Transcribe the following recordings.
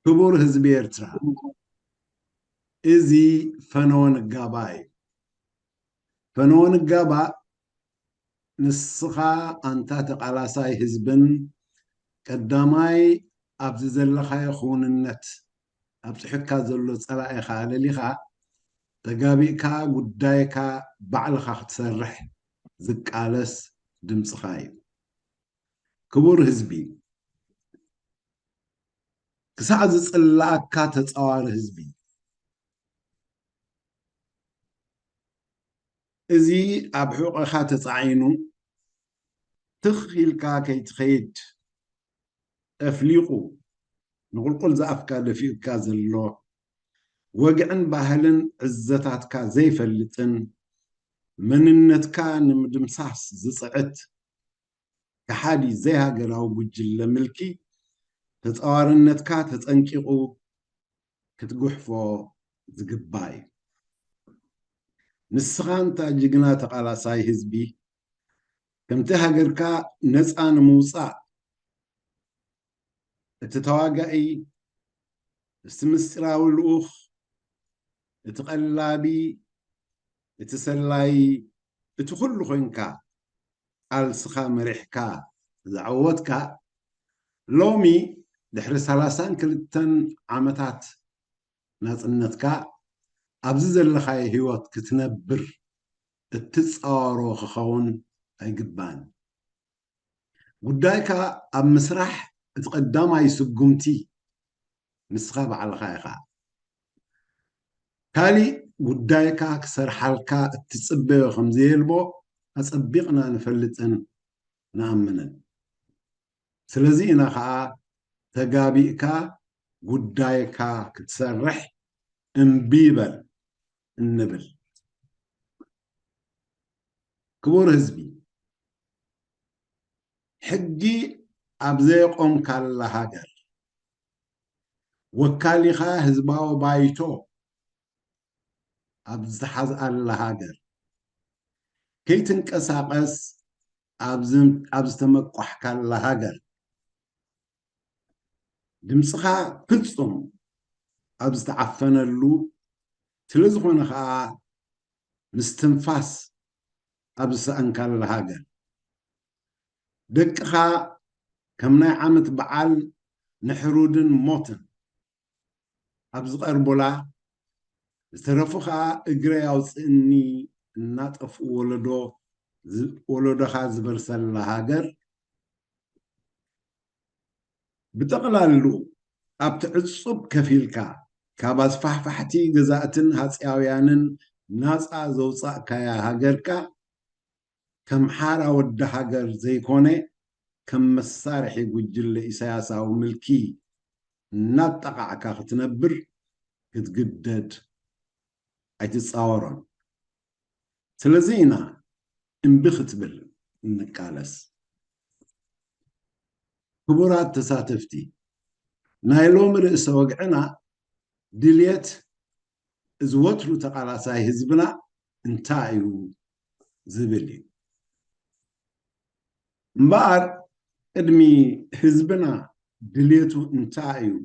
ክቡር ህዝቢ ኤርትራ፣ እዚ ፈነወ ንጋባ እዩ። ፈነወ ንጋባ፣ ንስኻ ኣንታ ተቓላሳይ ህዝብን ቀዳማይ ኣብዚ ዘለኻዮ ክውንነት ኣብጽሑካ ዘሎ ጸላኢኻ ኣለሊኻ፣ ተጋቢእካ ጉዳይካ ባዕልኻ ክትሰርሕ ዝቃለስ ድምጽኻ እዩ። ክቡር ህዝቢ፣ ክሳዕ ዝጽላኣካ ተጻዋሪ ህዝቢ፣ እዚ ኣብ ሕቖኻ ተጻዒኑ ትኽ ኢልካ ከይትኸይድ፣ ጠፍሊቑ ንቑልቁል ዝኣፍካ ደፊኡካ ዘሎ፣ ወግዕን ባህልን ዕዘታትካ ዘይፈልጥን መንነትካ ንምድምሳስ ዝጽዕት ከሓዲ ዘይሃገራዊ ጉጅለ ምልኪ፣ ተጻዋርነትካ ተጸንቂቑ ክትጉሕፎ ዝግባእ እዩ። ንስኻ እንታ ጅግና ተቓላሳይ ህዝቢ፣ ከምቲ ሃገርካ ነጻ ንምውጻእ እቲ ተዋጋኢ፣ እቲ ምስጢራዊ ልኡኽ፣ እቲ ቀላቢ፣ እቲ ሰላዪ፣ እቲ ኩሉ ኮይንካ ቃልስኻ መሪሕካ ዝዓወትካ፣ ሎሚ ድሕሪ ሰላሳን ክልተን ዓመታት ናጽነትካ ኣብዚ ዘለኻዮ ህይወት ክትነብር እትጻወሮ ክኸውን ኣይግባን። ጉዳይካ ኣብ ምስራሕ እቲ ቀዳማይ ስጉምቲ ንስኻ ባዕልኻ ኢኻ። ካሊእ ጉዳይካ ክሰርሓልካ እትጽበዮ ከም ዘየልቦ ኣጸቢቕና ንፈልጥን ንኣምንን። ስለዚ ኢና ኸኣ ተጋቢእካ ጉዳይካ ክትሰርሕ እምቢ በል እንብል። ክቡር ህዝቢ፣ ሕጊ ኣብ ዘየቆምካላ ሃገር፣ ወካሊኻ ህዝባዊ ባይቶ ኣብ ዝተሓዝኣላ ሃገር፣ ከይትንቀሳቐስ ኣብ ዝ-፣ ኣብ ዝተመቋሕካላ ሃገር፣ ድምፅኻ ፍጹም ኣብ ዝተዓፈነሉ፣ ስለ ዝኾነ ኸኣ ምስትንፋስ ኣብ ዝሰኣንካላ ሃገር፣ ደቅኻ ከም ናይ ዓመት በዓል ንሕሩድን ሞትን ኣብ ዝቐርቡላ፣ ዝተረፉ ኸኣ እግረይ ኣውፅእኒ እናጠፍኡ ወለዶ ዝ-፣ ወለዶኻ ዝበርሰላ ሃገር፣ ብጠቕላሉ ኣብቲ ዕጹብ ከፊልካ ካብ ኣስፋሕፋሕቲ ገዛእትን ሃጽያውያንን ናጻ ዘውጻእካያ ሃገርካ፣ ከም ሓራ ወዲ ሃገር ዘይኮነ፣ ከም መሳርሒ ጉጅለ ኢሳያሳዊ ምልኪ እናጣቓዕካ ክትነብር ክትግደድ ኣይትጻወሮን። ስለዚ ኢና እምቢ ክትብል እንቃለስ። ክቡራት ተሳተፍቲ፣ ናይ ሎሚ ርእሰ ወግዕና ድልየት እዚ ወትሩ ተቓላሳይ ህዝብና እንታይ እዩ ዝብል እዩ። እምበኣር፣ ቅድሚ ህዝብና ድልየቱ እንታይ እዩ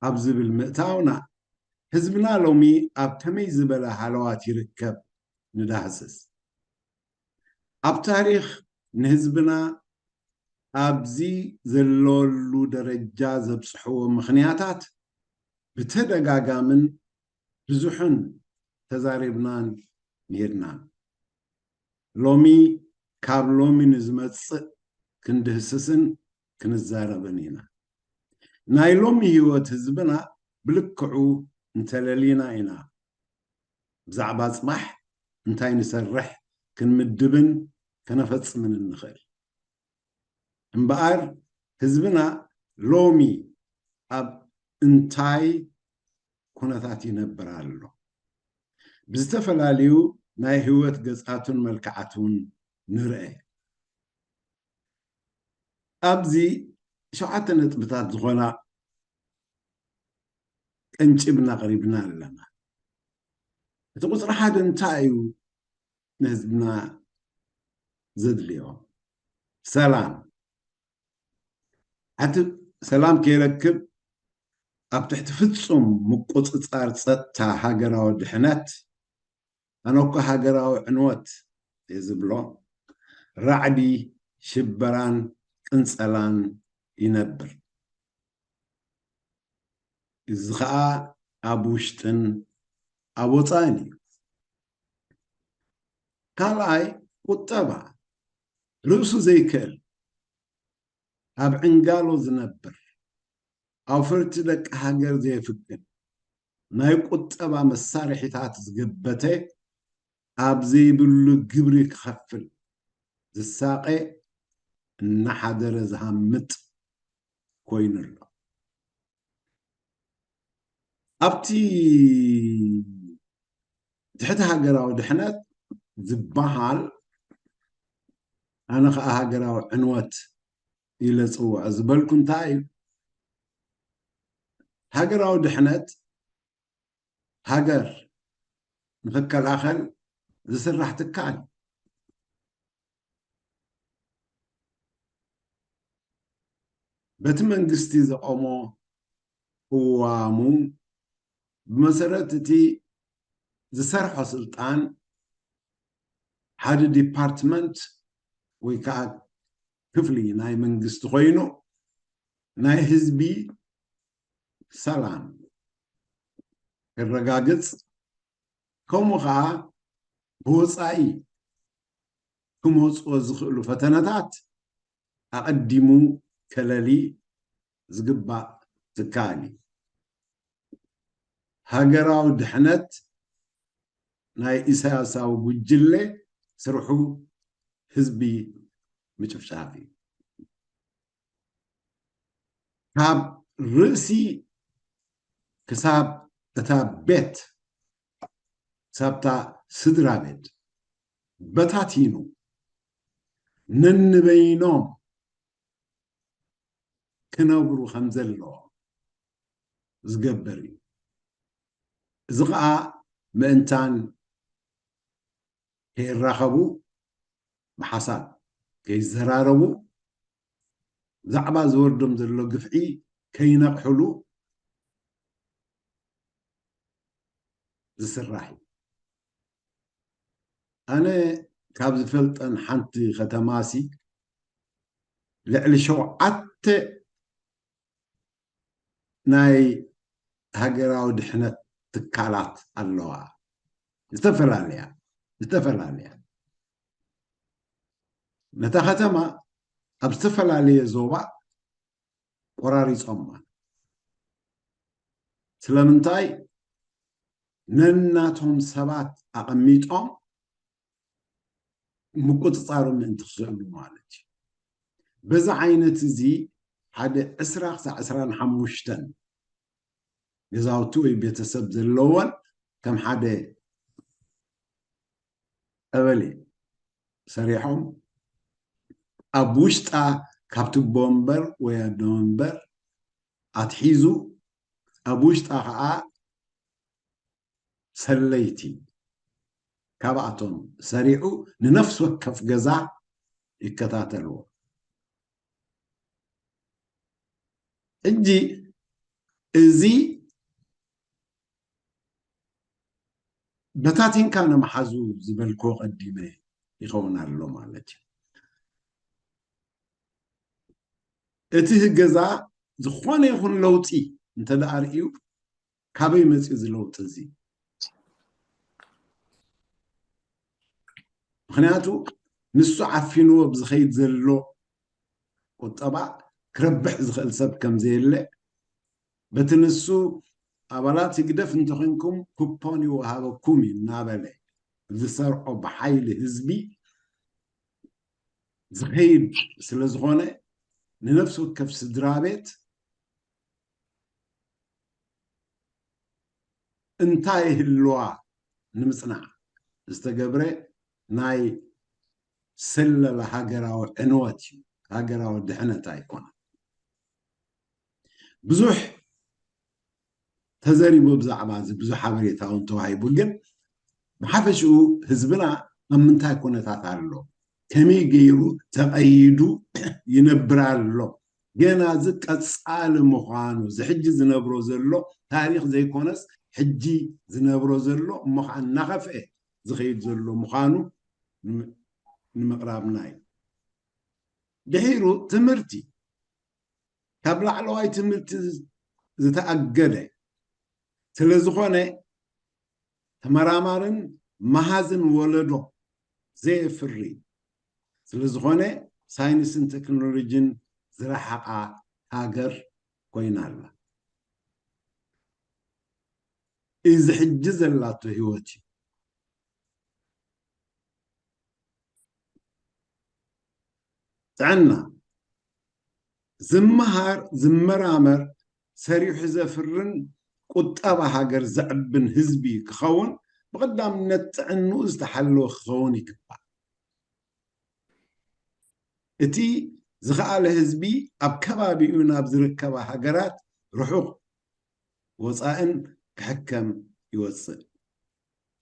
ኣብ ዝብል ምእታውና፣ ህዝብና ሎሚ ኣብ ከመይ ዝበለ ሃለዋት ይርከብ ንዳህስስ። ኣብ ታሪኽ ንህዝብና ኣብዚ ዘለወሉ ደረጃ ዘብጽሕዎ ምኽንያታት ብተደጋጋምን ብዙሕን ተዛሪብናን ኔርና። ሎሚ፣ ካብ ሎሚ ንዝመጽእ ክንድህስስን ክንዛረብን ኢና። ናይ ሎሚ ህይወት ህዝብና ብልክዑ እንተለሊና ኢና ብዛዕባ ጽባሕ እንታይ ንሰርሕ ክንምድብን ከነፈጽምን እንኽእል። እምበኣር ህዝብና ሎሚ ኣብ እንታይ ኩነታት ይነብር ኣሎ? ብዝተፈላለዩ ናይ ህይወት ገጻቱን መልክዓቱን ንርአ። ኣብዚ ሸውዓተ ነጥብታት ዝኾና ቀንጭብና ኣቕሪብና ኣለና። እቲ ቁጽሪ ሓደ እንታይ እዩ ንህዝብና ዘድልዮ? ሰላም። ሓንቲ ሰላም ከይረክብ ኣብ ትሕቲ ፍጹም ምቁጽጻር ጸጥታ ሃገራዊ ድሕነት፣ ኣነ እኮ ሃገራዊ ዕንወት እየ ዝብሎ፣ ራዕዲ፣ ሽበራን ቅንጸላን ይነብር። እዚ ኸኣ ኣብ ውሽጥን ኣብ ወጻእን እዩ። ካልኣይ፣ ቁጠባ፣ ርእሱ ዘይክእል፣ ኣብ ዕንጋሎ ዝነብር፣ ኣውፈርቲ ደቂ ሃገር ዘየፍቅድ፣ ናይ ቁጠባ መሳርሒታት ዝገበተ፣ ኣብ ዘይብሉ ግብሪ ክኸፍል ዝሳቐ፣ እናሓደረ ዝሃምጥ ኮይኑ ኣሎ። ኣብቲ ትሕቲ ሃገራዊ ድሕነት ዝበሃል፣ ኣነ ኸኣ ሃገራዊ ዕንወት ኢለ ጽውዖ ዝበልኩ እንታይ እዩ? ሃገራዊ ድሕነት ሃገር ንኽከላኸል ዝስራሕ ትካል፣ በቲ መንግስቲ ዘቆሞ ቅዋሙ፣ ብመሰረት እቲ ዝሰርሖ ስልጣን፣ ሓደ ዲፓርትመንት ወይ ከዓ ክፍሊ ናይ መንግስቲ ኮይኑ፣ ናይ ህዝቢ ሰላም ከረጋግጽ፣ ከምኡ ከዓ ብወፃኢ ክመፅኦ ዝኽእሉ ፈተነታት ኣቐዲሙ ከለሊ ዝግባእ ትካል እዩ። ሃገራዊ ድሕነት ናይ ኢሳያሳዊ ጉጅለ ስርሑ ህዝቢ ምጭፍጫፍ እዩ። ካብ ርእሲ ክሳብ እታ ቤት፣ ክሳብታ ስድራ ቤት በታቲኑ ነንበይኖም ክነብሩ ከም ዘለዎ ዝገብር እዩ። እዚ ኸዓ ምእንታን ከይራኸቡ፣ ብሓሳብ ከይዘራረቡ፣ ብዛዕባ ዝወርዶም ዘሎ ግፍዒ ከይነቕሕሉ ዝስራሕ እዩ። ኣነ ካብ ዝፈልጠን ሓንቲ ከተማሲ ልዕሊ ሸውዓተ ናይ ሃገራዊ ድሕነት ትካላት ኣለዋ። ዝተፈላለያ፣ ዝተፈላለያ። ነታ ከተማ ኣብ ዝተፈላለየ ዞባ ቆራሪጾማ። ስለምንታይ? ነናቶም ሰባት ኣቐሚጦም ምቁጽጻሩ ምእንቲ ክስእሉ ማለት እዩ። በዚ ዓይነት እዚ ሓደ ዕስራ ክሳዕ ዕስራን ሓሙሽተን ገዛውቲ ወይ ቤተሰብ ዘለወን ከም ሓደ ቀበሌ ሰሪሖም ኣብ ውሽጣ ካብ ትቦ ወንበር ወይ ኣደ ወንበር ኣትሒዙ ኣብ ውሽጣ ከዓ ሰለይቲ ካብኣቶም ሰሪዑ ንነፍሲ ወከፍ ገዛ ይከታተልዎ። ሕጂ እዚ በታቲንካ ንምሓዙ ዝበልክዎ ቀዲመ ይኸውን ኣሎ ማለት እዩ። እቲ ገዛ ዝኾነ ይኹን ለውጢ እንተ ደኣ ርእዩ፣ ካበይ መፂኡ እዚ ለውጢ እዚ? ምኽንያቱ ንሱ ዓፊንዎ ብዝኸይድ ዘሎ ቁጠባ ክረብሕ ዝኽእል ሰብ ከም ዘየለ፣ በቲ ንሱ ኣባላት ህግደፍ እንተኾይንኩም ኩፖን ይወሃበኩም እዩ እናበለ ዝሰርዖ ብሓይሊ ህዝቢ ዝኸይድ ስለ ዝኾነ፣ ንነፍሲ ወከፍ ስድራ ቤት እንታይ ይህልዋ ንምጽናዕ ዝተገብረ ናይ ስለላ ሃገራዊ ዕንወት እዩ። ሃገራዊ ድሕነት ኣይኮነን። ብዙሕ ተዘሪቡ ብዛዕባ እዚ፣ ብዙሕ ሓበሬታ እውን ተዋሂቡ። ግን ብሓፈሽኡ ህዝብና ኣብ ምንታይ ኩነታት ኣሎ፣ ከመይ ገይሩ ተቐይዱ ይነብር ኣሎ ገና እዚ ቀጻሊ ምዃኑ፣ እዚ ሕጂ ዝነብሮ ዘሎ ታሪኽ ዘይኮነስ፣ ሕጂ ዝነብሮ ዘሎ እሞ ኸዓ እናኸፍአ ዝኸይድ ዘሎ ምዃኑ ንም-፣ ንምቕራብና እዩ። ድሒሩ ትምህርቲ፣ ካብ ላዕለዋይ ትምህርቲ ዝተኣገደ ስለ ዝኾነ፣ ተመራማርን መሃዝን ወለዶ ዘየፍሪ ስለ ዝኾነ፣ ሳይንስን ቴክኖሎጂን ዝረሓቓ ሃገር ኮይና ኣላ። እዚ ሕጂ ዘላቶ ህይወት እዩ። ጥዕና፣ ዝመሃር፣ ዝመራመር፣ ሰሪሑ ዘፍርን ቁጠባ ሃገር ዘዕብን ህዝቢ ክኸውን፣ ብቐዳምነት ጥዕንኡ ዝተሓለወ ክኸውን ይግባእ። እቲ ዝኸኣለ ህዝቢ ኣብ ከባቢኡ ናብ ዝርከባ ሃገራት ርሑቕ ወጻእን ክሕከም ይወጽእ።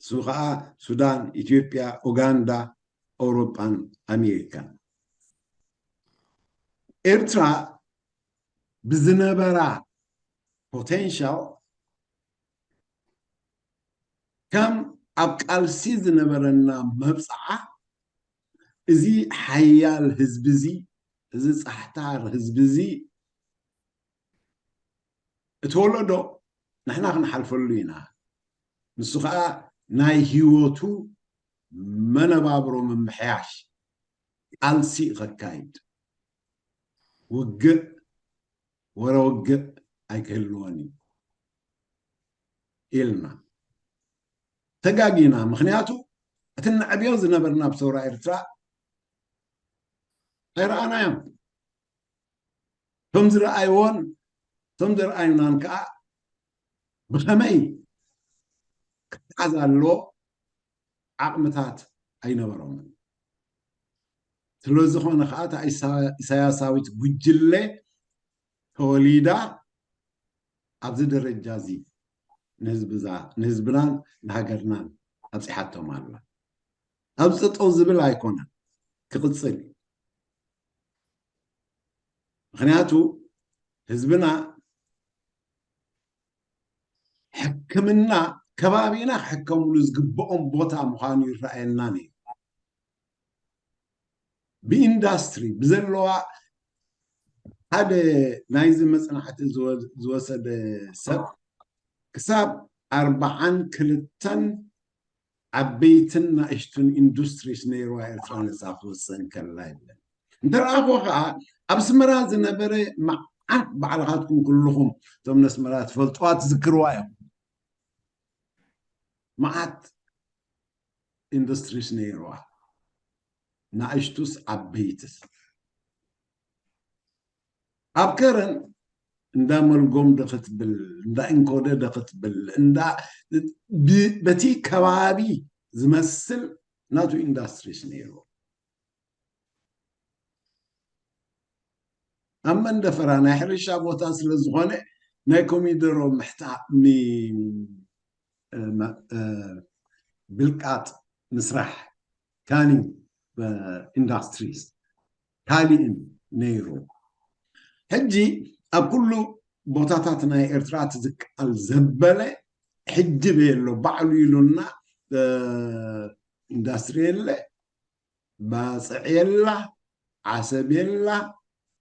እሱ ኸኣ ሱዳን፣ ኢትዮጵያ፣ ኡጋንዳ፣ ኣውሮጳን ኣሜሪካን። ኤርትራ ብዝነበራ ፖቴንሻል ከም ኣብ ቃልሲ ዝነበረና መብጽዓ፣ እዚ ሓያል ህዝቢ እዚ፣ እዚ ጻሕታር ህዝቢ እዚ፣ እቲ ወለዶ ንሕና ክንሓልፈሉ ኢና። ንሱ ኸኣ ናይ ህይወቱ መነባብሮ ምምሕያሽ ቃልሲ ከካይድ፣ ውግእ፣ ወረ ውግእ ኣይክህልዎን እዩ ኢልና። ተጋጊና። ምኽንያቱ፣ እቲ ነዕብዮ ዝነበርና ኣብ ሰውራ ኤርትራ ኣይረኣናዮን። እቶም ዝረኣይዎን እቶም ዘርኣዩናን ከኣ ብኸመይ ክተሓዝ ኣለዎ ዓቕምታት ኣይነበሮምን። ስለ ዝኾነ ከኣ እታ ኢሳ-፣ ኢሳያሳዊት ጉጅለ ተወሊዳ ኣብዚ ደረጃ እዚ ንህዝብዛ-፣ ንህዝብናን ንሃገርናን ኣብጺሓቶም ኣላ። ኣብዚ ጠጠው ዝብል ኣይኮነን፣ ክቕጽል እዩ። ምኽንያቱ ህዝብና ሕክምና ከባቢና ክሕከምሉ ዝግብኦም ቦታ ምዃኑ ይረኣየና ነይሩ። ብኢንዳስትሪ ብዘለዋ ሓደ ናይዚ መጽናዕቲ ዝወ-፣ ዝወሰደ ሰብ ክሳብ ኣርባዓን ክልተን ዓበይትን ናእሽቱን ኢንዱስትሪስ ነይርዋ ኤርትራ ነጻ ክትወጽእ እንከላ ይብለን። እንተ ረኣኽዎ ከኣ ኣብ ኣስመራ ዝነበረ መዓት ባዕልኻትኩም ኩልኹም እቶም ነስመራ ትፈልጥዋ ትዝክርዋ እዮም። መዓት ኢንዱስትሪስ ነይርዋ። ናእሽቱስ ዓበይትስ። ኣብ ከረን እንዳ መልጎም ዶ ክትብል፣ እንዳ እንኮደ ዶ ክትብል፣ እንዳ ብ-፣ በቲ ከባቢ ዝመስል ናቱ ኢንዳስትሪስ ነይሩ። ኣብ መንደፈራ ናይ ሕርሻ ቦታ ስለ ዝኾነ ናይ ኮሚደሮ ምሕታ-፣ ሚ-፣ እ፣ መ-፣ እ፣ ብልቃጥ ምስራሕ ካኒንግ፣ እ፣ ኢንዳስትሪስ ካሊእን ነይሩ። ሕጂ ኣብ ኩሉ ቦታታት ናይ ኤርትራ እቲ ዝከኣል ዘበለ ሕጂ በየሎ ባዕሉ ኢሉና፣ እ፣ ኢንዳስትሪ የለ፣ ባጽዕ የላ፣ ዓሰብ የላ፣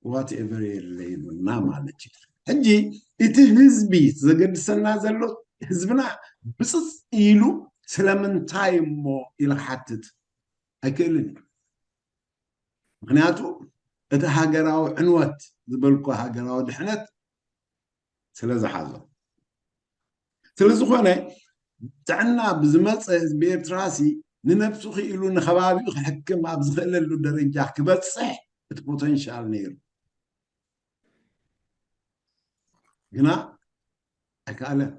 ዋትኤቨር የለ ኢሉና ማለት እዩ። ሕጂ እቲ ህዝቢ ዘገድሰና ዘሎ ህዝብና ብጽጽ ኢሉ ስለምንታይ እሞ ኢለ ክሓትት ኣይክእልን እዩ። ምኽንያቱ እቲ ሃገራዊ ዕንወት ዝበልኩ ሃገራዊ ድሕነት ስለ ዝሓዞ። ስለ ዝኾነ ጥዕና ብዝመጸ ህዝቢ ኤርትራሲ ንነብሱ ክኢሉ ንኸባቢኡ ክሕክም ኣብ ዝኽእለሉ ደረጃ ክበጽሕ እቲ ፖተንሻል ነይሩ። ግና ኣይከኣለን።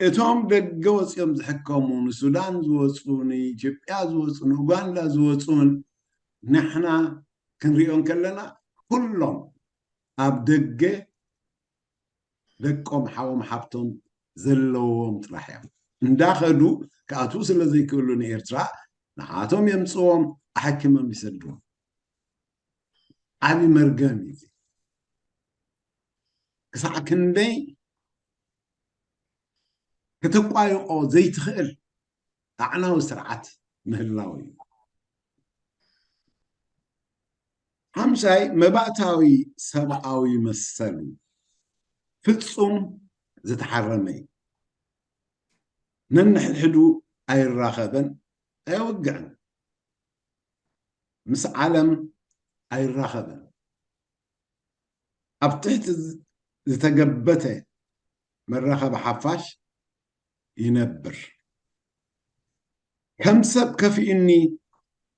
እቶም ደገ ወፂኦም ዝሕከሙ፣ ንሱዳን ዝወፁ፣ ንኢትዮጵያ ዝወፁ፣ ንኡጋንዳ ዝወፁን ንሕና ክንሪኦ እንከለና ኩሎም ኣብ ደገ ደቆም ሓዎም ሓብቶም ዘለዎም ጥራሕ እዮም። እንዳኸዱ ክኣትዉ ስለ ዘይክእሉ ንኤርትራ ንዓቶም የምፅዎም፣ ኣሐኪሞም ይሰድዎም። ዓቢ መርገም እዩ። ክሳዕ ክንደይ ከተቋይቆ ዘይትኽእል ኣዕናዊ ስርዓት ምህላው እዩ። ሓምሻይ፣ መባእታዊ ሰብኣዊ መሰል ፍጹም ዝተሓረመ እዩ። ነንሕድሕዱ ኣይራኸበን፣ ኣየውግዕን፣ ምስ ዓለም ኣይራኸበን። ኣብ ትሕቲ ዝ-፣ ዝተገበተ መራኸቢ ሓፋሽ ይነብር። ከም ሰብ ከፊኡኒ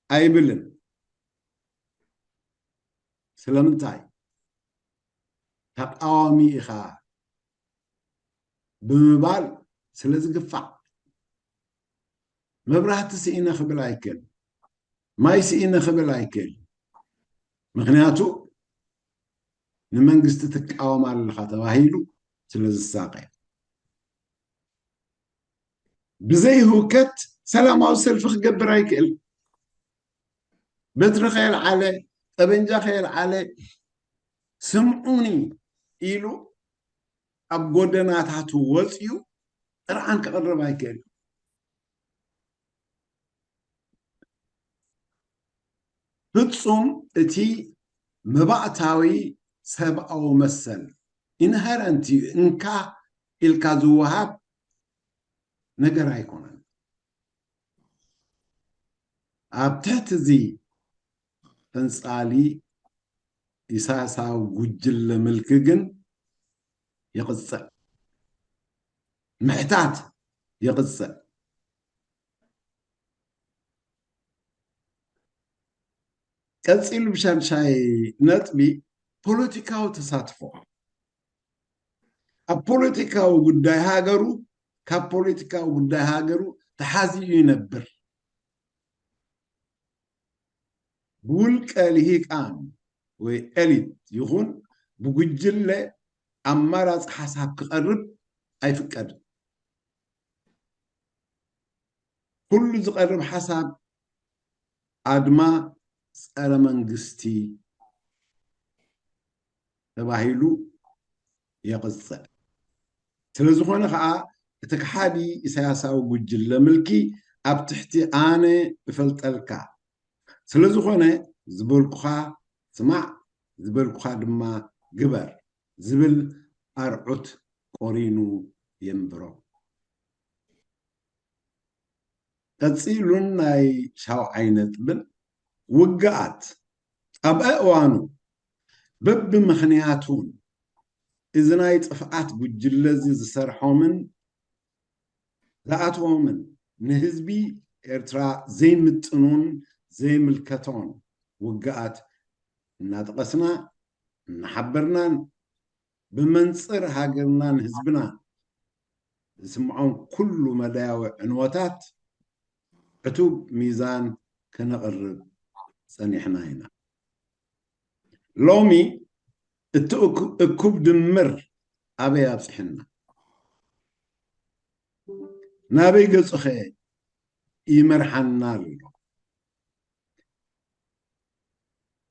ኣይብልን። ስለምንታይ? ተቃዋሚ ኢኻ ብምባል ስለ ዝግፋዕ። መብራህቲ ስኢነ ክብል ኣይክእል፣ ማይ ስኢነ ክብል ኣይክእል። ምኽንያቱ ንመንግስቲ ትቃወም ኣለኻ ተባሂሉ ስለ ዝሳቀ። ብዘይ ህውከት ሰላማዊ ሰልፊ ክገብር ኣይክእል። በትሪ ከየልዓለ፣ ጠበንጃ ከየልዓለ፣ ስምዑኒ ኢሉ ኣብ ጎደናታቱ ወፅዩ ጥርዓን ክቕርብ ኣይክእል። ፍጹም እቲ መባእታዊ ሰብኣዊ መሰል፣ ኢንሄረንት እዩ፣ እንካ ኢልካ ዝወሃብ ነገር ኣይኮነን። ኣብ ትሕቲ እዚ ፈንጻሊ ኢሳያሳዊ ጉጅለ ምልኪ ግን ይቕጽዕ፣ ምሕታት ይቕጽዕ። ቀጺሉ ብሻድሻይ ነጥቢ ፖለቲካዊ ተሳትፎ። ኣብ ፖለቲካዊ ጉዳይ ሃገሩ፣ ካብ ፖለቲካዊ ጉዳይ ሃገሩ ተሓዚኡ ይነብር። ብውልቀ ልሂቃን ወይ ኤሊት ይኹን ብጉጅለ ኣማራጺ ሓሳብ ክቐርብ ኣይፍቀድን። ኩሉ ዝቐርብ ሓሳብ ኣድማ ጸረ መንግስቲ ተባሂሉ የቕጽዕ። ስለ ዝኾነ ኸኣ እቲ ከሓዲ ኢሳያሳዊ ጉጅለ ምልኪ ኣብ ትሕቲ ኣነ እፈልጠልካ ስለ ዝኾነ ዝበልኩኻ ስማዕ፣ ዝበልኩኻ ድማ ግበር ዝብል ኣርዑት ቆሪኑ የንብሮ። ቀጺሉን ናይ ሻውዓይ ነጥብን ውግኣት ኣብ ኣእዋኑ በብምኽንያቱን እዚ ናይ ጥፍኣት ጉጅለ እዚ ዝሰርሖምን ዝኣትዎምን ንህዝቢ ኤርትራ ዘይምጥኑን ዘይምልከቶን ውግኣት እናጠቐስና እናሓበርናን ብመንጽር ሃገርናን ህዝብናን ዝስምዖም ኩሉ መዳያዊ ዕንወታት ዕቱብ ሚዛን ከነቕርብ ጸኒሕና ኢና። ሎሚ እቲ እኩ-፣ እኩብ ድምር ኣበይ ኣብጽሕና? ናበይ ገጹኸ ይመርሓና ኣሎ?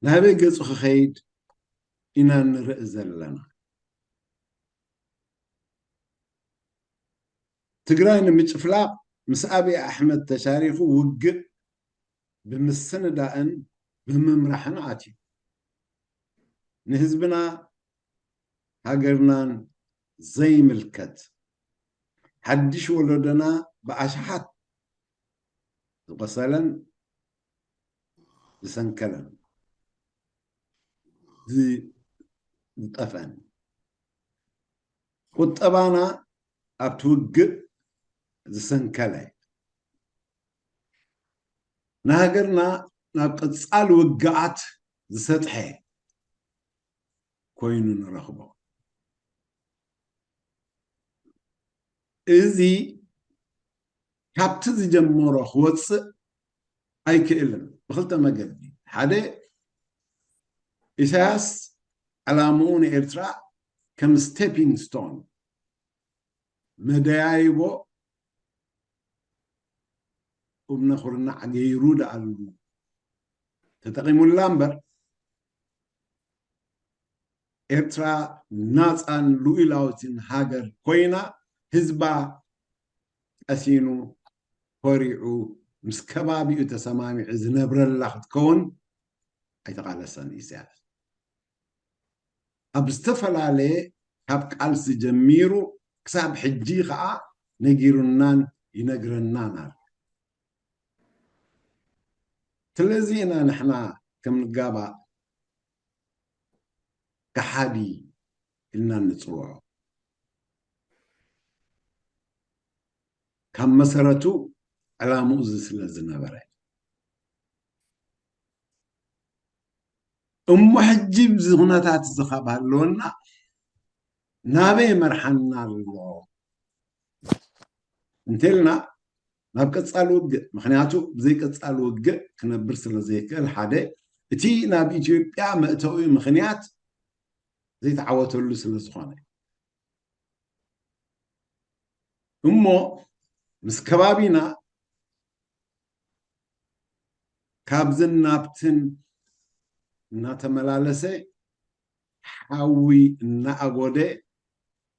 ናበይ ገጹ ክኸይድ ኢና ንርኢ ዘለና? ትግራይ ንምጭፍላቕ ምስ ኣብይ ኣሕመድ ተሻሪኹ ውግእ ብምስንዳእን ብምምራሕን ኣትዩ። ንህዝብና ሃገርናን ዘይምልከት፣ ሓድሽ ወለዶና ብኣሽሓት ዝቖሰለን ዝሰንከለን ዝ-፣ ዝጠፍአን፣ ቁጠባና ኣብቲ ውግእ ዝሰንከለ፣ ንሃገርና ናብ ቀጻሊ ውግኣት ዝሰጥሐ ኮይኑ ንረኽቦ። እዚ ካብቲ ዝጀመሮ ክወጽእ ኣይክእልን ብኽልተ መገዲ። ሓደ፣ ኢሳያስ ዕላምኡ ንኤርትራ ከም ስቴፒንግ ስቶን፣ መደያይቦ እምነ ኩርናዕ ገይሩ ደኣሉ ተጠቒሙላ እምበር፣ ኤርትራ ናፃን ሉኢላዊትን ሃገር ኮይና ህዝባ ቀሲኑ ኮሪዑ ምስ ከባቢኡ ተሰማሚዑ ዝነብረላ ክትከውን ኣይተቓለሰን ኢሳያስ። ኣብ ዝተፈላለየ ካብ ቃልሲ ጀሚሩ ክሳብ ሕጂ ከዓ ነጊሩናን ይነግረናን ኣሎ። ስለዚ ኢና ንሕና ከም ንጋባእ ከሓዲ ኢልና ንፅውዖ። ካብ መሰረቱ ዕላምኡ እዚ ስለ ዝነበረ እሞ ሕጂ ብዚ ኩነታት እዚ ካብ ሃለወና ናበይ መርሓና ኣሎ እንተልና ናብ ቀጻሊ ውግእ፣ ምክንያቱ ብዘይ ቀጻሊ ውግእ ክነብር ስለ ዘይክእል ሓደ እቲ ናብ ኢትዮጵያ መእተዊ ምክንያት ዘይተዓወተሉ ስለ ዝኾነ እሞ ምስ ከባቢና ካብዝን ናብትን እናተመላለሰ ሓዊ እናኣጎደ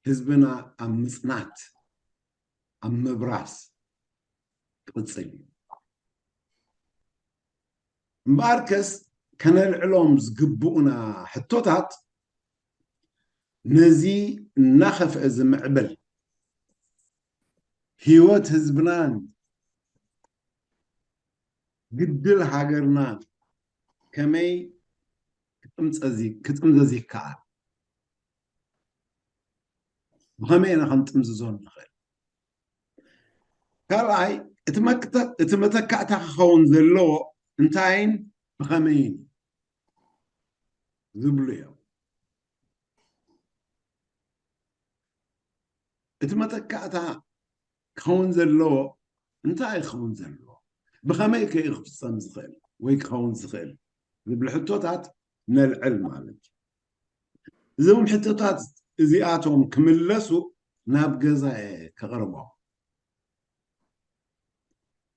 ህዝብና ኣብ ምፅናት ኣብ ምብራስ ክቕፅል እዩ። እምበኣርከስ ከነልዕሎም ዝግብኡና ሕቶታት ነዚ እናኸፍአ ዝምዕብል ህይወት ህዝብናን ግድል ሃገርናን ከመይ ክጥምፀዚ- ክጥምዘዝ ይከኣል? ብኸመይ ኢና ክንጥምዝዞ ንኽእል? ካልኣይ እቲ መክተ- እቲ መተካእታ ክኸውን ዘለዎ እንታይን ብኸመይን ዝብሉ እዮም። እቲ መተካእታ ክኸውን ዘለዎ እንታይ ክኸውን ዘለዎ፣ ብኸመይ ከ ክፍፀም ዝኽእል ወይ ክኸውን ዝኽእል ዝብል ሕቶታት ነልዕል ማለት እዩ። እዞም ሕቶታት እዚኣቶም ክምለሱ ናብ ገዛ እየ ከቕርቦም።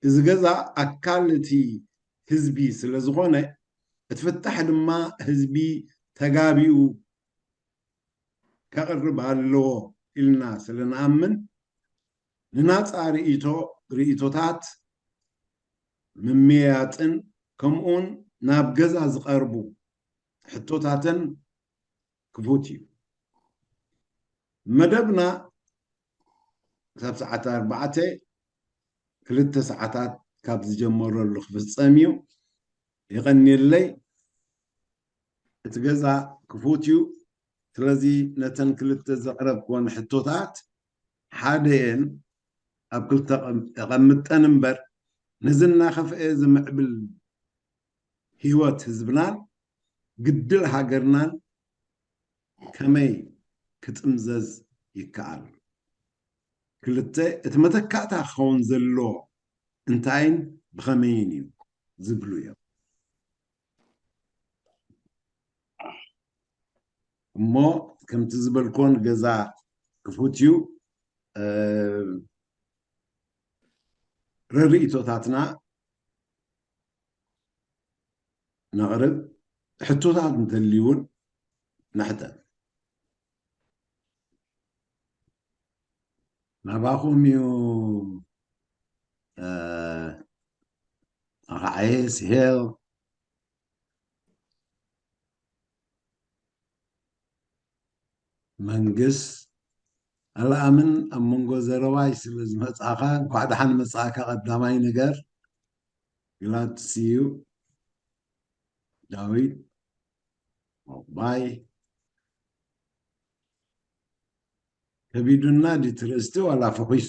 እዚ ገዛ ኣካል እቲ ህዝቢ ስለ ዝኾነ እቲ ፍታሕ ድማ ህዝቢ ተጋቢኡ ከቕርብ ኣለዎ ኢልና ስለ ንኣምን ንናፃ ርእይቶ ርእይቶታት ምምያያጥን ከምኡውን ናብ ገዛ ዝቐርቡ ሕቶታትን ክፉት እዩ። መደብና ክሳብ ሰዓት ኣርባዕተ ክልተ ሰዓታት ካብ ዝጀመረሉ ክፍፀም እዩ። የቐንየለይ። እቲ ገዛ ክፉት እዩ። ስለዚ ነተን ክልተ ዘቕረብክወን ሕቶታት ሓደ እየን ኣብ ክልተ የቐምጠን እምበር ነዚ እናኸፍአ ዝምዕብል ህይወት ህዝብናን ግድል ሃገርናን ከመይ ክጥምዘዝ ይከኣል? ክልተ እቲ መተካእታ ክኸውን ዘለዎ እንታይን ብኸመይን እዩ ዝብሉ እዮም። እሞ ከምቲ ዝበልኮን ገዛ ክፉት እዩ። ረርእይቶታትና ነቕርብ፣ ሕቶታት እንተልዩ እውን ንሕተት። ናባኹም እዩ። ኣኻዓየ ስሄል መንግስ ኣልኣምን ኣብ መንጎ ዘረባይ ስለ ዝመጻኻ እንኳዕ ደሓን መጻእካ። ቀዳማይ ነገር glad to see you። ዳዊት ባይ ከቢዱና ድዩ ትርእስቲ ዋላ ፈኺሱ?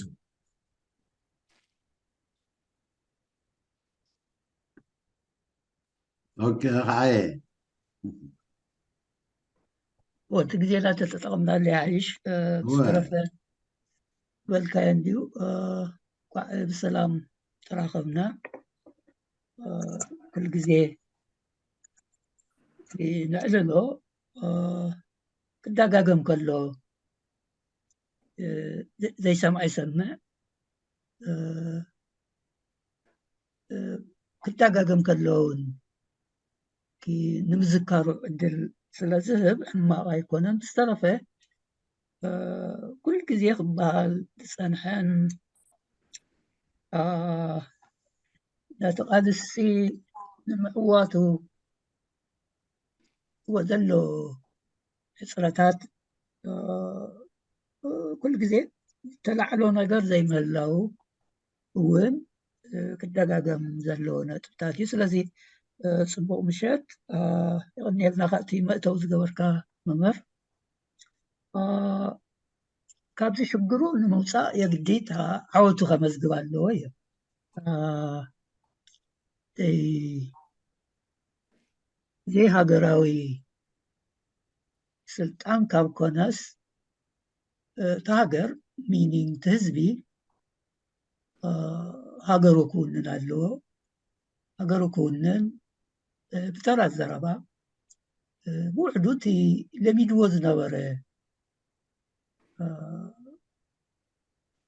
ኦኬ። ኸዓየ ወቲ ግዜና ተተጠቐምናሉ ይሓይሽ። ዝተረፈ በልካዮ እንዲዩ። እንኳዕ ብሰላም ተራኸብና። ኩሉ ግዜ ነዕልሎ ክዳጋገም ከሎ ዘይሰምዐ ይሰምዕ። ክዳጋገም ከሎ እውን ንምዝካሩ ዕድል ስለ ዝህብ ሕማቕ ኣይኮነን። ብዝተረፈ ኩል ግዜ ክበሃል ዝጸንሐን ነቲ ቃልሲ ንምዕዋቱ እዎ ዘሎ ሕፅረታት ኩል ግዜ ዝተላዕሎ ነገር ዘይምህላው እውን ክደጋገም ዘለዎ ነጥብታት እዩ። ስለዚ ፅቡቕ ምሸት። የቐንየልና ከእቲ መእተው ዝገበርካ መምህር። ካብዚ ሽግሩ ንምውፃእ የግዲድ ዓወቱ ከመዝግብ ኣለዎ እዩ። ዘይሃገራዊ ስልጣን ካብ ኮነስ እቲ ሃገር ሚኒንግ እቲ ህዝቢ ሃገሩ ክውንን ኣለዎ። ሃገሩ ክውንን ብተራ ዘረባ ብውሕዱ እቲ ለሚድዎ ዝነበረ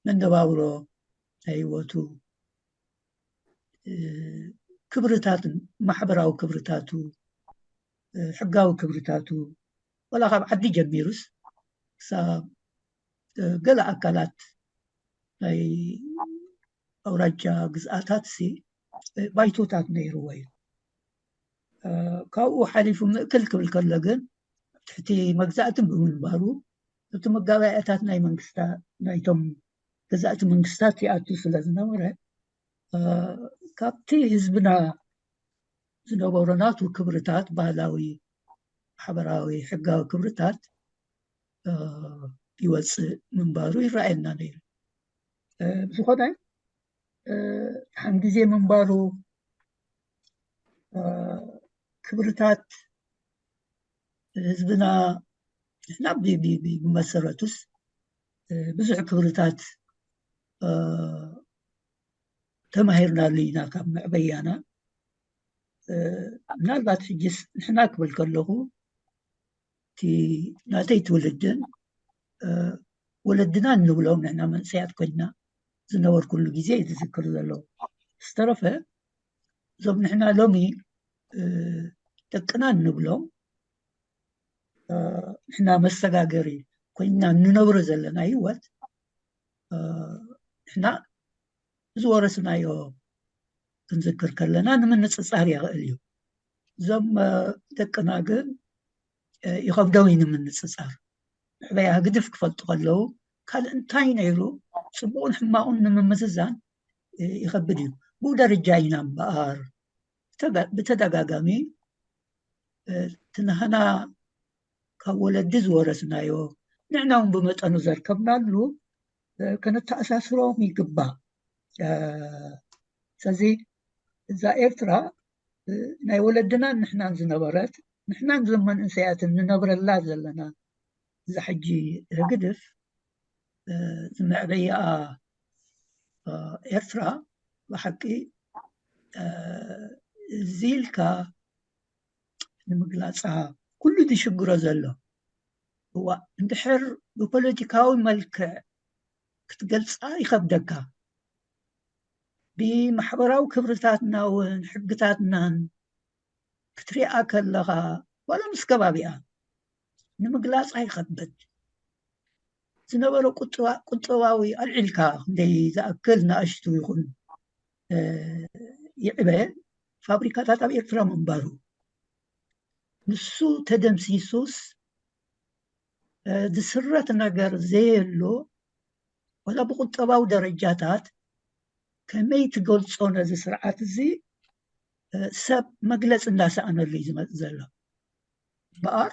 መነባብሮ ናይ ህይወቱ ክብርታት፣ ማሕበራዊ ክብርታቱ፣ ሕጋዊ ክብርታቱ፣ ወላ ካብ ዓዲ ጀሚሩስ ክሳብ ገለ ኣካላት ናይ ኣውራጃ ግዝኣታት ሲ ባይቶታት ነይርዎ እዩ። ካብኡ ሓሊፉ ምእክል ክብል ከሎ ግን ኣብ ትሕቲ መግዛእትን ብምንባሩ እቲ መጋባእያታት ናይ መንግስታ ናይቶም ገዛእቲ መንግስታት ይኣቱ ስለ ዝነበረ ካብቲ ህዝብና ዝነበሮ ናቱ ክብርታት፣ ባህላዊ፣ ማሕበራዊ፣ ሕጋዊ ክብርታት ይወፅእ ምንባሩ ይረኣየና ነይሩ። ብዝኾነ ሓን ግዜ ምንባሩ ክብርታት ህዝብና ንሕና ብመሰረቱስ ብዙሕ ክብርታት ተማሂርናሉ ኢና ካብ መዕበያና። ምናልባት ሕጅስ ንሕና ክብል ከለኹ እቲ ናተይ ትውልድን ወለድና እንብሎም ንሕና መንእሰያት ኮይና ዝነበርኩሉ ግዜ እዩ ዝዝክር ዘሎ። ዝተረፈ እዞም ንሕና ሎሚ ደቅና እንብሎም ንሕና መሰጋገሪ ኮይና እንነብሮ ዘለና ህይወት ንሕና ዝወረስናዮ ክንዝክር ከለና ንምንፅፃር የኽእል እዩ። እዞም ደቅና ግን ይኸብዶም እዩ ንምንፅፃር። መዕበያ ህግድፍ ክፈልጡ ከለዉ ካልእ እንታይ ነይሩ፣ ፅቡቕን ሕማቑን ንምምዝዛን ይኸብድ እዩ። ብኡ ደረጃ ኢና እምበኣር ብተደጋጋሚ እቲ ናህና ካብ ወለዲ ዝወረስናዮ ንሕና እውን ብመጠኑ ዘርከብናሉ ከነተኣሳስሮም ይግባእ። ስለዚ እዛ ኤርትራ ናይ ወለድናን ንሕናን ዝነበረት ንሕናን ዘመን እንሰያትን ንነብረላ ዘለና እዛ ሕጂ ህግድፍ ዝመዕበይኣ ኤርትራ ብሓቂ እዚ ኢልካ ንምግላፃ ኩሉ ዝሽግሮ ዘሎ እዋ እንድሕር ብፖለቲካዊ መልክዕ ክትገልፃ ይኸብደካ። ብማሕበራዊ ክብርታትና እውን ሕግታትናን ክትሪኣ ከለኻ ዋላ ምስ ከባቢኣ ንምግላፃ ይኸብድ። ዝነበረ ቁጠባዊ ኣልዒልካ ክንደይ ዝኣክል ንኣሽቱ ይኹን ይዕበ ፋብሪካታት ኣብ ኤርትራ ምንባሩ ንሱ ተደምሲሱስ ዝስረት ነገር ዘየሎ ዋላ ብቁጠባዊ ደረጃታት ከመይ ትገልጾ ነዚ ስርዓት እዚ ሰብ መግለፂ እንዳሰኣነሉ እዩ ዝመፅእ ዘሎ። እምበኣር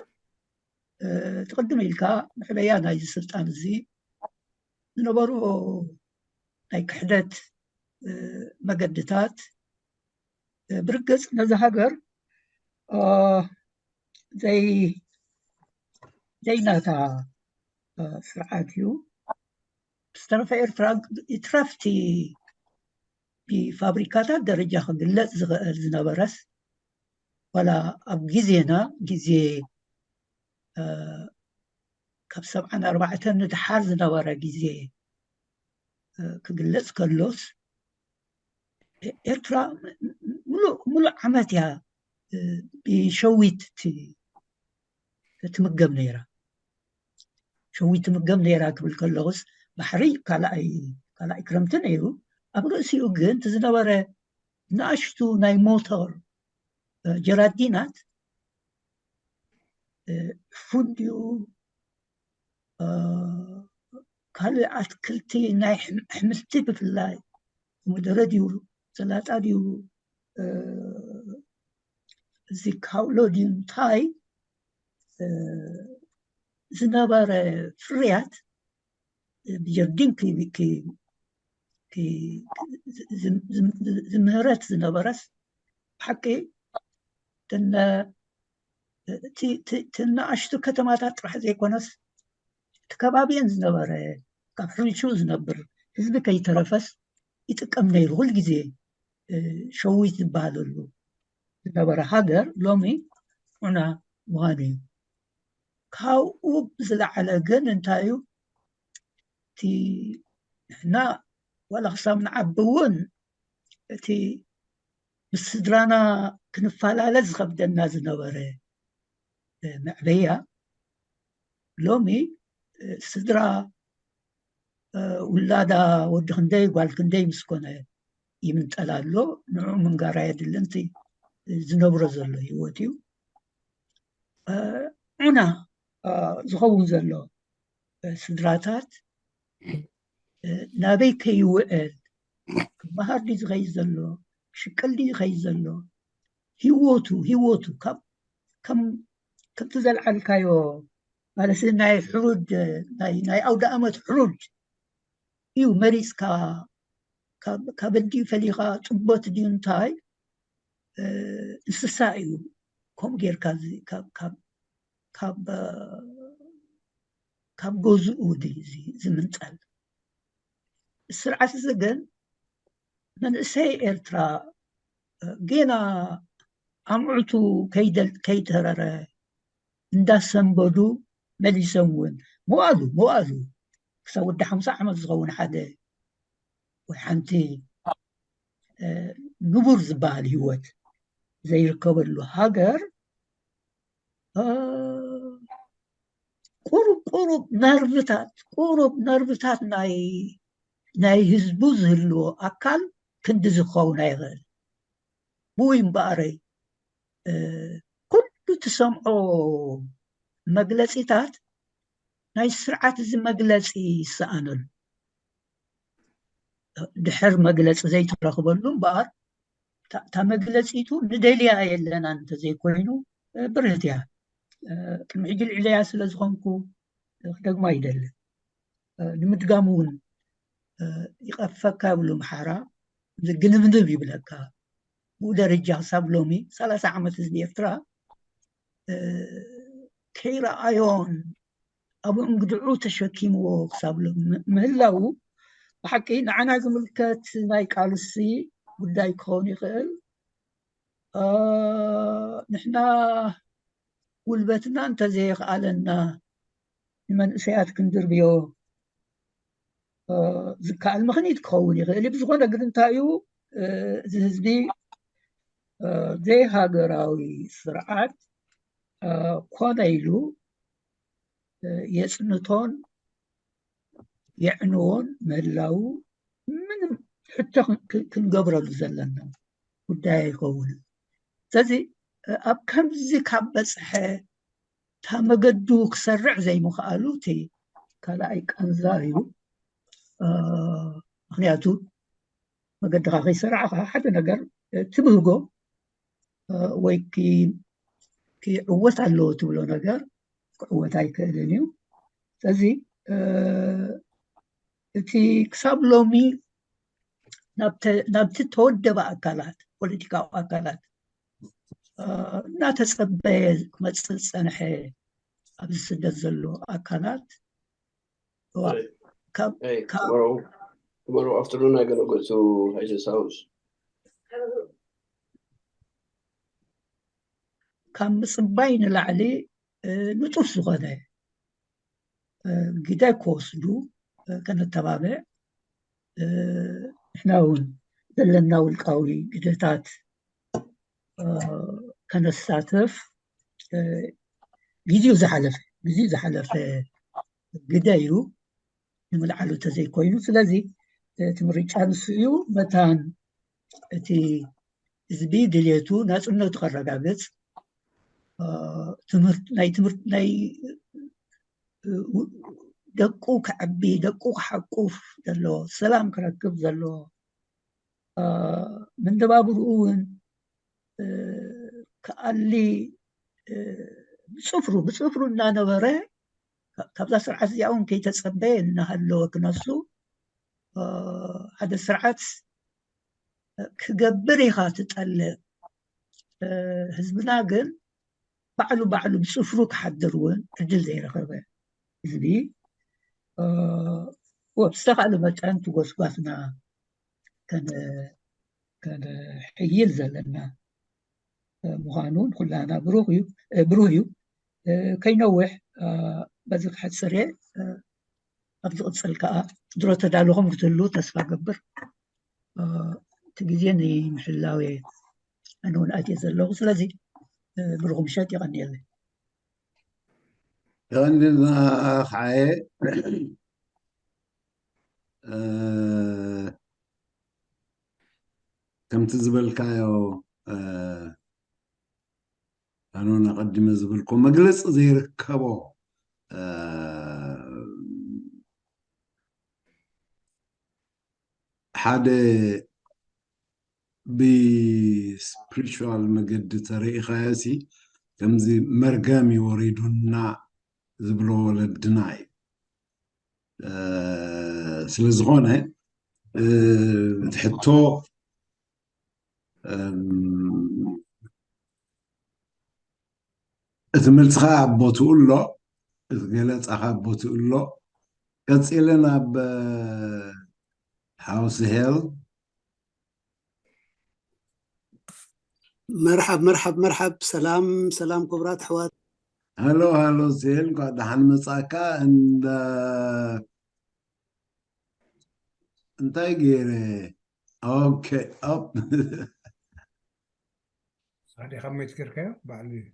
እቲ ቅድም ኢልካ መዕበያ ናይዚ ስልጣን እዚ ዝነበሩ ናይ ክሕደት መገድታት ብርግፅ ነዚ ሃገር ዘይናታ ስርዓት እዩ። ዝተረፈ ኤርትራ ይትረፍቲ ብፋብሪካታት ደረጃ ክግለፅ ዝኽእል ዝነበረስ ዋላ ኣብ ግዜና ግዜ ካብ ሰብዓን ኣርባዕተን ንድሓር ዝነበረ ግዜ ክግለፅ ከሎስ ኤርትራ ሙሉእ ዓመት እያ ብሸዊት ትምገብ ነይራ። ሸዊት ትምገብ ነይራ ክብል ከለኹስ፣ ባሕሪ ካልኣይ ካልኣይ ክረምቲ ነይሩ። ኣብ ርእሲኡ ግን እቲ ዝነበረ ንኣሽቱ ናይ ሞተር ጀራዲናት፣ ፉን ድዩ፣ ካልእ ኣትክልቲ፣ ናይ ኣሕምልቲ ብፍላይ፣ ኮሚደረ ድዩ፣ ሰላጣ ድዩ፣ እዚ ካውሎ ድዩ እንታይ ዝነበረ ፍርያት ብጀርዲን ዝምህረት ዝነበረስ፣ ብሓቂ ትናኣሽቱ ከተማታት ጥራሕ ዘይኮነስ፣ እቲ ከባቢየን ዝነበረ፣ ካብ ሕርሹ ዝነብር ህዝቢ ከይተረፈስ ይጥቀም ነይሩ። ኩል ግዜ ሸዊት ዝበሃለሉ ዝነበረ ሃገር ሎሚ ዑና ምዃኑ እዩ። ካብኡ ብዝለዓለ ግን እንታይ እዩ፣ እቲ ንሕና ዋላ ክሳብ ንዓቢ እውን እቲ ምስ ስድራና ክንፈላለ ዝኸብደና ዝነበረ መዕበያ፣ ሎሚ ስድራ ውላዳ፣ ወዲ ክንደይ ጓል ክንደይ ምስ ኮነ ይምንጠል ኣሎ። ንዕኡ ምንጋር ኣየድልን። እቲ ዝነብሮ ዘሎ ህይወት እዩ። ዑና ዝኸውን ዘሎ ስድራታት ናበይ ከይውዕል፣ ክበሃር ድዩ ዝኸይድ ዘሎ፣ ክሽቅል ድዩ ዝኸይድ ዘሎ፣ ህይወቱ ህይወቱ ከምቲ ዘልዓልካዮ ማለት ናይ ሕሩድ ናይ ኣውደ ኣመት ሕሩድ እዩ መሪፅካ፣ ካብ ኣድጊ ፈሊኻ ጥቦት ድዩ እንታይ እንስሳ እዩ ከምኡ ጌርካ ካብ ገዝኡ ዝምንጠል። ስርዓት እዚ ግን መንእሰይ ኤርትራ ጌና ኣምዑቱ ከይተረረ እንዳሰንበዱ መሊሶም እውን መዋእሉ መዋእሉ ክሳብ ወዲ ሓምሳ ዓመት ዝኸውን ሓደ ወይ ሓንቲ ንቡር ዝበሃል ህይወት ዘይርከበሉ ሃገር ቁሩብ ቁሩብ ነርቭታት ቁሩብ ነርቭታት ናይ ናይ ህዝቡ ዝህልዎ ኣካል ክንዲ ዝኸውን ኣይኽእል። ብኡ እምበኣረይ ኩሉ ትሰምዖ መግለፂታት ናይ ስርዓት እዚ መግለፂ ይሰኣነሉ። ድሕር መግለፂ ዘይትረኽበሉ እምበኣር እታ መግለፂቱ ንደልያ የለና እንተዘይኮይኑ ብርህት እያ። ቅድሚ ሕጂ ልዕለያ ስለ ዝኾንኩ ክደግማ ይደልን። ንምድጋም እውን ይቐፈካ ይብሉ ምሓራ፣ ግንብንብ ይብለካ። ብኡ ደረጃ ክሳብ ሎሚ ሰላሳ ዓመት ህዝቢ ኤርትራ ከይረኣዮን ኣብ እንግድዑ ተሸኪምዎ ክሳብ ሎሚ ምህላዉ ብሓቂ ንዓና ዝምልከት ናይ ቃልሲ ጉዳይ ክኸውን ይኽእል። ንሕና ጉልበትና እንተዘየኽኣለና ንመንእሰያት ክንድርብዮ ዝከኣል ምኽኒት ክኸውን ይኽእል እዩ። ብዝኾነ ግን እንታይ እዩ፣ እዚ ህዝቢ ዘይሃገራዊ ስርዓት ኮነ ኢሉ የፅንቶን የዕንዎን ምህላዉ ምንም ሕቶ ክንገብረሉ ዘለና ጉዳይ ኣይኸውን። ስለዚ ኣብ ከምዚ ካብ በፅሐ እታ መገዱ ክሰርዕ ዘይምኽኣሉ እቲ ካልኣይ ቃንዛ እዩ። ምክንያቱ መገድኻ ከይሰራዕኻ ሓደ ነገር ትብህጎ ወይ ክዕወት ኣለዎ ትብሎ ነገር ክዕወት ኣይክእልን እዩ። ስለዚ እቲ ክሳብ ሎሚ ናብቲ ተወደበ ኣካላት ፖለቲካዊ ኣካላት እናተፀበየ ክመፅእ ዝፀንሐ ኣብዚ ስደት ዘሎ ኣካላት Tomorrow, tomorrow afternoon I gotta go to Haitian House. ካብ ምፅባይ ንላዕሊ ንጡፍ ዝኾነ ግደ ክወስዱ ከነተባብዕ፣ ንሕና እውን ዘለና ውልቃዊ ግደታት ከነሳተፍ ግዜኡ ዝሓለፈ ግዜኡ ዝሓለፈ ግደ እዩ ንምልዓሉ ተዘይኮይኑ። ስለዚ እቲ ምርጫ ንሱ እዩ። መታን እቲ ህዝቢ ድልየቱ ናፅነቱ ከረጋግፅ፣ ትምህርት ናይ ትምህርት ናይ ደቁ ክዓቢ፣ ደቁ ክሓቁፍ ዘለዎ፣ ሰላም ክረክብ ዘለዎ፣ ምንደባብርኡ እውን ክኣሊ፣ ብፅፍሩ ብፅፍሩ እናነበረ ካብዛ ስርዓት እዚኣ እውን ከይተፀበየ እናሃለወ ክነሱ ሓደ ስርዓት ክገብር ኢኻ ትጠልብ። ህዝብና ግን ባዕሉ ባዕሉ ብፅፍሩ ክሓድር እውን ዕድል ዘይረኸበ ህዝቢ ብዝተኻእለ መጠን ትጎስጓስና ከነሕይል ዘለና ምዃኑ ንኩላና ብሩህ እዩ። ከይነውሕ በዚ ክሕፅር እየ። ኣብ ዝቕፅል ከዓ ድሮ ተዳለኹም ክትህሉ ተስፋ ገብር። እቲ ግዜ ንምሕላው እየ ኣነ እውን ኣትየ ዘለኹ። ስለዚ ብሩኽ ምሸት፣ የቐንየለይ። የቐንየልና። ኸዓየ ከምቲ ዝበልካዮ ኣነ ኣቐዲመ ዝበልኩ መግለፂ ዘይርከቦ ሓደ ብስፕሪቹዋል መገዲ ተረኢኻዮ ሲ ከምዚ መርገም ይወሪዱና ዝብሎ ወለድና እዩ። ስለ ዝኾነ እቲ ሕቶ እቲ መልስኻ ኣብ ቦትኡ ኣሎ፣ እቲ ገለፃኻ ኣብ ቦትኡ ኣሎ። ቀፂለ ናብ ሃውስ ሄል። መርሓብ መርሓብ መርሓብ። ሰላም ሰላም ክቡራት ኣሕዋት። ሃሎ ሃሎ ሴል፣ እንኳዕ ደሓን መጻእካ። እንዳ እንታይ ገይረ? ኦኬ፣ ኦፕ። ኣዴኻ ሜት ገርካዮ ባዕሉ እዩ።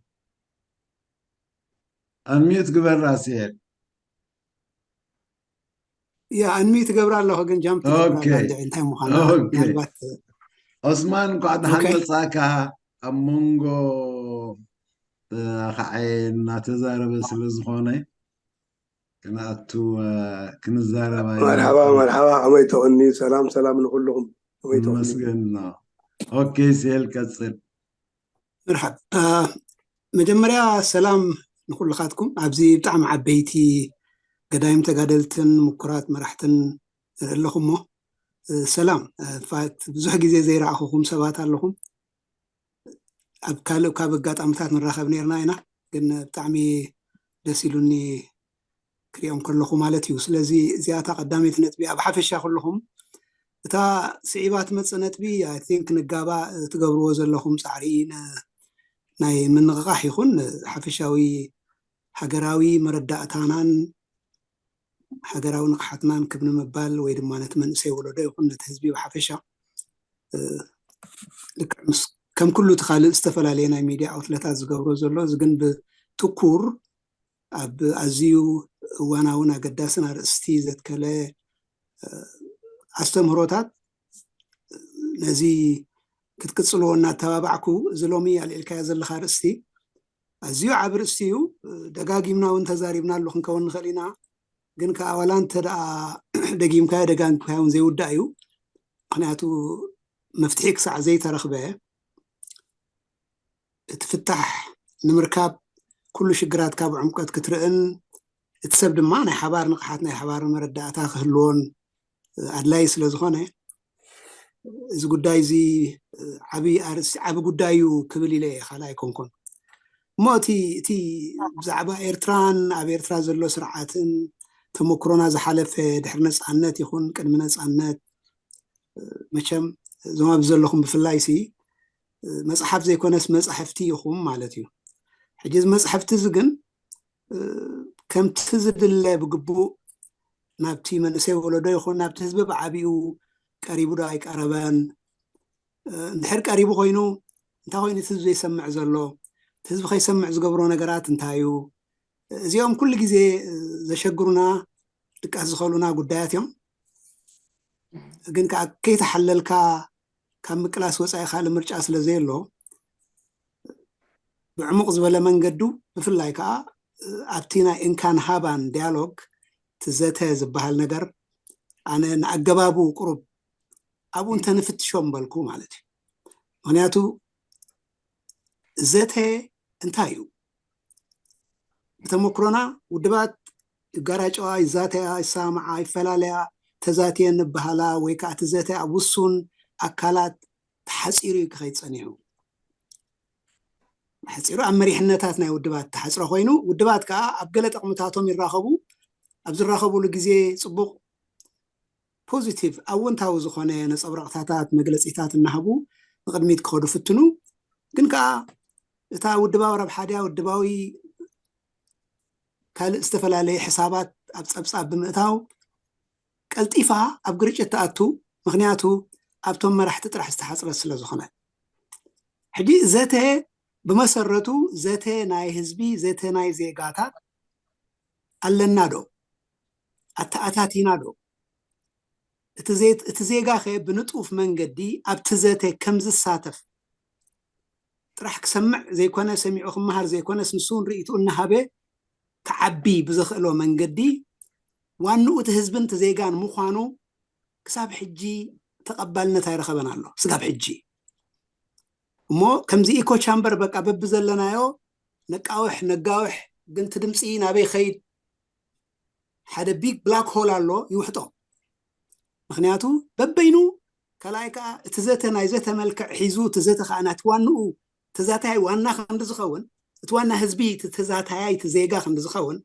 ኣንሚዩት ግበራ ሴል። ያ ኣንሚዩት ገብራ ኣለኹ፣ ግን ጃምፕ ትገብራ ኦኬ። ኣላ እንድዒ እንታይ ምዃና ኦኬ። ምናልባት ኦስማን፣ እንኳዕ ደሓን ኦኬ። መጻእካ። ኣብ መንጎ እ፣ ኸዓ እናተዛረበ ስለ ዝኾነ ክንኣቱ እ፣ ክንዛረብ ኣይናቱ። መርሓባ መርሓባ፣ ከመይ ትቕኒ? ሰላም ሰላም ንኩልኹም፣ ከመይ ትቕኒ? መስገን ነው። ኦኬ ሴል ቀጽል። መርሓብ። አ፣ መጀመርያ ሰላም ንኩልኻትኩም። ኣብዚ ብጣዕሚ ዓበይቲ ገዳይም ተጋደልትን ምኩራት መራሕትን ንርኢ ኣለኹ እሞ፣ እ፣ ሰላም። እ፣ ፋክት ብዙሕ ግዜ ዘይረኣኹኹም ሰባት ኣለኹም። ኣብ ካልእ ካብ ኣጋጣምታት ንራኸብ ነርና ኢና፣ ግን ብጣዕሚ ደስ ኢሉኒ ክሪኦም ከለኹ ማለት እዩ። ስለዚ እዚኣታ ቀዳመይቲ ነጥቢ። ኣብ ሓፈሻ ኩልኹም እታ ስዒባ ትመጽእ ነጥቢ፣ I think፣ ንጋባ ትገብርዎ ዘለኹም ጻዕሪ ን-፣ ናይ ምንቕቓሕ ይኹን ሓፈሻዊ ሃገራዊ መረዳእታናን ሃገራዊ ንቕሓትናን ክብ ንምባል ወይ ድማ ነቲ መንእሰይ ወለዶ ይኹን ነቲ ህዝቢ ብሓፈሻ፣ እ፣ ልክዕ ምስ ከም ኩሉ እቲ ካልእ ዝተፈላለየ ናይ ሚድያ ኣውትለታት ዝገብሮ ዘሎ፣ እዚ ግን ብትኩር ኣብ ኣዝዩ እዋናውን ኣገዳስን ኣርእስቲ ዘትከለ፣ እ፣ ኣስተምህሮታት ነዚ ክትቅጽልዎ እናተባባዕኩ፣ እዚ ሎሚ ኣልዒልካዮ ዘለኻ ኣርእስቲ ኣዝዩ ዓቢ ኣርእስቲ እዩ። ደጋጊምና እውን ተዛሪብናሉ ክንከውን ንኽእል ኢና። ግን ከኣ ዋላ እንተ ደኣ ደጊምካዮ ደጋጊምካዮ እውን ዘይውዳእ እዩ። ምኽንያቱ መፍትሒ ክሳዕ ዘይተረኽበ እቲ ፍታሕ ንምርካብ ኩሉ ሽግራትካ ብዕምቆት ክትርእን እቲ ሰብ ድማ ናይ ሓባር ንቕሓት ናይ ሓባር መረዳእታ ክህልዎን ኣድላዪ ስለ ዝኾነ እዚ ጉዳይ እዚ ዓቢ ኣርእስቲ ዓቢ ጉዳይ እዩ ክብል ኢለ እየ። ካልእ ኣይኮንኩን እሞ እቲ እቲ ብዛዕባ ኤርትራን ኣብ ኤርትራ ዘሎ ስርዓትን ተመክሮና ዝሓለፈ ድሕሪ ነጻነት ይኹን ቅድሚ ነጻነት መቸም እዞም ኣብዚ ዘለኹም ብፍላይ ሲ መጽሓፍ ዘይኮነስ መጻሕፍቲ ኢኹም ማለት እዩ። ሕጂ እዚ መጻሕፍቲ እዚ ግን ከምቲ ዝድለ ብግቡእ ናብቲ መንእሰይ ወለዶ ይኹን ናብቲ ህዝቢ ብዓቢኡ ቀሪቡ ዶ ኣይቀረበን? እንድሕር ቀሪቡ ኮይኑ እንታይ ኮይኑ እቲ ህዝቢ ዘይሰምዕ ዘሎ? እቲ ህዝቢ ከይሰምዕ ዝገብሮ ነገራት እንታይ እዩ? እዚኦም ኩሉ ግዜ ዘሸግሩና ድቃስ ዝኸሉና ጉዳያት እዮም። ግን ከዓ ከይተሓለልካ ካብ ምቅላስ ወፃኢ ካልእ ምርጫ ስለ ዘየሎ ብዕሙቕ ዝበለ መንገዱ ብፍላይ ከዓ ኣብቲ ናይ እንካን ሃባን ዲያሎግ ትዘተ ዝበሃል ነገር ኣነ ንኣገባቡ ቁሩብ ኣብኡ እንተንፍትሾም በልኩ ማለት እዩ። ምክንያቱ ዘተ እንታይ እዩ? ብተመክሮና ውድባት ይጋራጨዋ፣ ይዛተያ፣ ይሰማዓ፣ ይፈላለያ፣ ተዛትየን ንበሃላ ወይ ከዓ እቲ ዘተ ኣብ ውሱን ኣካላት ተሓፂሩ እዩ ክኸይድ ፀኒሑ። ተሓፂሩ ኣብ መሪሕነታት ናይ ውድባት ተሓፅረ ኮይኑ ውድባት ከዓ ኣብ ገለ ጠቕምታቶም ይራኸቡ። ኣብ ዝራኸቡሉ ግዜ ፅቡቕ ፖዚቲቭ ኣወንታዊ ዝኾነ ነፀብራቕታታት መግለፂታት እናሃቡ ንቕድሚት ክኸዱ ፍትኑ። ግን ከዓ እታ ውድባዊ ረብሓ ድያ ውድባዊ ካልእ ዝተፈላለየ ሕሳባት ኣብ ፀብፃብ ብምእታው ቀልጢፋ ኣብ ግርጭት ትኣቱ። ምክንያቱ ኣብቶም መራሕቲ ጥራሕ ዝተሓፅረት ስለ ዝኾነ ሕጂ ዘተ ብመሰረቱ ዘተ ናይ ህዝቢ ዘተ ናይ ዜጋታት ኣለና ዶ ኣተኣታቲና ዶ? እቲ ዜጋ ከ ብንጡፍ መንገዲ ኣብቲ ዘተ ከም ዝሳተፍ ጥራሕ ክሰምዕ ዘይኮነ ሰሚዑ ክመሃር ዘይኮነስ ንሱ እውን ርእይትኡ እናሃበ ክዓቢ ብዘኽእሎ መንገዲ ዋንኡ እቲ ህዝብን እቲ ዜጋን ምዃኑ ክሳብ ሕጂ ተቐባልነት ኣይረኸበን ኣሎ። ስጋብ ሕጂ እሞ ከምዚ ኢኮ ቻምበር በቃ በብዘለናዮ ነቃውሕ ነጋውሕ ግን እቲ ድምፂ ናበይ ኸይድ ሓደ ቢግ ብላክ ሆል ኣሎ ይውሕጦ። ምክንያቱ በበይኑ ካልኣይ ከዓ እቲ ዘተ ናይ ዘተ መልክዕ ሒዙ እቲ ዘተ ከዓ ናቲ ዋንኡ ተዛታያይ ዋና ክንዲ ዝኸውን እቲ ዋና ህዝቢ እቲ ተዛታያይ እቲ ዜጋ ክንዲ ዝኸውን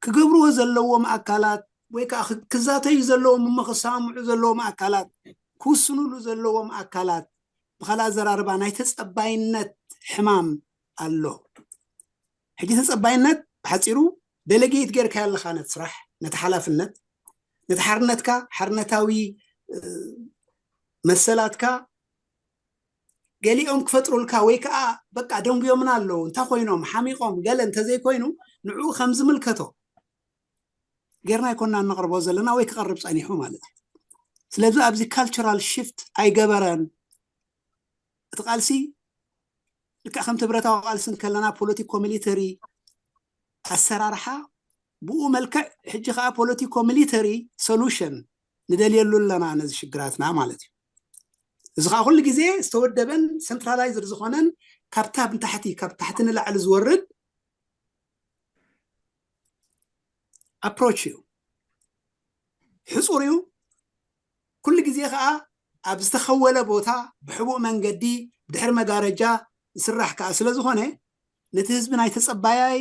ክገብርዎ ዘለዎም ኣካላት ወይ ከዓ ክዛተዩ ዘለዎም እሞ ክሰማምዑ ዘለዎም ኣካላት ክውስኑሉ ዘለዎም ኣካላት ብካልእ ኣዘራርባ ናይ ተፀባይነት ሕማም ኣሎ። ሕጂ ተፀባይነት ብሓፂሩ ደለጌት ጌርካ ኣለካ ነቲ ስራሕ ነቲ ሓላፍነት ነቲ ሓርነትካ ሓርነታዊ መሰላትካ ገሊኦም ክፈጥሩልካ ወይ ከዓ በቃ ደንጉዮምና ኣለዉ እንታይ ኮይኖም ሓሚቆም ገለ እንተዘይኮይኑ ንዕኡ ከም ዝምልከቶ ጌርና ኣይኮና እነቕርቦ ዘለና ወይ ክቐርብ ፀኒሑ ማለት እዩ። ስለዚ ኣብዚ ካልቸራል ሽፍት ኣይገበረን። እቲ ቃልሲ ልክዕ ከምቲ ብረታዊ ቃልሲ እንከለና ፖለቲኮ ሚሊተሪ ኣሰራርሓ ብኡ መልክዕ ሕጂ ከዓ ፖለቲኮ ሚሊተሪ ሶሉሽን ንደልየሉ ኣለና ነዚ ሽግራትና ማለት እዩ። እዚ ከዓ ኩሉ ግዜ ዝተወደበን ሰንትራላይዝድ ዝኾነን ካብታ ንታሕቲ ካብ ታሕቲ ንላዕሊ ዝወርድ ኣፕሮች እዩ። ሕፁር እዩ። ኩሉ ግዜ ከዓ ኣብ ዝተኸወለ ቦታ ብሕቡእ መንገዲ ብድሕሪ መጋረጃ ዝስራሕ ከዓ ስለ ዝኾነ ነቲ ህዝቢ ናይ ተፀባያይ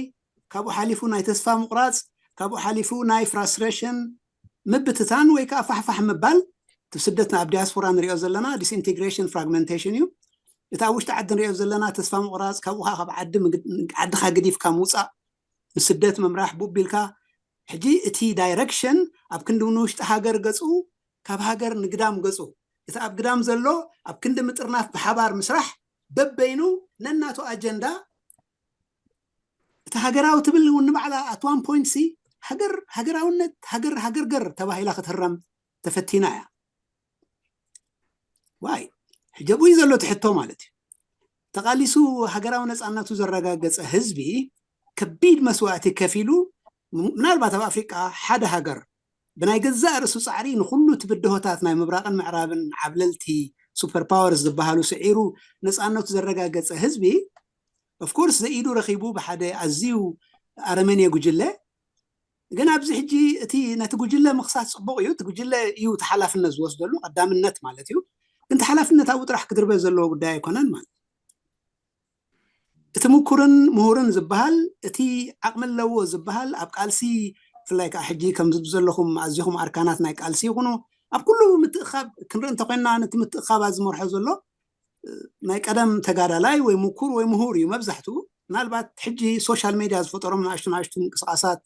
ካብኡ ሓሊፉ ናይ ተስፋ ምቁራፅ ካብኡ ሓሊፉ ናይ ፍራስትሬሽን ምብትታን ወይ ከዓ ፋሕፋሕ ምባል እቲ ስደትና ኣብ ዲያስፖራ ንሪኦ ዘለና ዲስኢንቴግሬሽን ፍራግመንቴሽን እዩ። እቲ ኣብ ውሽጢ ዓዲ ንሪኦ ዘለና ተስፋ ምቁራፅ ካብኡ ከዓ ካብ ዓዲ ዓድካ ግዲፍካ ምውፃእ ንስደት ምምራሕ ቡቢልካ ሕጂ እቲ ዳይረክሽን ኣብ ክንዲ ንውሽጢ ሃገር ገፁ ካብ ሃገር ንግዳም ገፁ እቲ ኣብ ግዳም ዘሎ ኣብ ክንዲ ምጥርናፍ ብሓባር ምስራሕ በበይኑ ነናቱ ኣጀንዳ እቲ ሃገራዊ ትብል እውን ንባዕላ ኣት ዋን ፖይንት ሲ ሃገር ሃገራውነት ሃገር ሃገርገር ተባሂላ ክትህረም ተፈቲና እያ። ዋይ ሕጀቡ እዩ ዘሎ ትሕቶ ማለት እዩ። ተቃሊሱ ሃገራዊ ነፃነቱ ዘረጋገፀ ህዝቢ ከቢድ መስዋእቲ ከፊሉ ምናልባት ኣብ ኣፍሪቃ ሓደ ሃገር ብናይ ገዛእ ርእሱ ፃዕሪ ንኩሉ እቲ ብድሆታት ናይ ምብራቕን ምዕራብን ዓብለልቲ ሱፐር ፓወርስ ዝበሃሉ ስዒሩ ነፃነቱ ዘረጋገፀ ህዝቢ ኦፍኮርስ ዘኢዱ ረኺቡ ብሓደ ኣዝዩ ኣረመኔ ጉጅለ ግን ኣብዚ ሕጂ እቲ ነቲ ጉጅለ ምኽሳስ ፅቡቕ እዩ እቲ ጉጅለ እዩ ተሓላፍነት ዝወስደሉ ቀዳምነት ማለት እዩ ግን ተሓላፍነት ኣብኡ ጥራሕ ክድርበ ዘለዎ ጉዳይ ኣይኮነን ማለት እቲ ምኩርን ምሁርን ዝበሃል እቲ ዓቕሚ ኣለዎ ዝበሃል ኣብ ቃልሲ ብፍላይ ከዓ ሕጂ ከም ዘለኹም ኣዚኹም ኣርካናት ናይ ቃልሲ ይኹኑ ኣብ ኩሉ ምትእኻብ ክንርኢ እንተኮይንና ነቲ ምትእኻባት ዝመርሖ ዘሎ ናይ ቀደም ተጋዳላይ ወይ ምኩር ወይ ምሁር እዩ መብዛሕትኡ ምናልባት ሕጂ ሶሻል ሜድያ ዝፈጠሮም ንኣሽቱ ንኣሽቱ ምንቅስቃሳት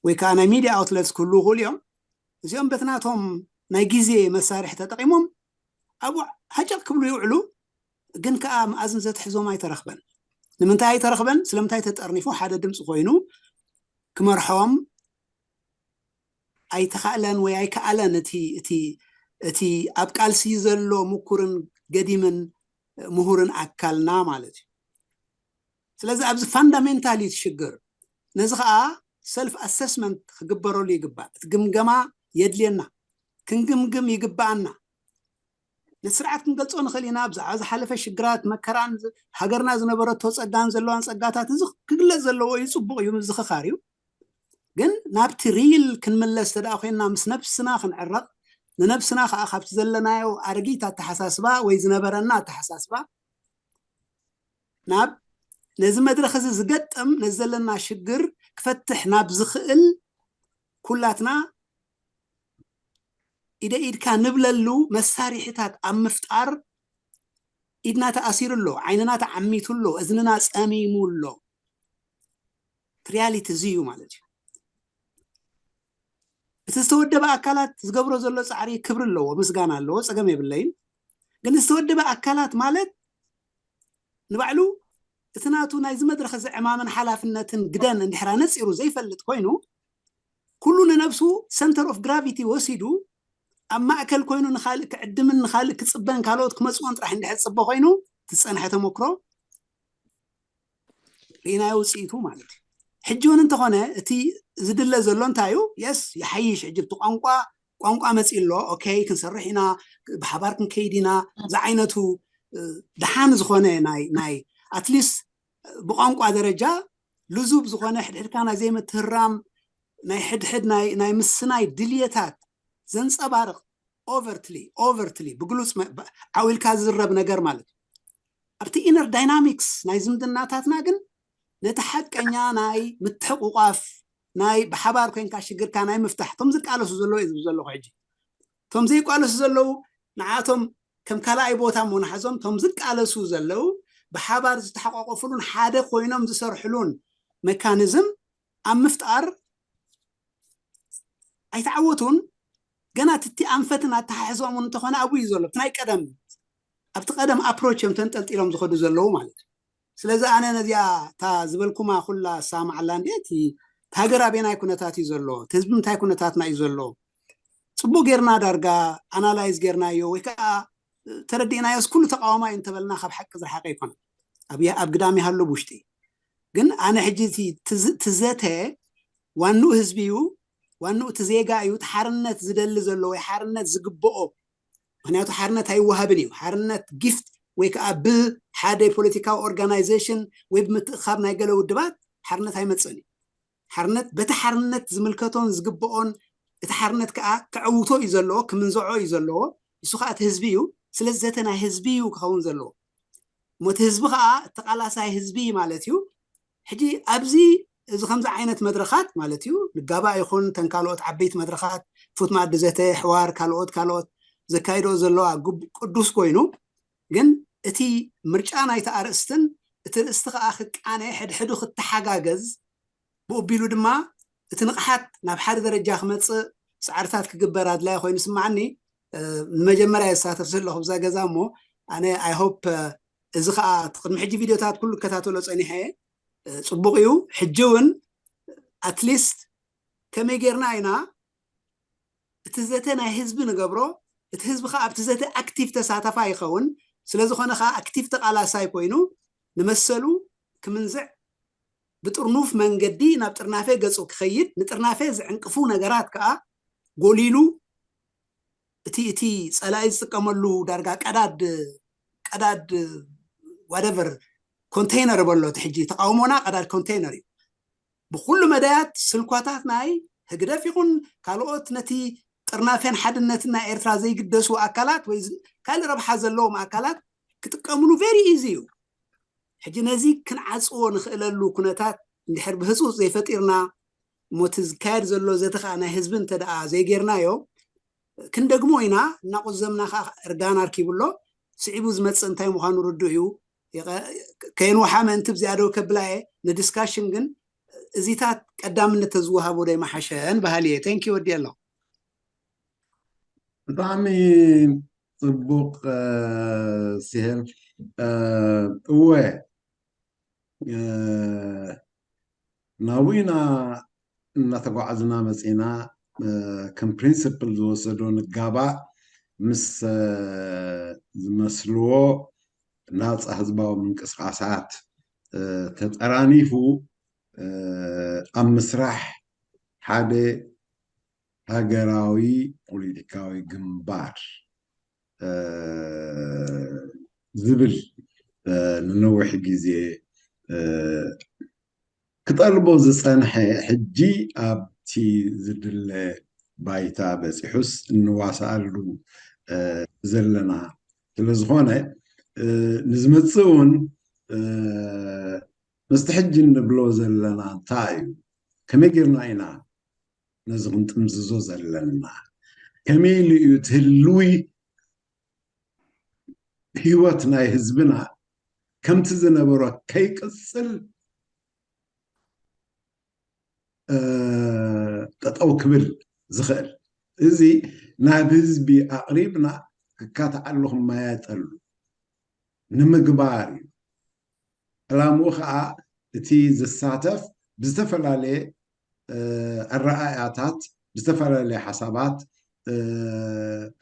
ወይ ከዓ ናይ ሚድያ ኣውትለትስ ክህልዉ ይኽእሉ እዮም እዚኦም በትናቶም ናይ ግዜ መሳርሒ ተጠቂሞም ኣብኡ ሃጨቅ ክብሉ ይውዕሉ ግን ከዓ መኣዝን ዘትሕዞም ኣይተረኽበን ንምንታይ ኣይተረኽበን? ስለምንታይ ተጠርኒፉ ሓደ ድምፂ ኮይኑ ክመርሖም ኣይተኻእለን ወይ ኣይከኣለን? እቲ እቲ እቲ ኣብ ቃልሲ ዘሎ ምኩርን ገዲምን ምሁርን ኣካልና ማለት እዩ። ስለዚ ኣብዚ ፋንዳሜንታል እዩ እቲ ሽግር። ነዚ ከዓ ሰልፍ ኣሰስመንት ክግበረሉ ይግባእ። እቲ ግምገማ የድልየና፣ ክንግምግም ይግባኣና። ነቲ ስርዓት ክንገልፆ ንኽእል ኢና። ብዛዕባ ዝሓለፈ ሽግራት መከራን ሃገርና ዝነበረቶ ፀጋን ዘለዋን ፀጋታት እዚ ክግለፅ ዘለዎ እዩ። ፅቡቅ እዩ፣ ምዝኽኻር እዩ። ግን ናብቲ ሪል ክንምለስ ተደኣ ኮይንና ምስ ነብስና ክንዕረቕ፣ ንነብስና ከዓ ካብቲ ዘለናዮ ኣረጊት ኣተሓሳስባ ወይ ዝነበረና ኣተሓሳስባ ናብ ነዚ መድረኽ እዚ ዝገጥም ነዚ ዘለና ሽግር ክፈትሕ ናብ ዝኽእል ኩላትና ኢደ ኢድካ ንብለሉ መሳሪሒታት ኣብ ምፍጣር ኢድና ተኣሲሩ ኣሎ፣ ዓይንና ተዓሚቱ ኣሎ፣ እዝንና ጸሚሙ ኣሎ። ሪያሊቲ እዚ እዩ ማለት እዩ። እቲ ዝተወደበ ኣካላት ዝገብሮ ዘሎ ፃዕሪ ክብሪ ኣለዎ፣ ምስጋና ኣለዎ፣ ፀገም የብለይን። ግን ዝተወደበ ኣካላት ማለት ንባዕሉ እቲ ናቱ ናይዚ መድረኽ እዚ ዕማምን ሓላፍነትን ግደን እንድሕራ ነፂሩ ዘይፈልጥ ኮይኑ ኩሉ ንነብሱ ሰንተር ኦፍ ግራቪቲ ወሲዱ ኣብ ማእከል ኮይኑ ንኻልእ ክዕድምን ንኻልእ ክፅበን ካልኦት ክመፅዎን ጥራሕ እንድሕር ፅበ ኮይኑ እቲ ዝፀንሐ ተመክሮ ርኢናዮ ውፅኢቱ ማለት እዩ። ሕጂ እውን እንተኾነ እቲ ዝድለ ዘሎ እንታይ እዩ? የስ ይሓይሽ። ሕጂ እቲ ቋንቋ ቋንቋ መፂ ኣሎ። ኦኬ ክንሰርሕ ኢና፣ ብሓባር ክንከይድ ኢና። ዝዓይነቱ ደሓን ዝኾነ ናይ ናይ ኣትሊስት ብቋንቋ ደረጃ ልዙብ ዝኾነ ሕድሕድካ ናይ ዘይምትህራም ናይ ሕድሕድ ናይ ምስናይ ድልየታት ዘንፀባርቕ ኦቨርትሊ ኦቨርትሊ ብግሉፅ ዓው ኢልካ ዝዝረብ ነገር ማለት እዩ። ኣብቲ ኢነር ዳይናሚክስ ናይ ዝምድናታትና ግን ነቲ ሓቀኛ ናይ ምትሕቑቋፍ ናይ ብሓባር ኮይንካ ሽግርካ ናይ ምፍታሕ እቶም ዝቃለሱ ዘለዉ እዩ ዝብል ዘለኹ። ሕጂ እቶም ዘይቃለሱ ዘለዉ ንዓቶም ከም ካልኣይ ቦታ እሞ ንሓዞም። እቶም ዝቃለሱ ዘለዉ ብሓባር ዝተሓቋቆፍሉን ሓደ ኮይኖም ዝሰርሕሉን መካኒዝም ኣብ ምፍጣር ኣይተዓወቱን። ገና ትቲ ኣንፈትን ኣተሓሕዞም እውን እንተኾነ ኣብኡ እዩ ዘሎ። እቲ ናይ ቀደም ኣብቲ ቀደም ኣፕሮች እዮም ተንጠልጢሎም ዝኸዱ ዘለዉ ማለት እዩ። ስለዚ ኣነ ነዚኣ እታ ዝበልኩማ ኩላ ሳምዓላ እንዲ እቲ ሃገር ኣበናይ ኩነታት እዩ ዘሎ፣ እቲ ህዝቢ ምንታይ ኩነታትና እዩ ዘሎ፣ ፅቡቅ ጌርና ዳርጋ ኣናላይዝ ጌርናዮ ወይ ከዓ ተረዲእናዮስ ኩሉ ተቃዋማይ እንተበልና ካብ ሓቂ ዝረሓቀ ኣይኮነን። ኣብ ግዳም ይሃሉ ብውሽጢ ግን ኣነ ሕጂ እቲ ትዘተ ዋንኡ ህዝቢ እዩ፣ ዋንኡ እቲ ዜጋ እዩ። እቲ ሓርነት ዝደሊ ዘሎ ወይ ሓርነት ዝግብኦ፣ ምክንያቱ ሓርነት ኣይወሃብን እዩ። ሓርነት ጊፍት ወይ ከዓ ብሓደ ፖለቲካዊ ኦርጋናይዜሽን ወይ ብምትእኻብ ናይ ገለ ውድባት ሓርነት ኣይመፅእን እዩ። ሓርነት በቲ ሓርነት ዝምልከቶን ዝግብኦን እቲ ሓርነት ከዓ ክዕውቶ እዩ ዘለዎ፣ ክምንዘዖ እዩ ዘለዎ። ንሱ ከዓ እቲ ህዝቢ እዩ። ስለዚ ዘተ ናይ ህዝቢ እዩ ክኸውን ዘለዎ። እሞ እቲ ህዝቢ ከዓ ተቃላሳይ ህዝቢ ማለት እዩ። ሕጂ ኣብዚ እዚ ከምዚ ዓይነት መድረኻት ማለት እዩ ንጋባእ ይኹን ተን ካልኦት ዓበይቲ መድረኻት ፉት ማኣዲ ዘተ ሕዋር ካልኦት ካልኦት ዘካይዶ ዘለዋ ቅዱስ ኮይኑ ግን እቲ ምርጫ ናይቲ ኣርእስትን እቲ ርእስቲ ከዓ ክቃነ ሕድሕዱ ክተሓጋገዝ ብኡቢሉ ድማ እቲ ንቕሓት ናብ ሓደ ደረጃ ክመፅእ ፃዕርታት ክግበር ኣድላይ ኮይኑ ስማዓኒ። ንመጀመርያ ይሳተፍ ዘለኹ ብዛ ገዛ እሞ ኣነ ኣይ ሆፕ እዚ ከዓ ቅድሚ ሕጂ ቪድዮታት ኩሉ እከታተሎ ፀኒሐ እየ። ፅቡቅ እዩ። ሕጂ እውን ኣትሊስት ከመይ ጌርና ኢና እቲ ዘተ ናይ ህዝቢ ንገብሮ፣ እቲ ህዝቢ ከዓ ኣብቲ ዘተ ኣክቲቭ ተሳተፋ ይኸውን። ስለዝኾነ ከዓ ኣክቲቭ ተቃላሳይ ኮይኑ ንመሰሉ ክምንዝዕ ብጥርኑፍ መንገዲ ናብ ጥርናፈ ገፁ ክኸይድ ንጥርናፈ ዝዕንቅፉ ነገራት ከዓ ጎሊሉ እቲ እቲ ፀላኢ ዝጥቀመሉ ዳርጋ ቀዳድ ቀዳድ ዋደቨር ኮንቴይነር በሎ እቲ ሕጂ ተቃውሞና ቀዳድ ኮንቴይነር እዩ። ብኩሉ መዳያት ስልኳታት ናይ ህግደፍ ይኹን ካልኦት ነቲ ጥርናፌን ሓድነትን ናይ ኤርትራ ዘይግደሱ ኣካላት ወይ ካልእ ረብሓ ዘለዎም ኣካላት ክጥቀምሉ ቨሪ ኢዚ እዩ። ሕጂ ነዚ ክንዓፅዎ ንኽእለሉ ኩነታት እንድሕር ብህፁፅ ዘይፈጢርና እሞ እቲ ዝካየድ ዘሎ ዘተ ከዓ ናይ ህዝቢ እንተ ደኣ ዘይጌርናዮ ክንደግሞ ኢና። እናቆዘምና ከዓ እርጋን ኣርኪቡ ኣሎ። ስዒቡ ዝመፅእ እንታይ ምዃኑ ርዱእ እዩ። ከየንውሓ ምእንቲ ብዚኣ ደው ከብላ እየ። ንዲስካሽን ግን እዚታት ቀዳምነት ተዝወሃቦ ዶ ይመሓሸን በሃሊ እየ። ቴንኪ ወዲ ኣለኹ። ብጣዕሚ ፅቡቅ ሲሄል። እወ ናብኡ ኢና እናተጓዓዝና መፂና። ከም ፕሪንስፕል ዝወሰዶ ንጋባእ ምስ ዝመስልዎ ናፃ ህዝባዊ ምንቅስቃሳት ተጠራኒፉ ኣብ ምስራሕ ሓደ ሃገራዊ ፖለቲካዊ ግንባር ዝብል ንነዊሕ ግዜ ክጠልቦ ዝፀንሐ፣ ሕጂ ኣብቲ ዝድለ ባይታ በፂሑስ እንዋሳኣሉ ዘለና ስለዝኾነ፣ ንዝመፅእ እውን ምስቲ ሕጂ እንብሎ ዘለና እንታይ እዩ? ከመይ ጌርና ኢና ነዚ ክንጥምዝዞ ዘለና? ከመይ ኢሉ እዩ እቲ ህልዊ ህይወት ናይ ህዝብና ከምቲ ዝነበሮ ከይቅፅል ጠጠው ክብል ዝኽእል? እዚ ናብ ህዝቢ ኣቕሪብና ክካታዓሉ ክመያየጠሉ ንምግባር እዩ። ዕላምኡ ከዓ እቲ ዝሳተፍ ብዝተፈላለየ ኣረኣእያታት፣ ብዝተፈላለየ ሓሳባት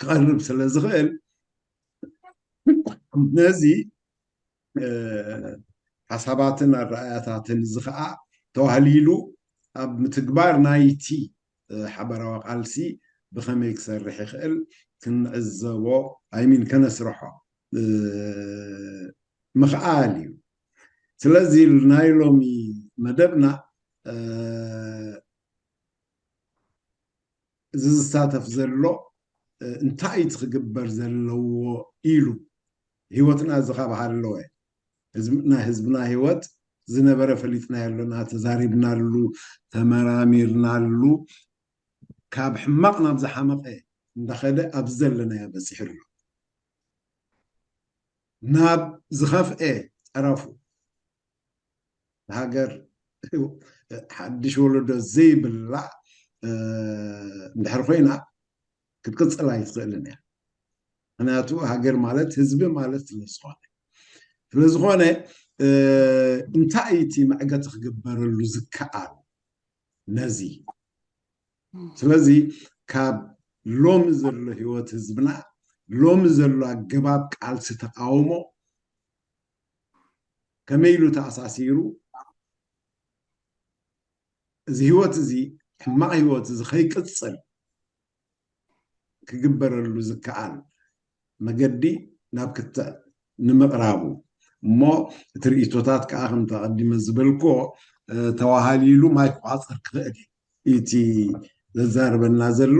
ክቐርብ ስለ ዝኽእል፣ ነዚ ሓሳባትን ኣረኣእያታትን እዚ ከዓ ተዋህሊሉ ኣብ ምትግባር ናይቲ ሓበራዊ ቃልሲ ብኸመይ ክሰርሕ ይኽእል ክንዕዘቦ፣ ኣይሚን ከነስርሖ ምኽኣል እዩ። ስለዚ ናይ ሎሚ መደብና እዚ ዝሳተፍ ዘሎ እንታይ እቲ ክግበር ዘለዎ ኢሉ ህይወትና እዚ ካብ ሃለወ፣ ህዝብ-፣ ናይ ህዝብና ህይወት ዝነበረ ፈሊጥናዮ ኣለና፣ ተዛሪብናሉ፣ ተመራሚርናሉ፣ ካብ ሕማቕ ናብ ዝሓመቐ እንዳኸደ ኣብዚ ዘለናዮ በፂሑ ኣሎ። ናብ ዝኸፍኤ ጠረፉ ሃገር ሓድሽ ወለዶ ዘይብላ እንድሕር ኮይና ክትቅፅል ኣይትኽእልን እያ። ምክንያቱ ሃገር ማለት ህዝቢ ማለት ስለዝኾነ ስለዝኾነ እንታይ እቲ መዕገቲ ክግበረሉ ዝከኣል ነዚ? ስለዚ ካብ ሎሚ ዘሎ ህይወት ህዝብና፣ ሎሚ ዘሎ ኣገባብ ቃልሲ ተቃውሞ ከመይ ኢሉ ተኣሳሲሩ፣ እዚ ህይወት እዚ፣ ሕማቕ ህይወት እዚ ከይቅፅል ክግበረሉ ዝከኣል መገዲ ናብ ክትዕ ንምቕራቡ እሞ፣ እቲ ርእይቶታት ከዓ ከምቲ ኣቐዲመ ዝበልክዎ ተዋሃሊሉ ማይ ክቋፅር ክኽእል እዩ። እቲ ዘዛርበና ዘሎ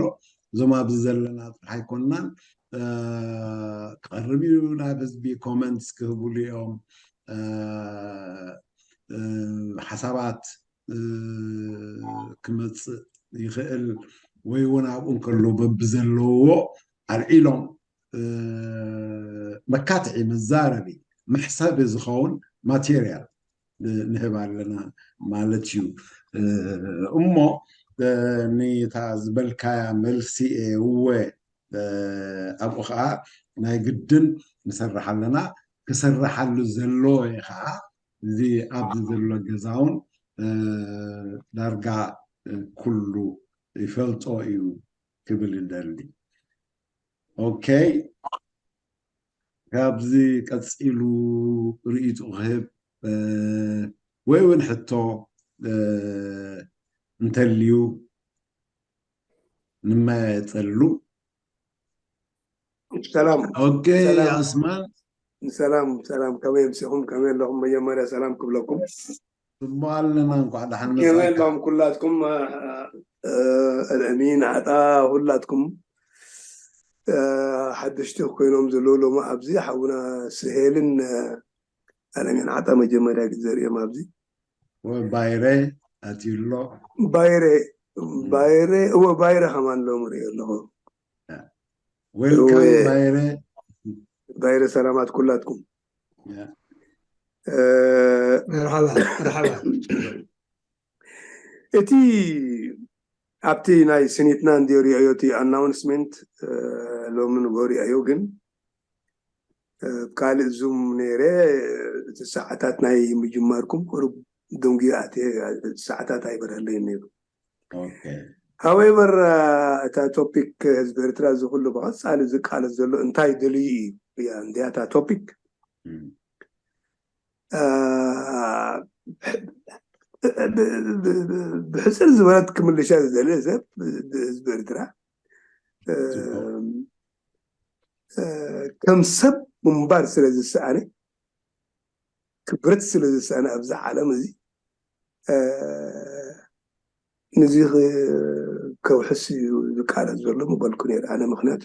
እዞም ኣብዚ ዘለና ጥራሕ ኣይኮንናን፣ ክቐርብ እዩ፣ ናብ ህዝቢ ኮመንትስ ክህብሉ እዮም፣ ሓሳባት ክመፅእ ይኽእል፣ ወይ እውን ኣብኡ እንከሎ በብዘለዎ ኣልዒሎም መካትዒ፣ መዛረቢ፣ መሕሰቢ ዝኸውን ማቴርያል ንህብ ኣለና ማለት እዩ። እሞ ንታ ዝበልካያ መልሲ እየ፣ እወ፣ ኣብኡ ከዓ ናይ ግድን ንሰርሕ ኣለና። ክሰርሓሉ ዘለዎ እየ ከዓ፣ እዚ ኣብዚ ዘሎ ገዛውን ዳርጋ ኩሉ ይፈልጦ እዩ ክብል ይደሊ። ኦኬ፣ ካብዚ ቀፂሉ ርእይቱ ክህብ ወይ እውን ሕቶ እንተልዩ ንመያየጠሉ። ሰላም። ኦኬ፣ ኣስማን። ሰላም ሰላም፣ ከመይ ኣምሲኹም? ከመይ ኣለኹም? መጀመርያ ሰላም ክብለኩም። ጽቡቕ ኣለና፣ እንኳዕ ደሓን ከመይ ኣለኹም ኩላትኩም? ኣልእሚን ዓጣ፣ ሁላትኩም ሓደሽቲ ኮይኖም ዘለዉ ሎሚ ኣብዚ ሓውና ስሄልን ኣልእሚን ዓጣ መጀመርያ ግዜ ዘርእዮም ኣብዚ። ባይረ ኣትዩ ኣሎ። ባይረ፣ ባይረ፣ እወ፣ ባይረ ከማን ሎሚ ርእዮ ኣለኹ። ዌልካም ባይረ። ባይረ ሰላማት ኩላትኩም። መርሓባ፣ መርሓባ። እቲ ኣብቲ ናይ ስኒትና እንድዮ ሪኣዮ፣ እቲ ኣናውንስመንት ሎሚ ንጎ ሪኣዮ፣ ግን እ፣ ካልእ ዙም ነይረ፣ እቲ ሰዓታት ናይ ምጅማርኩም ቁሩብ ደንጉየ ኣትየ፣ ሰዓታት ኣይበርሀለይን ነይሩ። ኦኬ። However፣ እ፣ እታ ቶፒክ ህዝቢ ኤርትራ እዚ ኩሉ ብቐጻሊ ዝቃለስ ዘሎ እንታይ ደልዩ እዩ? እያ እንድያ እታ ቶፒክ። እም። እ፣ ብ-፣ ብ-፣ ብ-፣ ብ-፣ ብሕጽር ዝበለት ክምልሻ ዝደለ ሰብ ህዝቢ ኤርትራ፣ እ፣ ጽቡቅ። እ፣ ከም ሰብ ምንባር ስለ ዝሰኣነ፣ ክብረት ስለ ዝሰኣነ ኣብዚ ዓለም እዚ፣ እ፣ ነዚ ክ-፣ ከውሕስ እዩ ዝቃለስ ዘሎ ምበልኩ ነይረ ኣነ። ምኽንያቱ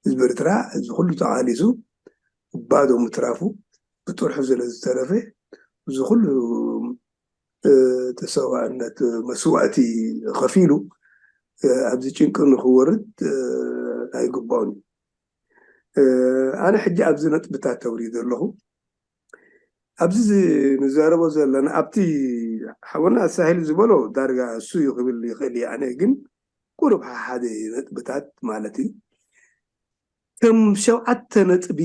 ህዝቢ ኤርትራ እዚ ኩሉ ተቓሊሱ ባዶ ምትራፉ ብጥርሑ ስለ ዝተረፈ፣ እዚ ኩሉ፣ እ፣ ተሰዋእነት፣ መስዋእቲ ከፊሉ፣ እ፣ ኣብዚ ጭንቂ ንኽወርድ፣ እ፣ ኣይግባኦን እዩ። እ፣ ኣነ ሕጂ ኣብዚ ነጥብታት ተውሪደ ኣለኹ። ኣብዚ ዝ-፣ ንዛረቦ ዘለና፣ ኣብቲ ሓወና ሳሂል ዝበሎ ዳርጋ እሱ እዩ ክብል ይኽእል እየ። ኣነ ግን ቁሩብ ሓደ ነጥብታት ማለት እዩ። ከም ሸውዓተ ነጥቢ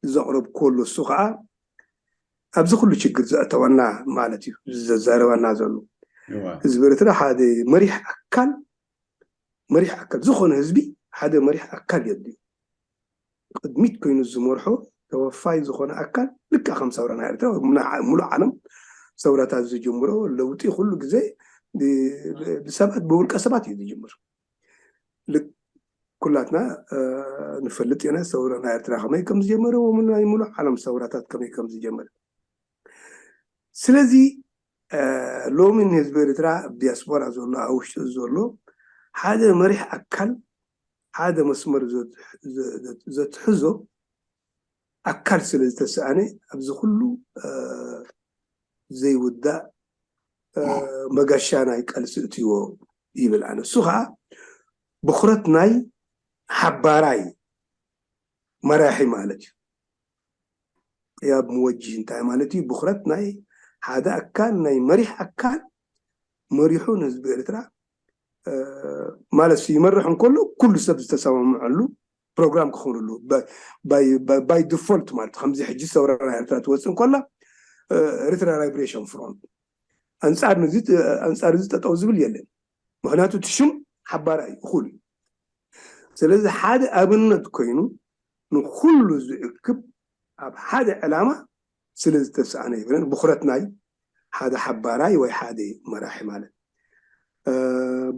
ዘቕረብኩዎ ኣሎ፣ እሱ ኸዓ ኣብዚ ኩሉ ችግር ዘእተወና ማለት እዩ፣ ዘዛረበና ዘሎ። እዋ። ህዝቢ ኤርትራ ሓደ መሪሕ ኣካል፣ መሪሕ ኣካል፣ ዝኾነ ህዝቢ ሓደ መሪሕ ኣካል የድልዩ። ቅድሚት ኮይኑ ዝመርሖ ተወፋይ ዝኾነ ኣካል፣ ልክዕ ከም ሰውራ ናይ ኤርትራ ወይ ምና-፣ ሙሉእ ዓለም ሰውራታት ዝጅምሮ ለውጢ ኩሉ ግዜ ብ-፣ ብ-፣ ብሰባት፣ ብውልቀ ሰባት እዩ ዝጅምር። ልክ-፣ ኩላትና፣ እ፣ ንፈልጥ ኢና ሰውራ ናይ ኤርትራ ከመይ ከም ዝጀመረ፣ ወምና ናይ ሙሉእ ዓለም ሰውራታት ከመይ ከም ዝጀመረ። ስለዚ፣ እ፣ ሎሚ ንህዝቢ ኤርትራ ኣብ ዲያስፖራ ዘሎ፣ ኣብ ውሽጢ ዘሎ ሓደ መሪሕ ኣካል፣ ሓደ መስመር ዘት-፣ ዘ-፣ ዘት-፣ ዘትሕዞ ኣካል ስለ ዝተሰኣነ፣ ኣብዚ ኩሉ፣ እ፣ ዘይውዳእ፣ እ፣ መገሻ ናይ ቃልሲ እትይዎ ይብል ኣነ። እሱ ኸዓ ብኹረት ናይ ሓባራይ መራሒ ማለት እዩ። ቅያድ ሙወጅህ እንታይ ማለት እዩ? ብኹረት ናይ ሓደ ኣካል፣ ናይ መሪሕ ኣካል መሪሑ ንህዝቢ ኤርትራ፣ እ፣ ማለት እዩ፣ ይመርሕ እንከሎ ኩሉ ሰብ ዝተሰማምዐሉ ፕሮግራም ክኸውን ኣለዎ። ብ-፣ by፣ by፣ by default ማለት እዩ። ከምዚ ሕጂ ሰውራ ናይ ኤርትራ ትወጽእ እንከላ፣ እ፣ ኤርትራ ላይብሬሽን ፍሮንት ኣንጻር ነዚ፣ ኣንጻር እዚ ጠጠው ዝብል የለን። ምኽንያቱ እቲ ሽም ሓባራይ እዩ፣ እኹል እዩ። ስለዚ ሓደ ኣብነት ኮይኑ ንኹሉ ዝእክብ ኣብ ሓደ ዕላማ ስለ ዝተሰኣነ ይብለን። ብኹረት ናይ ሓደ ሓባራይ ወይ ሓደ መራሒ ማለት፣ እ፣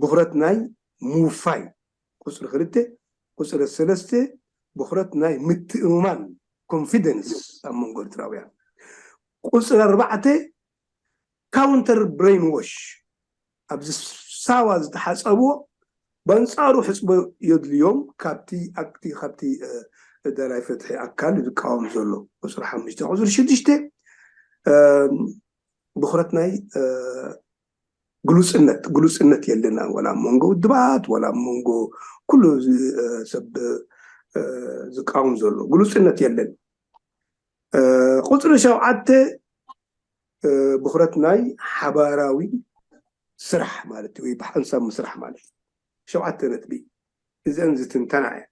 ብኹረት ናይ ምውፋይ ቁጽሪ ክልተ፣ ቁጽሪ ሰለስተ ብኹረት ናይ ምትእምማን፣ ኮንፊደንስ፣ ኣብ መንጎ ኤርትራውያን፣ ቁጽሪ ኣርባዕተ ካውንተር ብሬን ዎሽ፣ ኣብዚ ሳዋ ዝተሓጸብዎ በንጻሩ ሕጽቦ የድልዮም፣ ካብቲ ኣክቲ-፣ ካብቲ፣ እ፣ ደላይ ፍትሒ ኣካል ዝቃወም ዘሎ። ቁጽሪ ሓሙሽተ፣ ቁጽሪ ሽዱሽተ፣ እ፣ ብኹረት ናይ፣ እ፣ ግሉጽነት፣ ግሉጽነት የለን፣ ወላ ኣብ መንጎ ውድባት፣ ወላ ኣብ መንጎ ኩሉ ዝ-፣ እ፣ ሰብ፣ እ፣ ዝቃወም ዘሎ ግሉጽነት የለን። እ፣ ቁጽሪ ሸውዓተ፣ እ፣ ብኹረት ናይ ሓባራዊ ስራሕ ማለት እዩ፣ ወይ ብሓንሳብ ምስራሕ ማለት እዩ። ሸውዓተ ነጥቢ እዘን ዝትንተና እየን።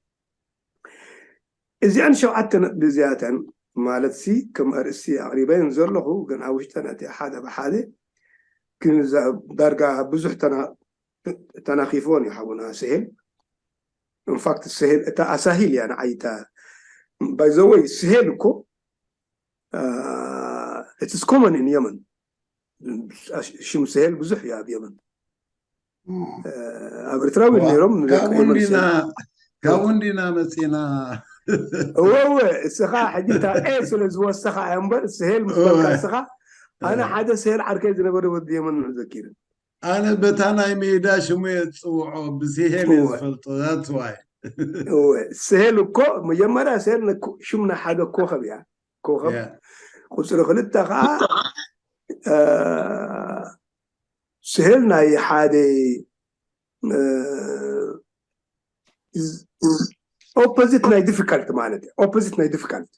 እዚኣን ሸውዓተ ነጥቢ እዚኣተን ማለት ሲ ከም ኣርእስቲ ኣቕሪበን ዘለኹ፣ ግን ኣብ ውሽጠን እቲ ሓደ ብሓደ ክንዛ-፣ ዳርጋ ብዙሕ ተና-፣ ተናኺፍዎን እዩ ሓውና ስሄል። ኢንፋክት ስሄል፣ እታ ኣሳሂል እያ ንዓይ እታ፣ by the way፣ ስሄል እኮ፣ እ፣ it is common in የመን። ሽም ስሄል ብዙሕ እዩ ኣብ የመን። እ፣ ኣብ ኤርትራ እውን ዋ፣ ነይሮም፣ ንደቂ ካብኡ የመን እንዲና፣ ስሄል። ካብኡ እንዲና መጺና። እወ፣ እወ፣ እስኻ ሕጂ እታ ኤ ስለ ዝወሰኻ እያ እምበር፣ ስሄል ምስ በልካ እወ። እስኻ፣ ኣነ እወ። ሓደ ስሄል ዓርከይ ዝነበረ ወዲ የመን እዩ ዘኪርን። ኣነ በታ ናይ ሜዳ ሽሙ እየ ዝጽውዖ፣ ብስሄል እየ እወ። ዝፈልጦ፣ that's why። እወ፣ ስሄል እኮ መጀመርያ ስሄል ንኩ-፣ ሽም ናይ ሓደ ኮኸብ እያ። ኮኸብ። እያ። ቁጽሪ ክልተ ኸዓ፣ እ፣ ስሄል ናይ ሓደ፣ እ፣ ዝ-፣ ኦፖዚት ናይ ዲፊካልት ማለት እዩ። ኦፖዚት ናይ ዲፊካልት።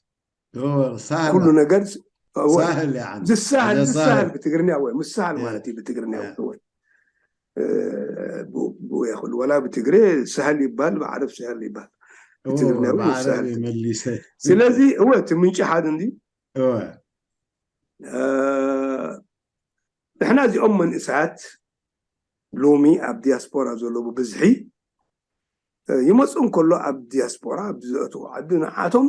ኦ፣ ሳህል። ኩሉ ነገር ስ-፣ እወ። ሳህል፣ ያዓኒ። ዝሳህል፣ ሓደ ዝሳህል ሳህል። ብትግርኛ፣ እወ፣ ምስሃል እወ። ማለት እዩ ብትግርኛ፣ እወ። እወ። እ፣ ቡ-፣ ቡ-፣ ይኹን፣ ወላ ብትግሬ ሳህል ይባል፣ ብዓረብ ሳህል ይባል። እቲ ትግርኛ እውን ይወስድ። ስለዚ እወ እቲ ምንጪ ሓደ እንዲ ንሕና እዚኦም መንእሰያት ሎሚ ኣብ ዲያስፖራ ዘሎ ብብዝሒ ይመፁ እንከሎ ኣብ ዲያስፖራ ኣብዚ ዘእትዎ ዓዲ ንዓቶም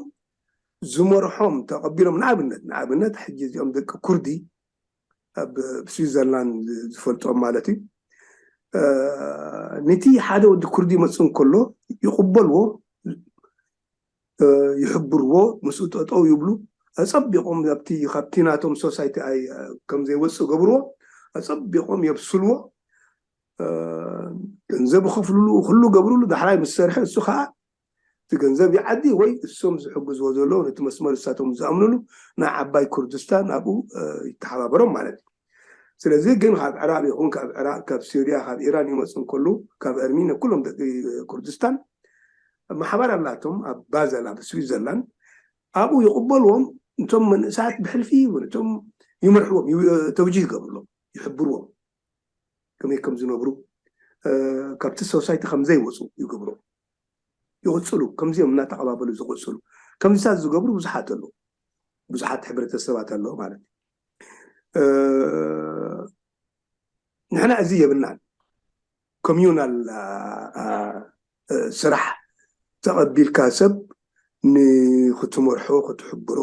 ዝመርሖም ተቐቢሎም ንኣብነት ንኣብነት ሕጂ እዚኦም ደቂ ኩርዲ ኣብ ስዊዘርላንድ ዝፈልጦም ማለት እዩ። ነቲ ሓደ ወዲ ኩርዲ ይመፅእ እንከሎ ይቕበልዎ፣ ይሕብርዎ፣ ምስኡ ጠጠው ይብሉ። ኣፀቢቖም ኣብቲ ካብቲ ናቶም ሶሳይቲ ከምዘይወፅእ ገብርዎ፣ ኣፀቢቖም የብስልዎ። ገንዘብ ይኸፍልሉ፣ ኩሉ ገብርሉ። ዳሕራይ ምስ ሰርሐ እሱ ከዓ እቲ ገንዘብ ይዓዲ ወይ እሶም ዝሕግዝዎ ዘለዉ ነቲ መስመር እሳቶም ዝኣምንሉ ናይ ዓባይ ኩርድስታን ኣብኡ ይተሓባበሮም ማለት እዩ። ስለዚ ግን ካብ ዕራቕ ይኹን ካብ ዕራቕ ካብ ሲርያ ካብ ኢራን ይመፁ እንከሉ ካብ ኣርሚን ኩሎም ደቂ ኩርድስታን ማሕበር ኣላቶም ኣብ ባዘል ኣብ ስዊዘርላንድ ኣብኡ ይቕበልዎም። እቶም መንእሳት ብሕልፊ እውን እቶም ይመርሕዎም፣ ተውጅህ ይገብርሎም፣ ይሕብርዎም ከመይ ከም ዝነብሩ ካብቲ ሶሳይቲ ከም ዘይወፁ ይገብሩ ይቕፅሉ። ከምዚኦም እናተቐባበሉ ዝቕፅሉ ከምዚታት ዝገብሩ ብዙሓት ኣለዉ። ብዙሓት ሕብረተሰባት ኣለዉ ማለት እዩ። ንሕና እዚ የብልናን። ኮሚዩናል ስራሕ ተቐቢልካ ሰብ ንክትመርሖ ክትሕብሮ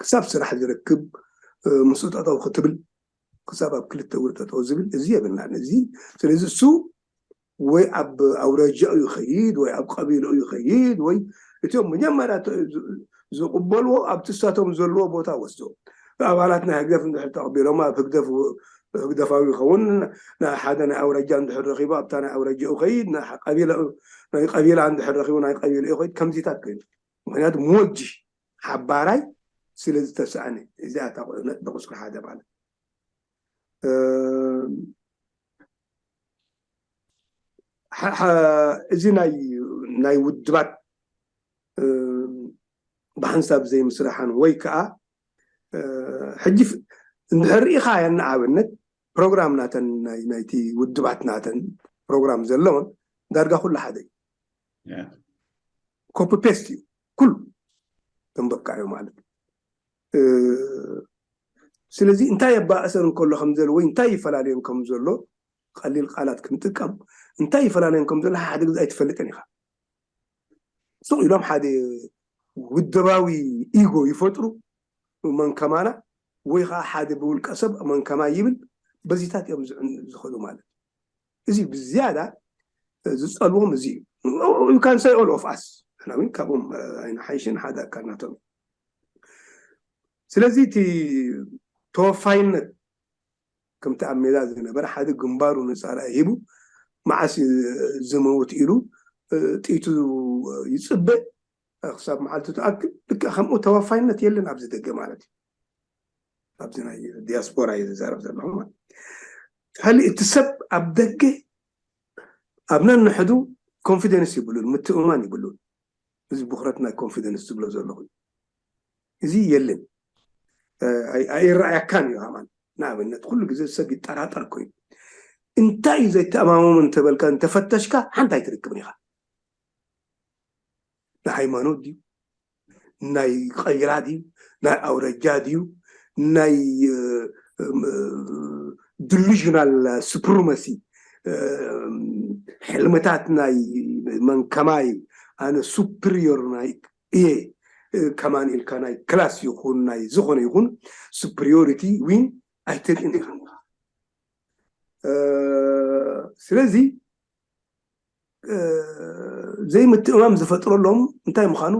ክሳብ ስራሕ ዝረክብ ምስኡ ጠጠው ክትብል ክሳብ ኣብ ክልተ እግሩ ጠጠው ዝብል እዚ የብልናን። እዚ ስለዚ እሱ ወይ ኣብ ኣውራጃኡ ይኸይድ ወይ ኣብ ቀቢልኡ ይኸይድ ወይ እቲኦም መጀመርያ ዝቕበልዎ ኣብቲ እሳቶም ዘለዎ ቦታ ወስዶ ኣባላት ናይ ህግደፍ እንድሕር ተቐቢሎም ኣብ ህግደፍ ህግደፋዊ ይኸውን ናይ ሓደ ናይ ኣውራጃ እንድሕር ረኺቡ ኣብታ ናይ ኣውራጃኡ ኸይድ ናይ ቀቢላ እንድሕር ረኺቡ ናይ ቀቢልኡ ይኸይድ ከምዚታት ኮይኑ ምክንያቱ ሞጂ ሓባራይ ስለ ዝተሰኣነ እዚኣ እታ ነጥቢ ቁፅሪ ሓደ ማለት እዚ ናይ ናይ ውድባት ብሓንሳብ ዘይምስራሓን ወይ ከዓ ሕጂ እንድሕር ርኢኻ ያ ንኣብነት ፕሮግራም ናተን ናይቲ ውድባት ናተን ፕሮግራም ዘለውን ዳርጋ ኩሉ ሓደ እዩ ኮፒ ፔስት እዩ ኩሉ ተንበብካ እዩ ማለት ስለዚ እንታይ የባእሰን ከሎ ከም ዘሎ ወይ እንታይ ይፈላለዮም ከም ዘሎ ቀሊል ቃላት ክንጥቀም እንታይ ይፈላለዮም ከም ዘሎ ሓደ ግዜ ኣይትፈልጥን ኢኻ ሱቕ ኢሎም ሓደ ውደባዊ ኢጎ ይፈጥሩ መን ከማና ወይ ከዓ ሓደ ብውልቀ ሰብ መን ከማይ ይብል በዚታት እዮም ዝኸዱ ማለት እዚ ብዝያዳ ዝፀልዎም እዚ you can say all of us ንሕና እውን ካብኦም ኣይንሓይሽን ሓደ ኣካል ናቶም ስለዚ እቲ ተወፋይነት ከምቲ ኣብ ሜዳ ዝነበረ ሓደ ግንባሩ ንፃራይ ሂቡ መዓስ ዝመውት ኢሉ ጥይቱ ይፅበ ክሳብ መዓልቱ ትኣክል ልክዕ ከምኡ ተወፋይነት የለን ኣብዚ ደገ ማለት እዩ ኣብዚ ናይ ዲያስፖራ እዩ ዝዛረብ ዘለኹ ማለት ካልእ እቲ ሰብ ኣብ ደገ ኣብ ነንሕዱ ኮንፊደንስ ይብሉን ምትእምማን ይብሉን እዚ ብኩረት ናይ ኮንፊደንስ ዝብሎ ዘለኹ እዚ የለን ኣይረኣየካን እዩ ኣማን ንኣብነት ኩሉ ግዜ ሰብ ይጠራጠር ኮይኑ እንታይ እዩ ዘይተኣማመሙ እንተበልካ እንተፈተሽካ ሓንቲ ኣይትርክብን ኢኻ ንሃይማኖት ድዩ ናይ ቀቢላ ድዩ ናይ ኣውረጃ ድዩ ናይ delusional supremacy ሕልምታት ናይ መን ከማይ ኣነ superior ናይ እየ ከማን ኢልካ ናይ class ይኹን ናይ ዝኾነ ይኹን superiority ዊን ኣይተርእን ኢኻ ስለዚ ዘይምትእማም ዝፈጥረሎም እንታይ ምዃኑ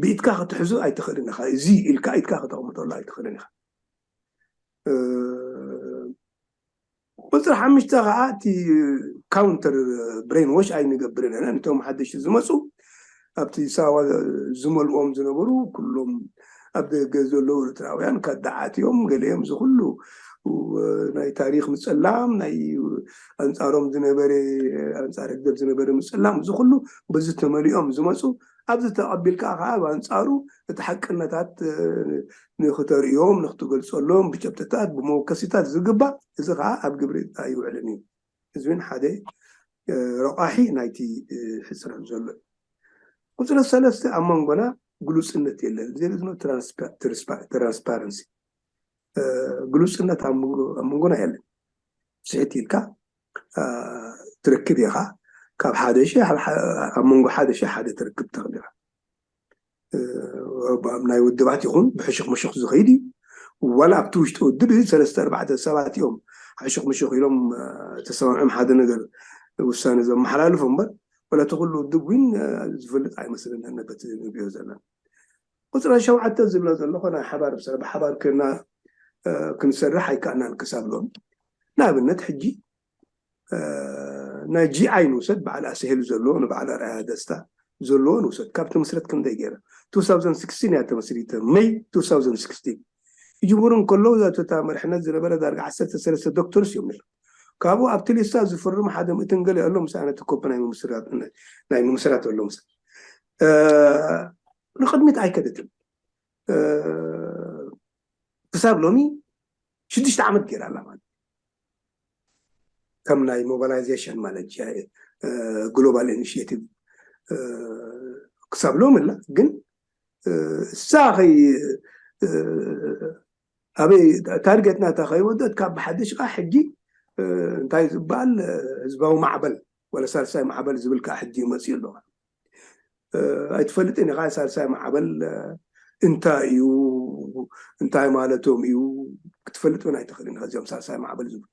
ብኢድካ ክትሕዙ ኣይትኽእልን ኢኻ እዚ ኢልካ ኢድካ ከተቕምጠሉ ኣይትኽእልን ኢኻ ቁፅሪ ሓሙሽተ ከዓ እቲ counter brainwash ኣይንገብርን ኢና ነቶም ሓደሽቲ ዝመፁ ኣብቲ ሳዋ ዝመልዎም ዝነበሩ ኩሎም ኣብ ደገ ዘለዉ ኤርትራውያን ከዳዓት እዮም ገሊኦም ዝኩሉ ናይ ታሪክ ምፅላም ናይ ኣንፃሮም ዝነበረ ኣንፃር ህግደፍ ዝነበረ ምፅላም ዝኩሉ በዚ ተመሊኦም ዝመፁ ኣብዚ ተቐቢልካ ከዓ ብኣንፃሩ እቲ ሓቅነታት ንክተርእዮም ንክትገልፀሎም ብጨብጥታት ብመወከሲታት ዝግባእ እዚ ከዓ ኣብ ግብሪ ኣይውዕልን እዩ እዚ እውን ሓደ ረቋሒ ናይቲ ሕፅረት ዘሎ እዩ። ቁፅሪ ሰለስተ ኣብ መንጎና ግሉፅነት የለን። There is no transparency። ግሉፅነት ኣብ መንጎና የለን። ስሕት ኢልካ ትረክብ ኢኻ። ካብ ሓደ ሺ ኣብ መንጎ ሓደ ሺ ሓደ ትረክብ ትኽእል ኢኻ። ናይ ውድባት ይኹን ብሕሹኽ ምሹኽ ዝኸይድ እዩ። ዋላ ኣብቲ ውሽጢ ውድብ እዚ ሰለስተ ኣርባዕተ ሰባት እዮም ሕሹኽ ምሹኽ ኢሎም ተሰማምዖም ሓደ ነገር ውሳነ ዘመሓላልፉ እምበር፣ ዋላ እቲ ኩሉ ውድብ እውን ዝፈልጥ ኣይመስለንን በቲ ንሪኦ ዘለና። ቁፅሪ ሸውዓተ ዝብሎ ዘለኹ ናይ ሓባር ብሰ-፣ ብሓባር ኮይና ክንሰርሕ ኣይከኣልናን ክሳብ ሎሚ። ንኣብነት ሕጂ ናይ ጂ ኣይ ንውሰድ፣ በዓል ኣስሄል ዘለዎ፣ ንበዓል ኣርኣያ ደስታ ዘለዎ ንውሰድ። ካብ ትምስረት ክንደይ ገይረ? two thousand sixteen እያ ተመስሪተ፣ ሜይ two thousand sixteen። ይጅምሩ እንከለዉ እዛ እታ መሪሕነት ዝነበረ ዳርጋ ዓሰርተ ሰለስተ ዶክተርስ እዮም ነይሮም። ካብኡ ኣብቲ ሊስታ ዝፍርም ሓደ ምእትን ገለ ኣሎ፣ ምስ ኣነ እቲ ኮፒ ናይ ምምስራት፣ ናይ ምምስራት ኣሎ። ምስ ንቕድሚት ኣይከደትን። ክሳብ ሎሚ ሽዱሽተ ዓመት ገይራ ኣላ ማለት እዩ። ከም ናይ ሞባላይዜሽን ማለት ግሎባል ኢኒሽቲቭ ክሳብ ሎሚ ኣላ። ግን እሳ ከይ ኣበይ ታርጌት ናታ ከይወደት ካብ ብሓድሽ ካ ሕጂ እንታይ ዝበሃል ህዝባዊ ማዕበል ወለ ሳልሳይ ማዕበል ዝብል ካ ሕጂ ይመፅእ ኣሎ። ኣይትፈልጥን ኢኻ። ሳልሳይ ማዕበል እንታይ እዩ፣ እንታይ ማለቶም እዩ ክትፈልጥ እውን ኣይትኽእልን ኢኻ። እዚኦም ሳልሳይ ማዕበል ዝብሉ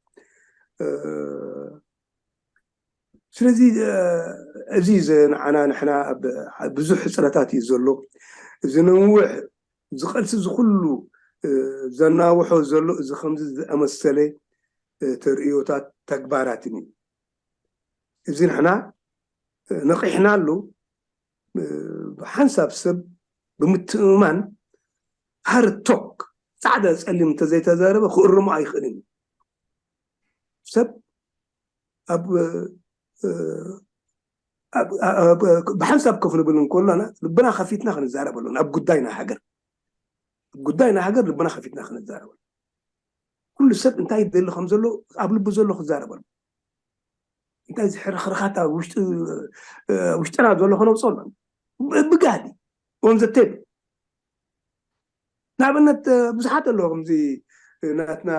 ስለዚ እዚ ንዓና ንሕና ብዙሕ ሕፅረታት እዩ ዘሎ። እዚ ነውሕ ዝቐልሲ ዝኩሉ ዘናውሖ ዘሎ እዚ ከምዚ ዝኣመሰለ ተርእዮታት ተግባራትን እዩ። እዚ ንሕና ነቒሕናሉ ብሓንሳብ ሰብ ብምትእምማን ሃርቶክ ፃዕዳ ፀሊም እንተዘይተዛረበ ክእርሞ ኣይኽእልን እዩ። ሰብ ኣብ ብሓንሳብ ኮፍ ንብል እንከሎና ልብና ከፊትና ክንዛረበሉ ኣብ ጉዳይ ናይ ሃገር ኣብ ጉዳይ ናይ ሃገር ልብና ከፊትና ክንዛረበሉ ኩሉ ሰብ እንታይ ይደሊ ከም ዘሎ ኣብ ልቡ ዘሎ ክዛረበሉ እንታይ ዝሕርኽርኻት ውሽጥና ዘሎ ከነውፅኦ ኣሎ ብጋህዲ on the table። ንኣብነት ብዙሓት ኣለዉ ከምዚ ናትና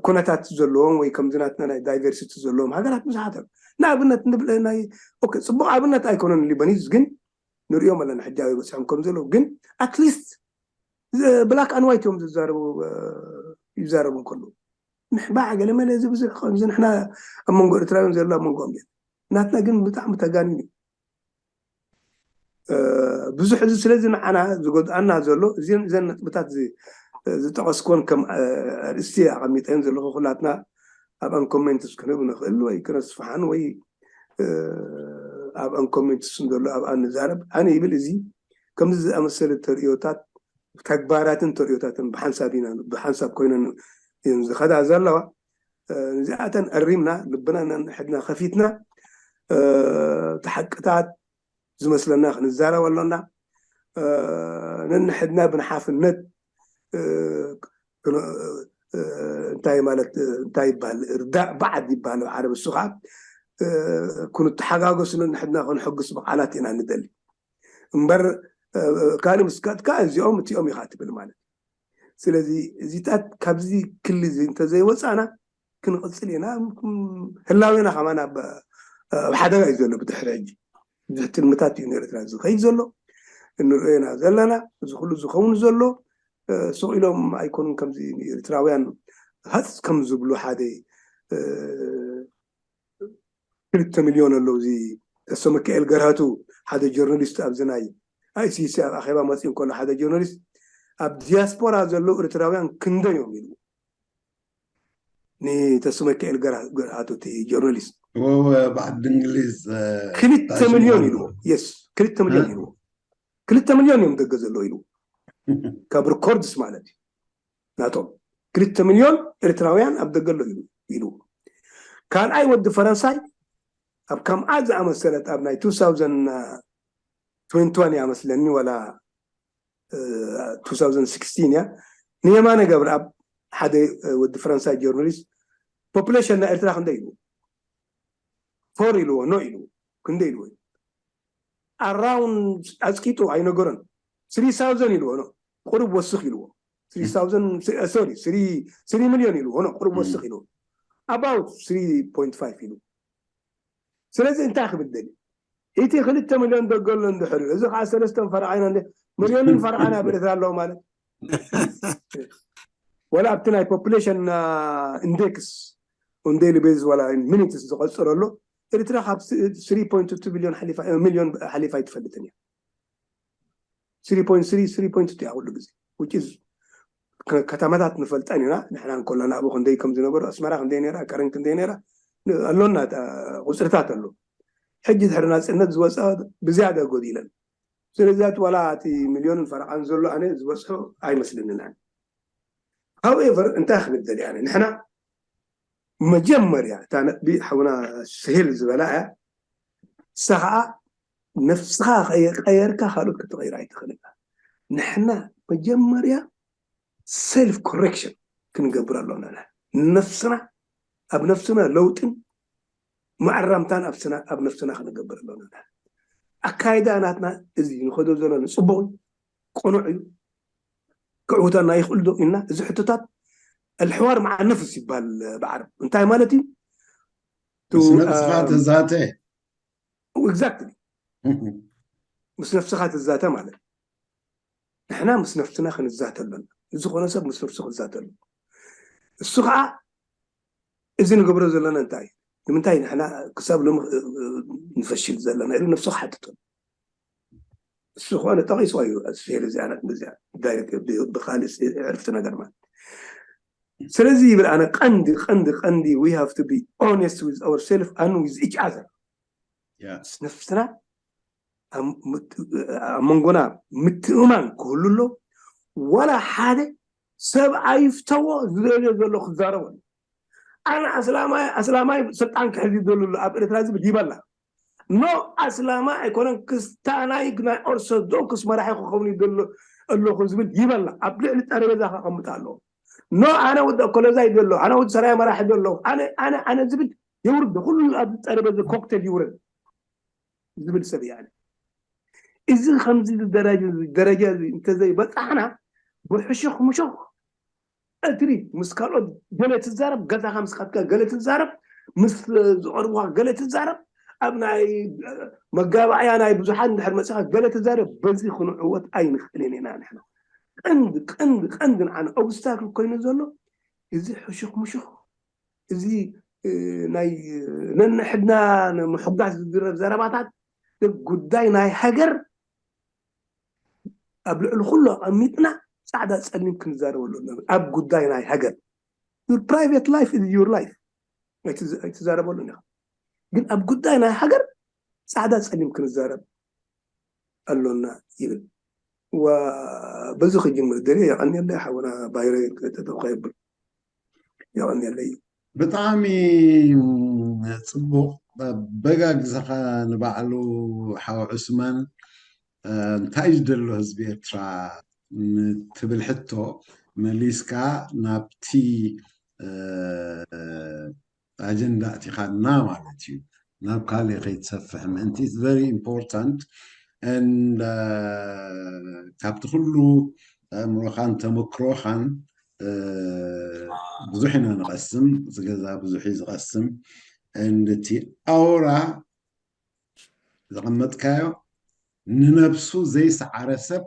ኩነታት ዘለዎም ወይ ከምዚ ናትና ናይ ዳይቨርሲቲ ዘለዎም ሃገራት ብዙሓት ኣለዉ። ንኣብነት ንብል ናይ ኦኬ ፅቡቕ ኣብነት ኣይኮነን ሊበኒዝ ግን ንሪኦም ኣለና ሕጂ ኣበይ በፂሖም ከም ዘለዉ ግን ኣትሊስት ብላክ ኣን ዋይት እዮም ዝዛረቡ ይዛረቡ እንከለዉ ምሕባዕ ገለ መለ እዚ ብዙሕ ከምዚ ንሕና ኣብ መንጎ ኤርትራውያን ዘሎ ኣብ መንጎኦም ናትና ግን ብጣዕሚ ተጋኒኑ ብዙሕ እዚ ስለዚ ንዓና ዝጎድኣና ዘሎ እዘን ነጥብታት ዝጠቐስኮን ከም ኣርእስቲ ኣቐሚጠን ዘለኹ ኩላትና ኣብ ኣንኮሜንትስ ክንህብ ንኽእል ወይ ክነስፍሓን ወይ ኣብ ኣንኮሜንትስ ዘሎ ኣብኣ ንዛረብ ኣነ ይብል እዚ ከምዚ ዝኣመሰለ ተርእዮታት ተግባራትን ተርእዮታትን ብሓንሳብ ኢና ብሓንሳብ ኮይነን እየን ዝኸዳ ዘለዋ እዚኣተን ኣሪምና ልብና ነንሕድና ከፊትና ተሓቅታት ዝመስለና ክንዛረብ ኣሎና ነንሕድና ብንሓፍነት እንታይ ማለት እንታይ ይበሃል ርዳእ ባዕድ ይበሃል ዓረብ እሱ ከዓ ክንተሓጋገሱ ነንሕድና ክንሕግስ ብቃላት ኢና ንደሊ እምበር ካልእ ምስካትካ እዚኦም እቲኦም ኢኻ ትብል ማለት ስለዚ እዚታት ካብዚ ክሊ እዚ እንተዘይወፃና ክንቕፅል ኢና ህላዌና ከማን ኣብ ሓደጋ እዩ ዘሎ ብድሕሪ ሕጂ ብዙሕ ትልምታት እዩ ንኤርትራ ዝኸይድ ዘሎ እንሪኦ ኢና ዘለና እዚ ኩሉ ዝኸውን ዘሎ ስቕ ኢሎም ኣይኮኑን ከምዚ ንኤርትራውያን ሃፅ ከም ዝብሉ ሓደ ክልተ ሚልዮን ኣለዉ እዚ ተሰመክኤል ገርሃቱ ሓደ ጆርናሊስት ኣብዚ ናይ ኣይሲሲ ኣብ ኣኼባ መፅኡ ከሎ ሓደ ጆርናሊስት ኣብ ዲያስፖራ ዘለዉ ኤርትራውያን ክንደይ እዮም ኢሉ ንተስመ ሚካኤል ገርሃቱ እቲ ጆርናሊስት ብዓዲ እንግሊዝ ክልተ ሚልዮን ኢልዎ የስ ክልተ ሚልዮን ኢልዎ ክልተ ሚልዮን እዮም ደገ ዘሎ ኢሉ ካብ ሪኮርድስ ማለት እዩ ናቶም ክልተ ሚልዮን ኤርትራውያን ኣብ ደገ ኣሎ ኢሉ ካልኣይ ወዲ ፈረንሳይ ኣብ ከምኣ ዝኣመሰለት ኣብ ናይ two thousand twenty one እያ መስለኒ ወላ two thousand sixteen እያ ንየማነ ገብረኣብ ሓደ ወዲ ፈረንሳይ ጆርናሊስት ፖፕሌሽን ናይ ኤርትራ ክንደይ እዩ ፎር ኢልዎ፣ ኖ ኢልዎ። ክንደይ ኢልዎ እዩ? ኣራውንድ ኣጽቂጡ ኣይነገሮን። ስሪ ሳውዘንድ ኢልዎ፣ ኖ፣ ቁሩብ ወስኽ ኢልዎ። ስሪ ሳውዘንድ፣ ሶሪ፣ ስሪ ሚልዮን ኢልዎ፣ ኖ፣ ቁሩብ ወስኽ ኢልዎ። ኣባውት ስሪ ፖይንት ፋይቭ ኢልዎ። ስለዚ እንታይ ክብል ደልዩ? እቲ ክልተ ሚልዮን ደገሎ እንድሕር እዩ፣ እዚ ከዓ ሰለስተን ፈርዓና እንደ ሚልዮንን ፈርዓና ኣብ ኤርትራ ኣለዎ ማለት። ወላ ኣብቲ ናይ ፖፑሌሽን ኢንዴክስ ኦን ዴይሊ ቤዝስ ዋላ ሚኒትስ ዝቐፅረሉ፣ ኤርትራ ካብ ስሪ ፖይንት ቱ ቢልዮን ሓሊፋ፣ ሚልዮን ሓሊፋ ኣይትፈልጥን እያ። ስሪ ፖይንት ስሪ፣ ስሪ ፖይንት ቱ እያ ኩሉ ግዜ። Which is ከ-፣ ከተማታት ንፈልጠን ኢና። ንሕና እንከለና ኣብኡ ክንደይ ከም ዝነበሩ፣ ኣስመራ ክንደይ ነይራ፣ ከረን ክንደይ ነይራ፣ ን-፣ ኣሎና፣ እ፣ ቁፅርታት ኣሎ። ሕጂ ድሕሪ ናፅነት ዝወፃ ብዝያዳ ጎዲለን። ስለዚ ዋላ እቲ ሚልዮንን ፈረቓን ዘሎ ኣነ ዝበፅሑ ኣይመስልንን ኣነ። ሃውኤቨር፣ እንታይ ክብል ደልየ ኣነ? ንሕና መጀመርያ እታ ነጥቢ ሓውና ስሄል ዝበላ እያ። ንሳ ኸዓ ነፍስኻ ከየቀየርካ ካልኦት ክትቐይር ኣይትኽእልን። ንሕና መጀመርያ ሰልፍ ኮሬክሽን ክንገብር ኣሎና። ነፍስና፣ ኣብ ነፍስና ለውጥን ማዕራምታን ኣብ ስና-፣ ኣብ ነፍስና ክንገብር ኣሎና። ኣካይዳ ናትና እዚ ንኸዶ ዘሎ ንጽቡቕ እዩ፣ ቅኑዕ እዩ፣ ክዕውተና ይኽእል ዶ ኢልና፣ እዚ ሕቶታት ኣልሕዋር መዓ ነፍስ ይባል ብዓረብ። እንታይ ማለት እዩ? ቱ-፣ ምስ ነብስኻ ኣም፣ ትዛተ። ኤግዛክትሊ። ምስ ነፍስኻ ትዛተ ማለት። ንሕና ምስ ነፍስና ክንዛተ ኣሎና። ዝኾነ ሰብ ምስ ነፍሱ ክዛተ ኣሎ። እሱ ኸዓ እዚ ንገብሮ ዘለና እንታይ እዩ? ንምንታይ ንሕና ክሳብ ሎሚ፣ እ፣ እ፣ ንፈሽል ዘለና? ኢሉ ነፍሱ ክሓትት ኣሎ። እሱ ኾነ ጠቒስዋ እዩ፣ ስፌር እዚኣ ናት፣ እዚኣ ዳይሬክት ብ-፣ ብኻልእ ስ-፣ ዕርፍቲ ነገር ማለት። ስለዚ ይብል ኣነ፣ ቀንዲ፣ ቀንዲ፣ ቀንዲ፣ we have to be honest with ourselves and with each other። ያ። ምስ ነፍስና ኣብ ምት-፣ ኣብ መንጎና ምትእምማን ክህሉ ኣሎ። ዋላ ሓደ ሰብ ኣይፍተዎ፣ ዝደልዮ ዘሎ ክዛረብ ኣሎ። ኣነ ኣስላማይ፣ ኣስላማይ ስልጣን ክሕዝ ይደሊ ኣሎ ኣብ ኤርትራ ዝብል ይበላ። ኖ፣ ኣስላማይ ኣይኮነን፣ ክስታናይ ናይ ኦርቶዶክስ መራሒ ክኸውን ይደሊ ኣለኹ ዝብል ይበላ። ኣብ ልዕሊ ጠረጴዛ ከቐምጥ ኣለዎ። ኖ፣ ኣነ ወዲ ኣኮለዛ ይደሎ፣ ኣነ ወዲ ሰራየ መራሒ ደሎ፣ ኣነ፣ ኣነ፣ ኣነ ዝብል የውርዶ። ኩሉ ኣብ ጠረጴዛ ኮክቴል ይውረድ ዝብል ሰብ እየ ኣነ። እዚ ከምዚ ደረጃ፣ ደረጃ እዚ እንተዘይበጻሕና፣ ብሕሹኽ ምሹኽ ቀትሪ ምስ ካልኦት ገለ ትዛረብ፣ ገዛኻ ምስ ከድካ ገለ ትዛረብ፣ ምስ ዝቐርቡኻ ገለ ትዛረብ፣ ኣብ ናይ መጋባእያ ናይ ብዙሓት እንድሕር መጺኻ ገለ ትዛረብ፣ በዚ ክንዕወት ኣይንኽእልን ኢና ንሕና። ቀንዲ፣ ቀንዲ፣ ቀንዲ ንዓና ኦብስታክል ኮይኑ ዘሎ እዚ ሕሹኽ ምሹኽ፣ እዚ፣ እ፣ ናይ ነንሕድና ንምሕጓስ ዝዝረብ ዘረባታት፣ ጉዳይ ናይ ሃገር ኣብ ልዕሊ ኩሉ ኣቐሚጥና ጻዕዳ ጸሊም ክንዛረበሉ ኣለና። ኣብ ጉዳይ ናይ ሃገር፣ your private life is your life፣ ኣይትዝ-፣ ኣይትዛረበሉን ኢኻ። ግን ኣብ ጉዳይ ናይ ሃገር ጻዕዳ ጸሊም ክንዛረብ ኣሎና ይብል። ዋ፣ በዚ ክጅምር ደልየ። የቐንየለይ ሓውና ባይረ፣ ጠጠው ከየብል። የቐንየለይ። ብጣዕሚ ጽቡቕ። በጋግዝኻ ንባዕሉ ሓው ዑስማን፣ እ፣ እንታይ እዩ ዝደሎ ህዝቢ ኤርትራ ንትብል ሕቶ መሊስካ ናብቲ፣ እ፣ ኣጀንዳ ኣእቲኻና ማለት እዩ። ናብ ካልእ ከይትሰፍሕ ምእንቲ፣ it's very important። And፣ እ፣ ካብቲ ኩሉ ኣእምሮኻን ተመክሮኻን፣ እ፣ ብዙሕ ኢና ንቐስም፣ እዚ ገዛ ብዙሕ እዩ ዝቐስም። And እቲ ኣውራ ዘቐመጥካዮ፣ ንነብሱ ዘይሰዓረ ሰብ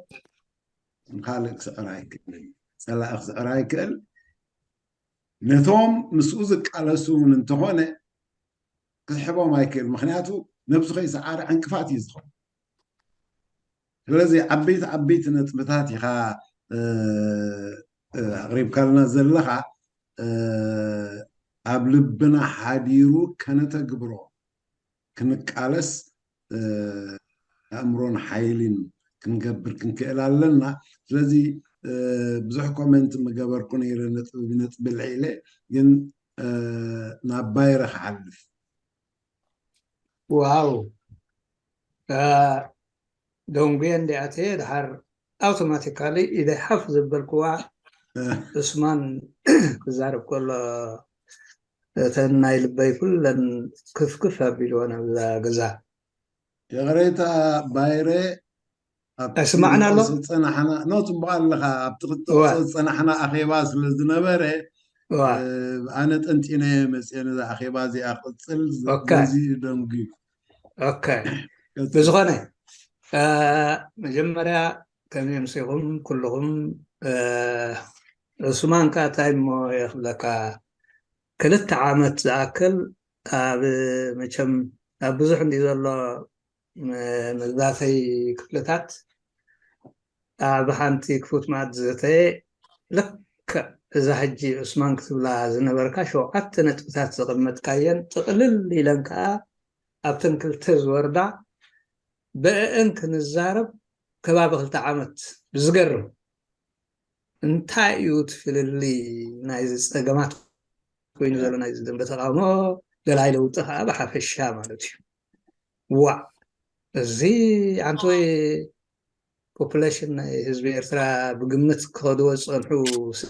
ንኻልእ ክስዕር ኣይክእልን፣ ጸላኢ ክስዕር ኣይክእል። ነቶም ምስኡ ዝቃለሱ እውን እንተኾነ ክስሕቦም ኣይክእል፣ ምኽንያቱ ነብሱ ከይሰዓረ ዕንቅፋት እዩ ዝኸውን። ስለዚ ዓበይቲ ዓበይቲ ነጥብታት ኢኻ፣ እ፣ እ፣ ኣቕሪብካልና ዘለኻ፣ እ፣ ኣብ ልብና ሓዲሩ ከነተግብሮ፣ ክንቃለስ፣ እ፣ ኣእምሮን ሓይሊን ክንገብር ክንክእል ኣለና። ስለዚ፣ እ፣ ብዙሕ ኮመንት ምገበርኩ ነይረ፣ ነጥቢ ብነጥቢ ልዒለ፣ ግን፣ እ፣ ናብ ባይረ ክሓልፍ። ዋው። እ፣ ደንጉየ እንዲኣ እትየ፣ ድሓር ኣውቶማቲካሊ ኢደይ ሓፍ ዘበልክዋ፣ እ። ዑስማን ክዛረብ ከሎ፣ እተን ናይ ልበይ ኩለን ክፍክፍ ኣቢልወን ኣብዛ ገዛ። ይቕሬታ ባይረ፣ ኣብቲ ኣይስማዕን ኣሎ? ዝጸናሕና፣ ኖ፣ ጽቡቕ ኣለኻ። ኣብቲ ክትጠቕሶ እዋ። ዝጸናሕና ኣኼባ ስለ ዝነበረ፣ እዋ። እ፣ ኣነ ጠንጢነ መጽየ ነዛ ኣኼባ እዚኣ ክቕጽል ዝ-፣ ኦኬ። በዚ ደንጉዩ። ኦኬ። ቀጽል። ብዝኾነ፣ እ፣ መጀመርያ ከመይ ኣምሲኹም ኩልኹም? እ፣ ዑስማን ከኣ እንታይ እሞ የኽብለካ፣ ክልተ ዓመት ዝኣክል ኣብ፣ መቸም ኣብ ብዙሕ እንዲ ዘሎ ም-፣ መዛተይ ክፍልታት ኣብ ሓንቲ ክፉት መኣዲ ዘተየ። ልክዕ እዛ ሕጂ ዑስማን ክትብላ ዝነበርካ ሸውዓተ ነጥብታት ዘቐመጥካየን ጥቕልል ኢለን ከኣ ኣብተን ክልተ ዝወርዳ ብእአን ክንዛረብ ከባቢ ክልተ ዓመት። ብዝገርም እንታይ እዩ እቲ ፍልልይ ናይዚ ጸገማት ኮይኑ ዘሎ ናይዚ ደንበ ተቃውሞ፣ ደላይ ለውጢ ከዓ ብሓፈሻ ማለት እዩ። ዋ፣ እዚ ኣንቶይ ፖፑሌሽን ናይ ህዝቢ ኤርትራ ብግምት ክኸድዎ ዝጸንሑ ሲ፣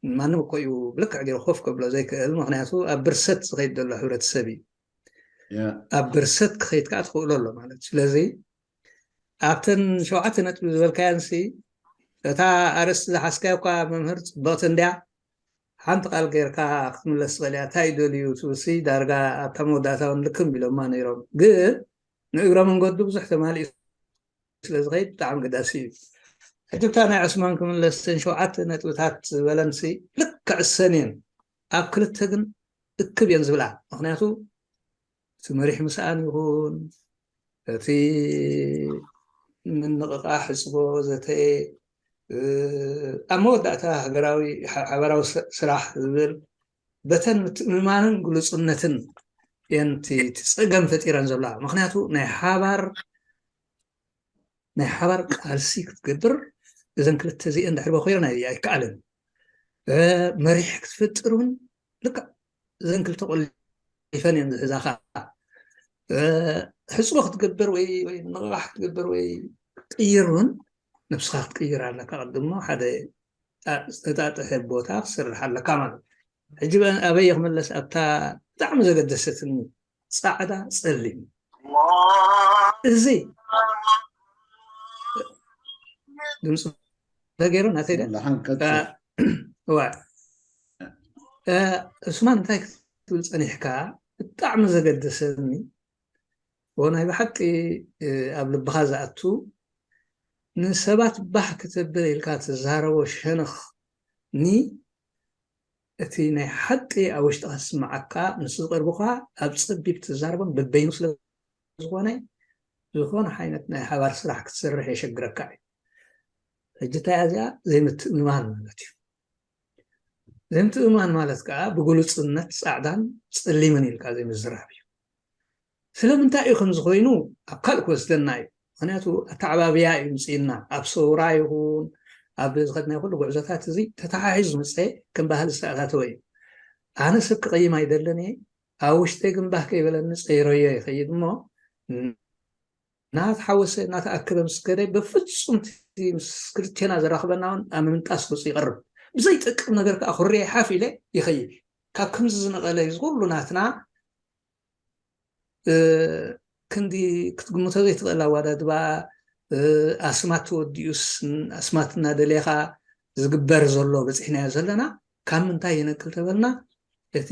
ማንም እኮ እዩ ብልክዕ ገይሩ ኮፍ ከብሎ ዘይክእል። ምክንያቱ ኣብ ብርሰት ዝኸይድ ዘሎ ሕብረተሰብ እዩ። ያ። ኣብ ብርሰት ክኸይድ ከዓ ትኽእሎ ኣሎ ማለት እዩ። ስለዚ ኣብተን ሸውዓተ ነጥቢ ዝበልካየን ሲ፣ እታ ኣርእስቲ ዝሓዝካዮ እኳ መምህር ጽብቕቲ እንድያ፣ ሓንቲ ቃል ጌርካ ክትምለስ ትኽእል እያ። እንታይ እዩ ደልዩ ትብል ሲ፣ ዳርጋ ኣብታ መወዳእታ እውን ልክም ኢሎማ ነይሮም። ግን ንእግረ መንገዱ ብዙሕ ተማሊኡ ስለ ዝኸይድ ብጣዕሚ ኣገዳሲ እዩ። ሕጂ ብታ ናይ ዑስማን ክምለስ፣ እተን ሸውዓተ ነጥብታት ዝበለን ሲ፣ ልክዕ እሰን እየን። ኣብ ክልተ ግን እክብ እየን ዝብላ። ምክንያቱ እቲ መሪሕ ምስኣን ይኹን፣ እቲ ምንቕቓሕ ሕጽቦ ዘተየ፣ እ፣ ኣብ መወዳእታ ሃገራዊ፣ ሓ-፣ ሓባራዊ ስ-፣ ስራሕ ዝብል፣ በተን ምትእምማንን ግሉጽነትን እየን እቲ፣ እቲ ጸገም ፈጢረን ዘለዋ። ምክንያቱ ናይ ሓባር፣ ናይ ሓባር ቃልሲ ክትገብር እዘን ክልተ እዚአን ድሕሪ በኮይረን ኣይ-፣ ኣይከኣልን። እ፣ መሪሕ ክትፈጥር እውን ልክዕ እዘን ክልተ ቆሊፈን እየን ዝሕዛኻ። እ፣ ሕጽቦ ክትገብር ወይ፣ ወይ ምንቕቓሕ ክትገብር ወይ ክትቅይር እውን ነብስኻ ክትቅይር ኣለካ። ቅድሞ ሓደ ጣ-፣ ዝተጣጠሐ ቦታ ክትሰርሕ ኣለካ ማለት እዩ። ሕጂ በ-፣ ኣበይ ክምለስ? ኣብታ ብጣዕሚ ዘገደሰትኒ ጻዕዳ ጸሊም። እዚ ድምፂ ተገይሩ ናተይ ደ? ደሓን ቀጽል። እ፣ እዋ። እ፣ ዑስማን እንታይ ክትብል ጸኒሕካ? ብጣዕሚ ዘገደሰኒ ወ ናይ ብሓቂ፣ እ፣ ኣብ ልብኻ ዝኣቱ ንሰባት ባህ ክተብል ኢልካ ትዛረቦ ሸነኽ ኒ እቲ ናይ ሓቂ ኣብ ውሽጥኻ ዝስምዓካ ምስ ዝቐርቡኻ ኣብ ጸቢብ ትዛረቦም በበይኑ ስለ ዝኾነ፣ ዝኾነ ዓይነት ናይ ሓባር ስራሕ ክትሰርሕ የሸግረካ እዩ። ሕጂ እንታይ እያ እዚኣ? ዘይምትእምማን ማለት እዩ። ዘይምትእምማን ማለት ከዓ ብግሉጽነት ጻዕዳን ጸሊምን ኢልካ ዘይምዝራብ እዩ። ስለምንታይ እዩ ከምዚ ኮይኑ? ኣብ ካልእ ክወስደና እዩ። ምክንያቱ ኣተዓባብያ እዩ ምጽእና። ኣብ ሰውራ ይኹን ኣብ ዝኸድናዮ ኩሉ ጉዕዞታት እዚ ተተሓሒዙ ዝመጸ ከም ባህሊ ዝተኣታተወ እዩ። ኣነ ሰብ ክቐይም ኣይደለን እየ። ኣብ ውሽጠይ ግን ባህ ከይበለኒ ጸይረዮ ይኸይድ እሞ፣ እናተሓወሰ እናተኣከበ ምስ ከደ፣ በፍጹም እቲ ምስ ክልቴና ዘራኽበና እውን ኣብ ምምንጣስ ገጹ ይቐርብ። ብዘይጠቅም ነገር ከዓ ኩርየ ሓፍ ኢለ ይኸይድ። ካብ ከምዚ ዝነቐለ እዩ ዝኩሉ ናትና፣ እ፣ ክንዲ ክትግምቶ ዘይትኽእል ኣወዳድባ፣ እ፣ ኣስማት ተወዲኡስ ን-፣ ኣስማት እናደሌኻ ዝግበር ዘሎ በፂሕናዮ ዘለና። ካብ ምንታይ ይነቅል ተበልና፣ እቲ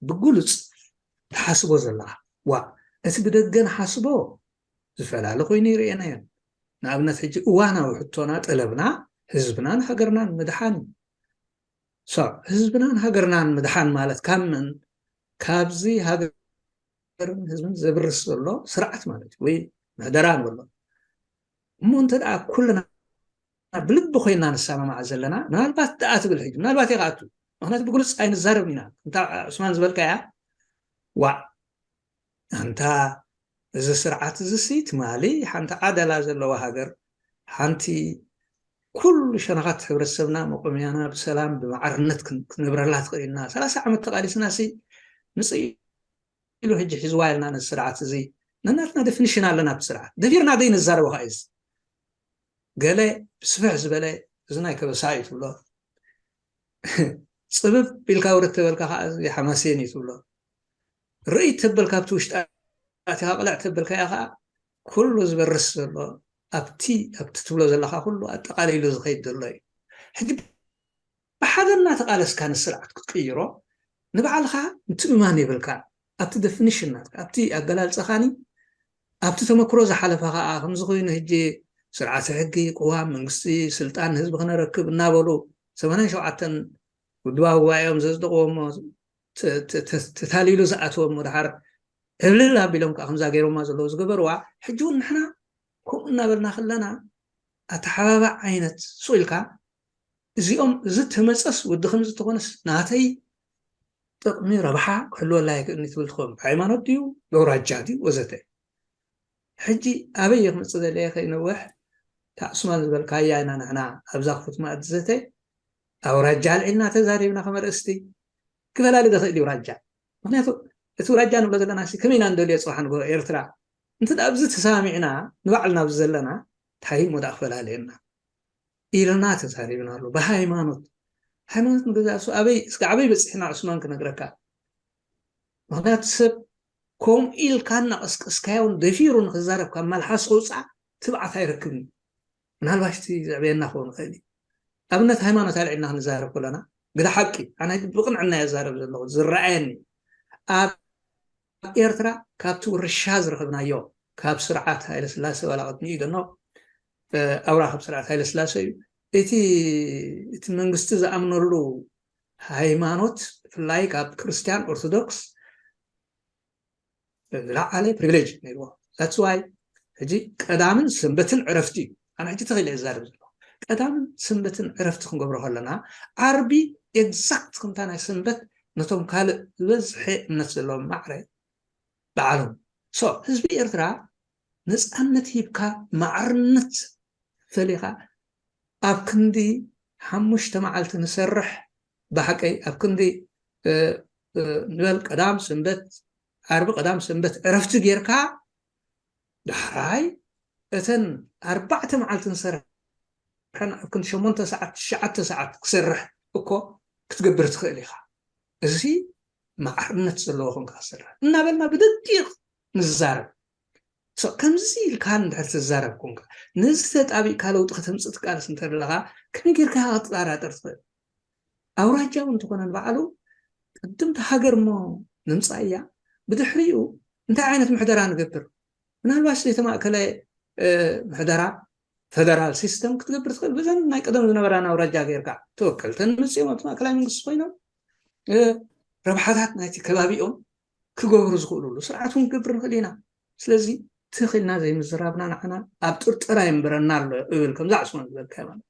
ብግሉፅ ትሓስቦ ዘለኻ፣ ዋ፣ እቲ ብደገ ንሓስቦ ዝፈላለ ኮይኑ ይርእየናዮ። ንኣብነት ሕጂ እዋናዊ ሕቶና፣ ጠለብና ህዝብናን ሃገርናን ምድሓን እዩ። ሶ፣ ህዝብናን ሃገርናን ምድሓን ማለት ካብ መን? ካብዚ ሃገርን ህዝብን ዘብርስ ዘሎ ስርዓት ማለት እዩ፣ ወይ ምሕደራ ንበሎ። እሞ እንተ ደኣ ኩልና ብልቢ ኮይና ንሰማማዕ ዘለና፣ ምናልባት ደኣ ትብል ሕጂ፣ ምናልባት እየ ክኣቱ፣ ምክንያቱ ብግሉጽ ኣይንዛረብን ኢና። እንታ ዑስማን ዝበልካያ፣ ዋዕ፣ ኣንታ እዚ ስርዓት እዚ ሲ ትማሊ ሓንቲ ዓደላ ዘለዋ ሃገር፣ ሓንቲ ኩሉ ሸነኻት ሕብረተሰብና መቆምያና ብሰላም ብማዕርነት ክን-፣ ክንነብረላ ትኽእል ኢና። ሰላሳ ዓመት ተቓሊስና ሲ ምጽእ ኢሉ ሕጂ ሒዝዋ ኢልና ነዚ ስርዓት እዚ ነናትና ደፊኒሽን ኣለና። ብስርዓት ደፊርና ደይ ንዛረቦ ከዓ እዚ ገለ ብስፍሕ ዝበለ እዚ ናይ ከበሳ እዩ ትብሎ። ጽብብ ኢልካ ውረድ ተበልካ ከዓ እዚ ሓማሴን እዩ ትብሎ። ርእይ ተበልካ ኣብቲ ውሽጢ ኣቲኻ ቅልዕ ተበልካ እያ ከዓ ኩሉ ዝበርስ ዘሎ ኣብቲ ኣብቲ ትብሎ ዘለካ ኩሉ ኣጠቃሊሉ ዝኸይድ ዘሎ እዩ። ሕጂ ብሓደ እናተቃለስካ ንስርዓት ክትቅይሮ ንባዕልካ ምትእምማን የብልካ። ኣብቲ ደፊኒሽን ናትካ ኣብቲ ኣገላልፀኻኒ ኣብቲ ተመክሮ ዝሓለፈ ከዓ ከምዚ ኮይኑ ሕጂ ስርዓተ ሕጊ ቅዋም መንግስቲ ስልጣን ህዝቢ ክነረክብ እናበሉ ሰማንያን ሸውዓተን ውድባዊ ጉባኤኦም ዘጽደቕዎ እሞ ተታሊሉ ዝኣተወ እሞ ድሓር ዕብልል ኣቢሎም ከዓ ከምዛ ገይሮማ ዘለዉ ዝገበርዋ ሕጂ እውን ንሕና ከምኡ እናበልና ከለና ኣተሓባባዕ ዓይነት ሱቕ ኢልካ እዚኦም እዚ ተመፀስ ወዲ ከምዚ ተኾነስ ናተይ ጥቕሚ ረብሓ ክሕልወላ ይክእልኒ ትብል ትኸውን ብሃይማኖት ድዩ ብኣውራጃ ድዩ ወዘተ ሕጂ ኣበይ ክመፅእ ዘለየ ከይነውሕ ታዕስማን ዝበልካያ ኢና ንሕና ኣብዛ ክፉት መኣዲ ዘተ ኣውራጃ ኣልዒልና ተዛሪብና ከመርእስቲ ክፈላለ ዝኽእል እዩ ራጃ ምክንያቱ እቲ ውራጃ ንብሎ ዘለና ከመይ ኢና ንደልዮ ፅባሕ ንግሆ ኤርትራ እንተ ኣብዚ ተሰማሚዕና ንባዕልና ኣብዚ ዘለና እንታይ እሞ ደኣ ክፈላለየና ኢልና ተዛሪብና ኣሎ ብሃይማኖት ሃይማኖት ንገዛእ ሱ ኣበይ እስከ ዓበይ በፂሕና ዕስማን ክነግረካ ምክንያቱ ሰብ ከምኡ ኢልካ እናቀስቀስካዮን ደፊሩ ንክዛረብ ካብ መልሓስ ክውፃእ ትብዓት ኣይረክብን ምናልባሽ እቲ ዘዕበየና ክኸውን ይኽእል እዩ ኣብነት ሃይማኖት ኣልዒልና ክንዛረብ ከለና ግደ ሓቂ ኣነ ብቕንዕና የዛረብ ዘለኹ ዝረኣየኒ ኣብ ኤርትራ ካብቲ ውርሻ ዝረኸብናዮ ካብ ስርዓት ሃይለስላሴ ዋላ ቅድሚኡ ገኖ ኣውራ ካብ ስርዓት ሃይለስላሴ እዩ እቲ እቲ መንግስቲ ዝኣምነሉ ሃይማኖት ብፍላይ ካብ ክርስትያን ኦርቶዶክስ ዝለዓለ ፕሪቪሌጅ ነይርዎ that's why ሕጂ ቀዳምን ሰንበትን ዕረፍቲ እዩ ኣነ ሕጂ ተኽኢለ እዛረብ ዘሎ ቀዳምን ሰንበትን ዕረፍቲ ክንገብሮ ከለና ዓርቢ ኤግዛክት ከምታ ናይ ሰንበት ነቶም ካልእ ዝበዝሐ እምነት ዘለዎም ማዕረ በዓሎም so ህዝቢ ኤርትራ ነፃነት ሂብካ ማዕርነት ፈሊኻ ኣብ ክንዲ ሓሙሽተ መዓልቲ ንሰርሕ ብሓቀይ ኣብ ክንዲ ንበል ቀዳም ሰንበት ዓርቢ ቀዳም ሰንበት ዕረፍቲ ጌርካ ዳሕራይ እተን ኣርባዕተ መዓልቲ ንሰርሐን ኣብ ክንዲ ሸሞንተ ሰዓት ትሽዓተ ሰዓት ክሰርሕ እኮ ክትገብር ትኽእል ኢኻ እዚ ማዕርነት ዘለዎ ኮንካ ክሰርሕ እናበልና ብደቂቕ ንዛረብ ከምዚ ኢልካ እንድሕር ትዛረብ ኮንካ ነዚ ተጣቢቕካ ለውጢ ከተምፅእ ትቃለስ እንተለካ ከመይ ጌርካ ክትጠራጠር ትኽእል ኣውራጃ እውን እንተኾነ ንባዕሉ ቅድምቲ ሃገር እሞ ንምፃእ እያ ብድሕሪኡ እንታይ ዓይነት ምሕደራ ንገብር ምናልባሽ ዘይተማእከለ ምሕደራ ፈደራል ሲስተም ክትገብር ትኽእል ብዘን ናይ ቀደም ዝነበራን ኣውራጃ ጌርካ ተወከልተን መፅኦም ኣብቲ ማእከላይ መንግስቲ ኮይኖም ረብሓታት ናይቲ ከባቢኦም ክገብሩ ዝኽእሉሉ ስርዓት እውን ክገብር ንኽእል ኢና ስለዚ ትኽልና ዘይምዝራብና ንዓና ኣብ ጥርጠራ የንብረና ኣሎ እብል ከምዛ ዕስማን ዝበልካዮ ማለት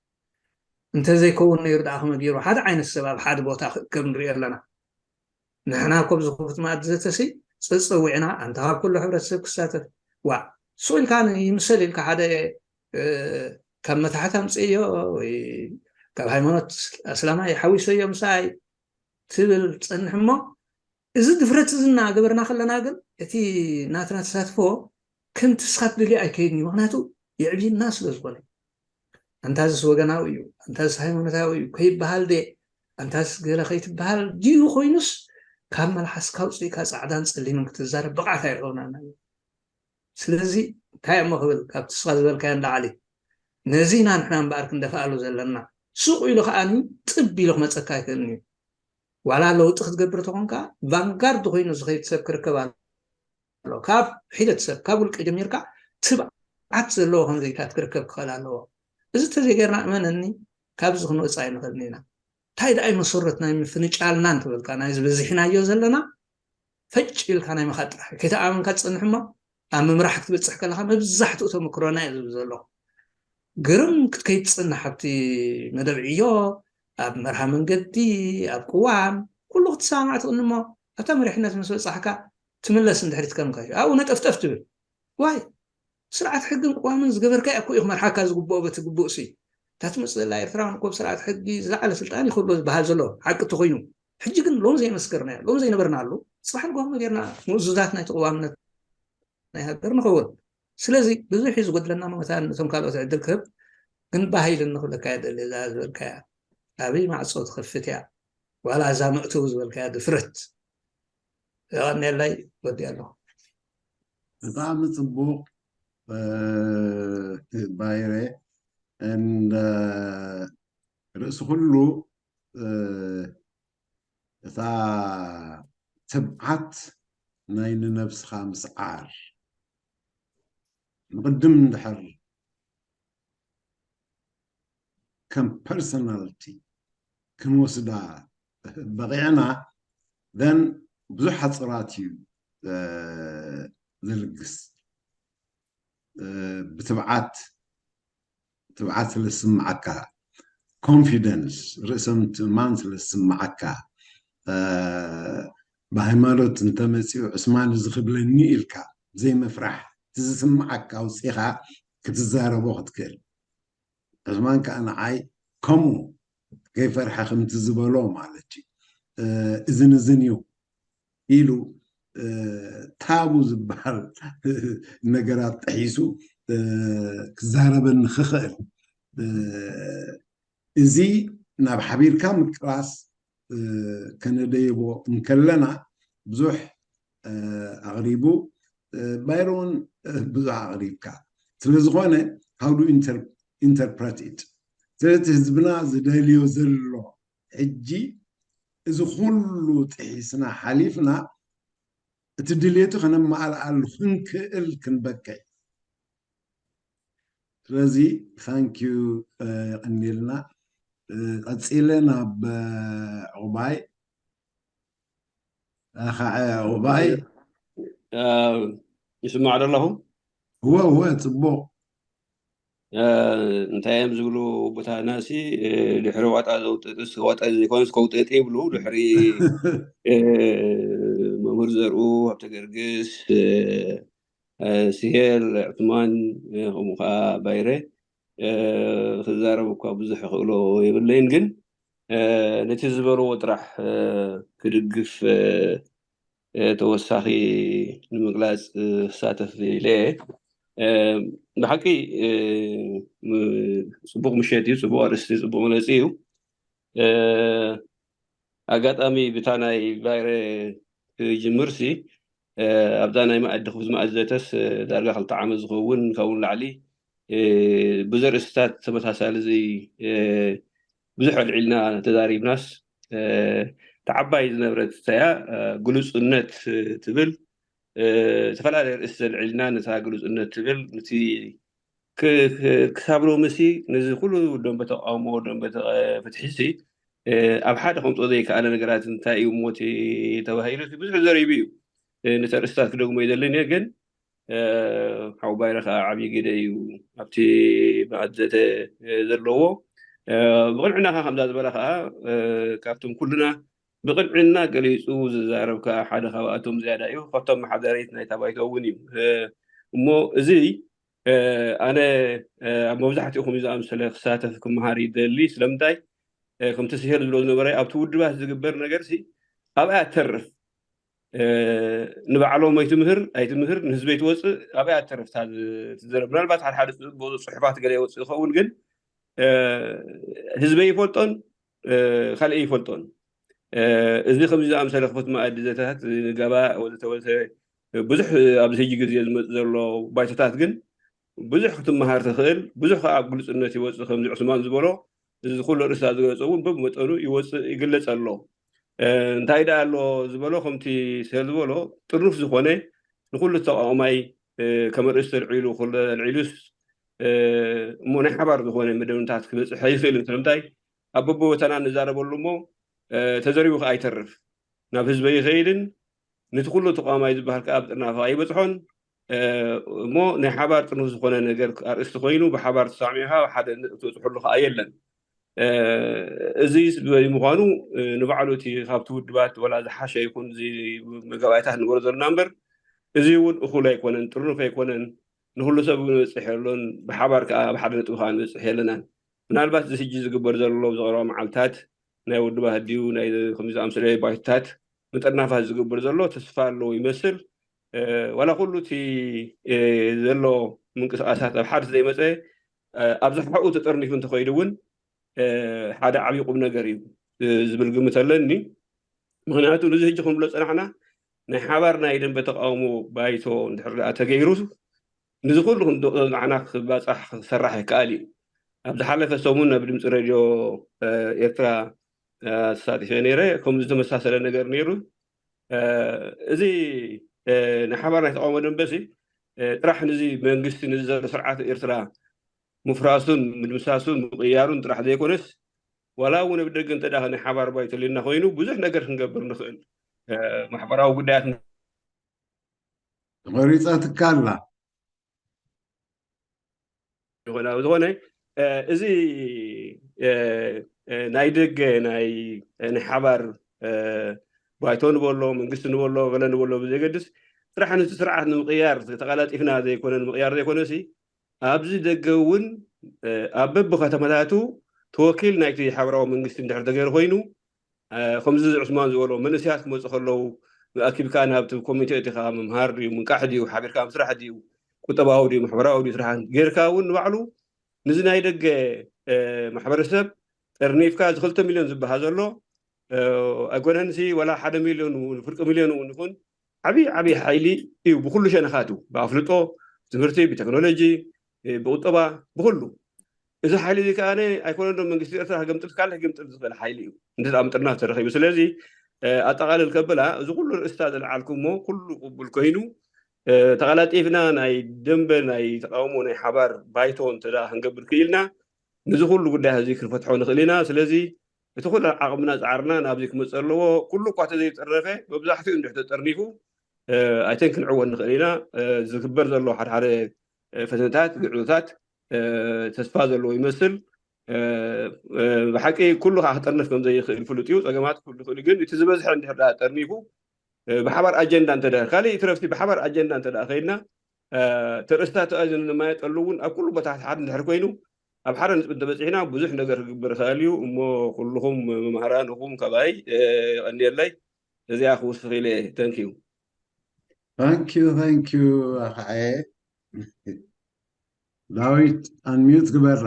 እንተዘይከውን ነይሩ ደኣ ከመ ገይሩ ሓደ ዓይነት ሰብ ኣብ ሓደ ቦታ ክእከብ ንሪኦ ኣለና ንሕና ኮብ ዝኽፉት መኣዲ ዘተሲ ፀፀዊዕና ኣንታ ካብ ኩሉ ሕብረተሰብ ክሳተፍ ዋ ሱቕ ኢልካ ይምሰል ኢልካ ሓደ ካብ መታሕት ኣምፅእዮ ወይ ካብ ሃይማኖት ኣስላማ ይሓዊሰዮ ምሳይ ትብል ትፀንሕ እሞ እዚ ድፍረት እዚ እናገበርና ከለና ግን እቲ ናትና ተሳትፎ ከምቲ ስኻ ትደልዮ ኣይከይድን እዩ ምክንያቱ የዕብየና ስለ ዝኾነ ኣንታዝስ ወገናዊ እዩ ኣንታዝስ ሃይማኖታዊ እዩ ከይበሃል ደ ኣንታዝስ ገለ ከይትበሃል ድዩ ኮይኑስ ካብ መልሓስካ ውፅኢካ ፃዕዳን ፀሊምን ክትዛረብ ብቕዓት ኣይረኸብናና እዩ ስለዚ እንታይ እሞ ክብል ካብቲ ስኻ ዝበልካዮ ንላዕሊ ነዚ ኢና ንሕና እምበኣር ክንደፍኣሉ ዘለና ሱቕ ኢሉ ከዓኒ ጥብ ኢሉ ክመፀካ ኣይክእልን እዩ ዋላ ለውጢ ክትገብር ተኾንካ ቫንጋርድ ኮይኑ ዝኸይድ ሰብ ክርከብ ኣሎ ካብ ሒደት ሰብ ካብ ውልቀ ጀሚርካ ትብዓት ዘለዎ ከምዘይታት ክርከብ ክኽእል ኣለዎ እዚ ተዘይገርና እመነኒ ካብዚ ክንወፅእ ኣይንኽእልን ኢና እንታይ ደኣይ መሰረት ናይ ምፍንጫልና እንትበልካ ናይ ዝበዝሕናዮ ዘለና ፈጭ ኢልካ ናይ ምኻድ ጥራሕ ከይተኣመንካ ትፀንሕ እሞ ኣብ ምምራሕ ክትበፅሕ ከለካ መብዛሕትኡ ተመክሮና እዩ ዝብል ዘሎ ግርም ክትከይድ ትፅንሕ ኣብቲ መደብ ዕዮ ኣብ መርሃ መንገዲ ኣብ ቅዋም ኩሉ ክትሰማማዕ ትኽእል እሞ ኣብታ መሪሕነት ምስ በፃሕካ ትምለስ እንድሕሪ ትከምካ ኣብኡ ነጠፍጠፍ ትብል ዋይ ስርዓት ሕግን ቅዋምን ዝገበርካ እኮ እዩ ክመርሓካ ዝግብኦ በቲ ግቡእ ሲ እታ ትመፅእ ዘላ ኤርትራውያን እኮ ብስርዓት ሕጊ ዝለዓለ ስልጣን ይክብሎ ዝበሃል ዘሎ ሓቂ እንተኮይኑ ሕጂ ግን ሎም ዘይመስከርናዮ ሎም ዘይነበርናሉ ፅባሕ ንግሆ ጌርና ምእዙዛት ናይ ተቅዋምነት ናይ ሃገር ንኸውን ስለዚ ብዙሕ እዩ ዝጎድለና መታን ነቶም ካልኦት ዕድል ክህብ ግን ባህይል እንክብለካ የደሊ እዛ ዝበልካያ ዓብይ ማዕፆ ትኸፍት እያ ዋላ እዛ መእተዊ ዝበልካያ ድፍረት። የቐንየለይ። ወዲ ኣለኹ። ብጣዕሚ ጽቡቕ። ባይረ እንደ ርእሲ ኩሉ እታ ትብዓት ናይ ንነብስኻ ምስዓር ንቕድም እንድሕር ከም ፐርሶናልቲ ክንወስዳ በቂዕና ዘን ብዙሕ ሓፅራት እዩ ዘልግስ። ብትብዓት ትብዓት ስለ ዝስምዓካ፣ ኮንፊደንስ ርእሰ ምትእማን ስለ ዝስምዓካ፣ ብሃይማኖት እንተመፂኡ ዕስማን እዚ ክብለኒ ኢልካ ዘይምፍራሕ፣ እቲ ዝስምዓካ ኣውፂኻ ክትዛረቦ ክትክእል። ዕስማን ከዓ ንዓይ ከምኡ ከይፈርሐ ከምቲ ዝበሎ ማለት እዩ። እዝን እዝን እዩ ኢሉ ታቡ ዝበሃል ነገራት ጥሒሱ ክዛረበኒ ክኽእል። እዚ ናብ ሓቢርካ ምቅላስ ከነደይቦ እንከለና ብዙሕ ኣቕሪቡ፣ ባይረ እውን ብዙሕ ኣቕሪብካ። ስለዝኾነ how do interpret it? ስለቲ ህዝብና ዝደልዮ ዘሎ ሕጂ እዚ ኩሉ ጥሒስና ሓሊፍና እቲ ድሌቱ ከነማልኣሉ ክንክእል ክንበቅዕ። ስለዚ thank you የቐንየልና። ቀፂለ ናብ ዕቑባይ። ኣኸዓ ዕቑባይ። ይስማዕ ዶ ኣለኹ? እወ እወ፣ ፅቡቕ። እንታይ እዮም ዝብሉ ቦታና ሲ ድሕሪ ዋጣ ዘውጥጥስ ዋጣ ዘይኮነስ ከውጥጥ ይብሉ። ድሕሪ መምህር ዘርኡ፣ ሃብተ ገርግስ፣ ስሄል፣ ዕትማን፣ ከምኡ ከዓ ባይረ ክዛረብ እኳ ብዙሕ ክእሎ የብለይን፣ ግን ነቲ ዝበልዎ ጥራሕ ክድግፍ ተወሳኺ ንምግላፅ ክሳተፍ ኢለ። ብሓቂ ፅቡቕ ምሸት እዩ፣ ፅቡቕ ኣርእስቲ፣ ፅቡቕ መግለፂ እዩ። ኣጋጣሚ ብታ ናይ ባይረ ክጅምርሲ ኣብዛ ናይ መኣዲ ክፍዚ መኣዘተስ ዳርጋ ክልተ ዓመት ዝኸውን ካብኡ ንላዕሊ ብዙ ኣርእስትታት ተመሳሳሊ ብዙሕ ኣልዒልና ተዛሪብናስ፣ እታ ዓባይ ዝነበረት እያ ግሉጽነት ትብል። ዝተፈላለየ ኣርእስቲ ኣልዒልና ነታ ግሉጽነት ትብል ንቲ ክሳብ ሎምሲ ነዚ ኩሉ ደንበ ተቃውሞ፣ ደንበ ፍትሒሲ ኣብ ሓደ ከምፅኦ ዘይከኣለ ነገራት እንታይ እዩ ሞት ተባሂሉ ብዙሕ ዘሪቡ እዩ። ነቲ ኣርእስትታት ክደግሞ ይደልን እየ፣ ግን ሓው ባይረ ከዓ ዓብዪ ግደ እዩ ኣብቲ መኣዘተ ዘለዎ። ብቕንዕና ከዓ ከምዛ ዝበላ ከዓ ካብቶም ኩልና ብቕንዕና ገሊፁ ዝዛረብ ከዓ ሓደ ካብኣቶም ዝያዳ እዩ። ካብቶም መሓደሪት ናይታ ባይቶ እውን እዩ። እሞ እዚ ኣነ ኣብ መብዛሕትኡ ከምኡ ዝኣምሰለ ክሳተፍ ክመሃር ይደሊ። ስለምንታይ ከምቲ ስሄር ዝብሎ ዝነበረ ኣብቲ ውድባት ዝግበር ነገር ሲ ኣብኣ ተርፍ ንባዕሎም ኣይትምህር ኣይትምህር ንህዝበይ ትወፅእ ኣብያ ተረፍታ ትዘረብ። ምናልባት ሓደ ሓደ ፅቡቅ ፅሑፋት ገለ ይወፅእ ይኸውን፣ ግን ህዝበይ ይፈልጦን ካልእ ይፈልጦን። እዚ ከምዚ ዝኣምሰለ ክፉት መኣዲ ዘተታት ንገባ ወዘተ ወዘተ ብዙሕ ኣብዚ ሕጂ ግዜ ዝመፅእ ዘሎ ባይቶታት ግን ብዙሕ ክትመሃር ትኽእል፣ ብዙሕ ከዓ ኣብ ግልፅነት ይወፅእ። ከምዚ ዕስማን ዝበሎ እዚ ኩሉ ርእስታት ዝገለፀ እውን በብመጠኑ ይወፅእ ይግለፅ ኣሎ። እንታይ ደኣ ኣሎ ዝበሎ ከምቲ ሰብ ዝበሎ ጥርኑፍ ዝኾነ ንኩሉ ተቃዋማይ ከም ኣርእስቲ ኣልዒሉ ኩሉ ኣልዒሉስ እሞ ናይ ሓባር ዝኾነ መደምታት ክበፅሕ ኣይኽእልን። ስለምንታይ ኣብ በብቦታና ንዛረበሉ እሞ ተዘሪቡ ከዓ ኣይተርፍ ናብ ህዝበ ይኸይድን ነቲ ኩሉ ተቃዋማይ ዝበሃል ከዓ ብጥርናፈ ኣይበፅሖን። እሞ ናይ ሓባር ጥርኑፍ ዝኾነ ነገር ኣርእስቲ ኮይኑ ብሓባር ተሳሚዕካ ሓደ ነጥቢ ትበፅሐሉ ከዓ የለን። እዚ ምዃኑ ንባዕሉ እቲ ካብቲ ውድባት ወላ ዝሓሸ ይኹን መጋባእታት ንበሮ ዘለና እምበር እዚ እውን እኹል ኣይኮነን፣ ጥርኑፍ ኣይኮነን። ንኩሉ ሰብ ንበፅሕ የሎን፣ ብሓባር ከዓ ኣብ ሓደ ነጥቢ ከዓ ንበፅሕ የለናን። ምናልባት እዚ ሕጂ ዝግበር ዘሎ ኣብዚ ቀረባ መዓልታት ናይ ውድባት ድዩ ናይ ከምዚ ዝኣምሰለ ባይቶታት ምጥርናፋት ዝግበር ዘሎ ተስፋ ኣለዎ ይመስል። ዋላ ኩሉ እቲ ዘሎ ምንቅስቃሳት ኣብ ሓደ ዘይመፀ ኣብ ዝሓኡ ተጠርኒፉ እንተኸይዱ እውን ሓደ ዓብዪ ቁም ነገር እዩ። ዝብል ግምት ኣለኒ። ምኽንያቱ ንዚ ሕጂ ክንብሎ ዝጸናሕና ናይ ሓባር ናይ ደንበ ተቃውሞ ባይቶ እንድሕር ደኣ ተገይሩ ንዚ ኩሉ ክንዶ ንዓና ክባጻሕ ክሰራሕ ይከኣል እዩ። ኣብ ዝሓለፈ ሰሙን ኣብ ድምፂ ሬድዮ ኤርትራ ተሳቲፈ ነይረ። ከምዚ ዝተመሳሰለ ነገር ነይሩ። እዚ ናይ ሓባር ናይ ተቃውሞ ደንበ ሲ ጥራሕ ንዚ መንግስቲ ንዚ ዘሎ ስርዓት ኤርትራ ምፍራሱን ምድምሳሱን ምቕያሩን ጥራሕ ዘይኮነስ ዋላ እውን ኣብ ደገ እንተ ደኣ ናይ ሓባር ባይቶ ልና ኮይኑ ብዙሕ ነገር ክንገብር ንኽእል። ማሕበራዊ ጉዳያት ተመሪፀትካ ኣላ። ይኾን ኣብ ዝኾነ እዚ ናይ ደገ ናይ ናይ ሓባር ባይቶ ንበሎ መንግስቲ ንበሎ ገለ ንበሎ ብዘይገድስ ስራሕ ነቲ ስርዓት ንምቕያር ተቀላጢፍና ዘይኮነ ንምቕያር ዘይኮነ ሲ ኣብዚ ደገ እውን ኣብ በብከተማታቱ ተወኪል ናይቲ ሓበራዊ መንግስቲ እንድሕር ተገይሩ ኮይኑ ከምዚ ዕስማን ዝበሎ መንእሰያት ክመፁ ከለዉ ኣኪብካ ናብቲ ኮሚቴ እቲኻ ምምሃር ድዩ ምንቃሕ ድዩ ሓቢርካ ምስራሕ ድዩ ቁጠባዊ ድዩ ማሕበራዊ ድዩ ስራሕ ጌርካ እውን ንባዕሉ ንዚ ናይ ደገ ማሕበረሰብ ጠርኒፍካ እዚ ክልተ ሚልዮን ዝበሃል ዘሎ ኣይኮነንሲ ዋላ ሓደ ሚልዮን እውን ፍርቂ ሚልዮን እውን ይኹን ዓብዪ ዓብዪ ሓይሊ እዩ ብኩሉ ሸነኻቱ ብኣፍልጦ ትምህርቲ ብቴክኖሎጂ ብቁጠባ ብኩሉ እዚ ሓይሊ እዚ ከዓ ኣይኮነ ዶ መንግስቲ ኤርትራ ክገምጥል ካልእ ክገምጥል ዝኽእል ሓይሊ እዩ እንተ ምጥርና ተረኺቡ ስለዚ ኣጠቓልል ከብላ እዚ ኩሉ ርእስታ ዘልዓልኩሞ ኩሉ ቅቡል ኮይኑ ተቐላጢፍና ናይ ደንበ ናይ ተቃውሞ ናይ ሓባር ባይቶ እንተ ክንገብር ክኢልና ነዚ ኩሉ ጉዳይ እዚ ክንፈትሖ ንኽእል ኢና ስለዚ እቲ ኩሉ ዓቕምና ፃዕርና ናብዚ ክመፅእ ኣለዎ ኩሉ እኳ ተዘይተረፈ መብዛሕትኡ እንድሕ ተጠርኒፉ ኣይተን ክንዕወን ንኽእል ኢና ዝግበር ዘሎ ሓደ ሓደ ፈተነታት ግዕዞታት ተስፋ ዘለዎ ይመስል ብሓቂ ኩሉ ከዓ ክጠርንፍ ከም ዘይኽእል ፍሉጥ እዩ ፀገማት ክህሉ ይኽእሉ ግን እቲ ዝበዝሐ እንድሕር ዳ ጠርኒፉ ብሓባር ኣጀንዳ እንተ ካልእ ትረፍቲ ብሓባር ኣጀንዳ እንተ ከይድና ተርእስታ ተኣዝን ንማየጠሉ እውን ኣብ ኩሉ ቦታታት ሓደ እንድሕር ኮይኑ ኣብ ሓደ ነጥቢ እንተበፂሕና ብዙሕ ነገር ክግበር ይኽእል እዩ እሞ ኩልኹም መምሃራን ኢኹም ካባይ የቐንየለይ እዚኣ ክውስኽ ኢለ ተንኪዩ Thank you, thank you ኣኸዐየ ዳዊት unmute ግበራ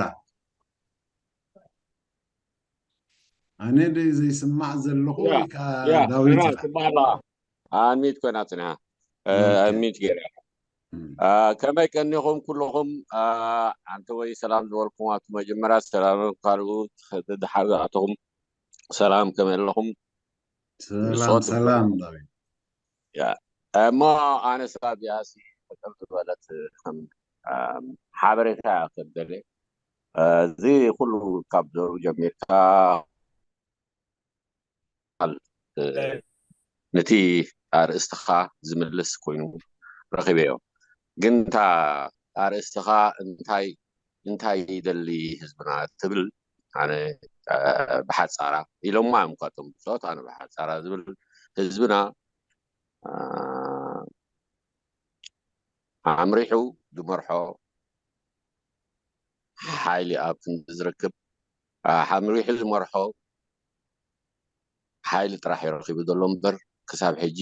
ኣነ ደ ዘይስማዕ ዘለኹ ወይ ከዓ ዳዊት ትበሃላ ኣንሚት ኮይና ፅንሃ ኣንሚት ገይራ ከመይ ቀኒኹም ኩልኹም ኣንተ ወይ ሰላም ዝበልኩም ኣብቲ መጀመርያ ሰላም ካልኡ ድሓር ኣተኹም ሰላም ከመይ ኣለኹም ሰላም ሰላም ዳዊት ያ እሞ ኣነ ሳብ እዚኣ ሲ ጠጠው ዝበለት ከም ሓበሬታ እያ ከብደለ እዚ ኩሉ ካብ ዘሩ ጀሚርካ ነቲ ኣርእስትኻ ዝምልስ ኮይኑ ረኺበዮ ግን እታ ኣርእስትኻ እንታይ እንታይ ይደሊ ህዝብና ትብል ኣነ ብሓፃራ ኢሎማ እዮም ኳቶም ብፆት ኣነ ብሓፃራ ዝብል ህዝብና ኣምሪሑ ዝመርሖ ሓይሊ ኣብ ክንዲ ዝረክብ ኣምሪሑ ዝመርሖ ሓይሊ ጥራሕ እዩ ረኪቡ ዘሎ እምበር ክሳብ ሕጂ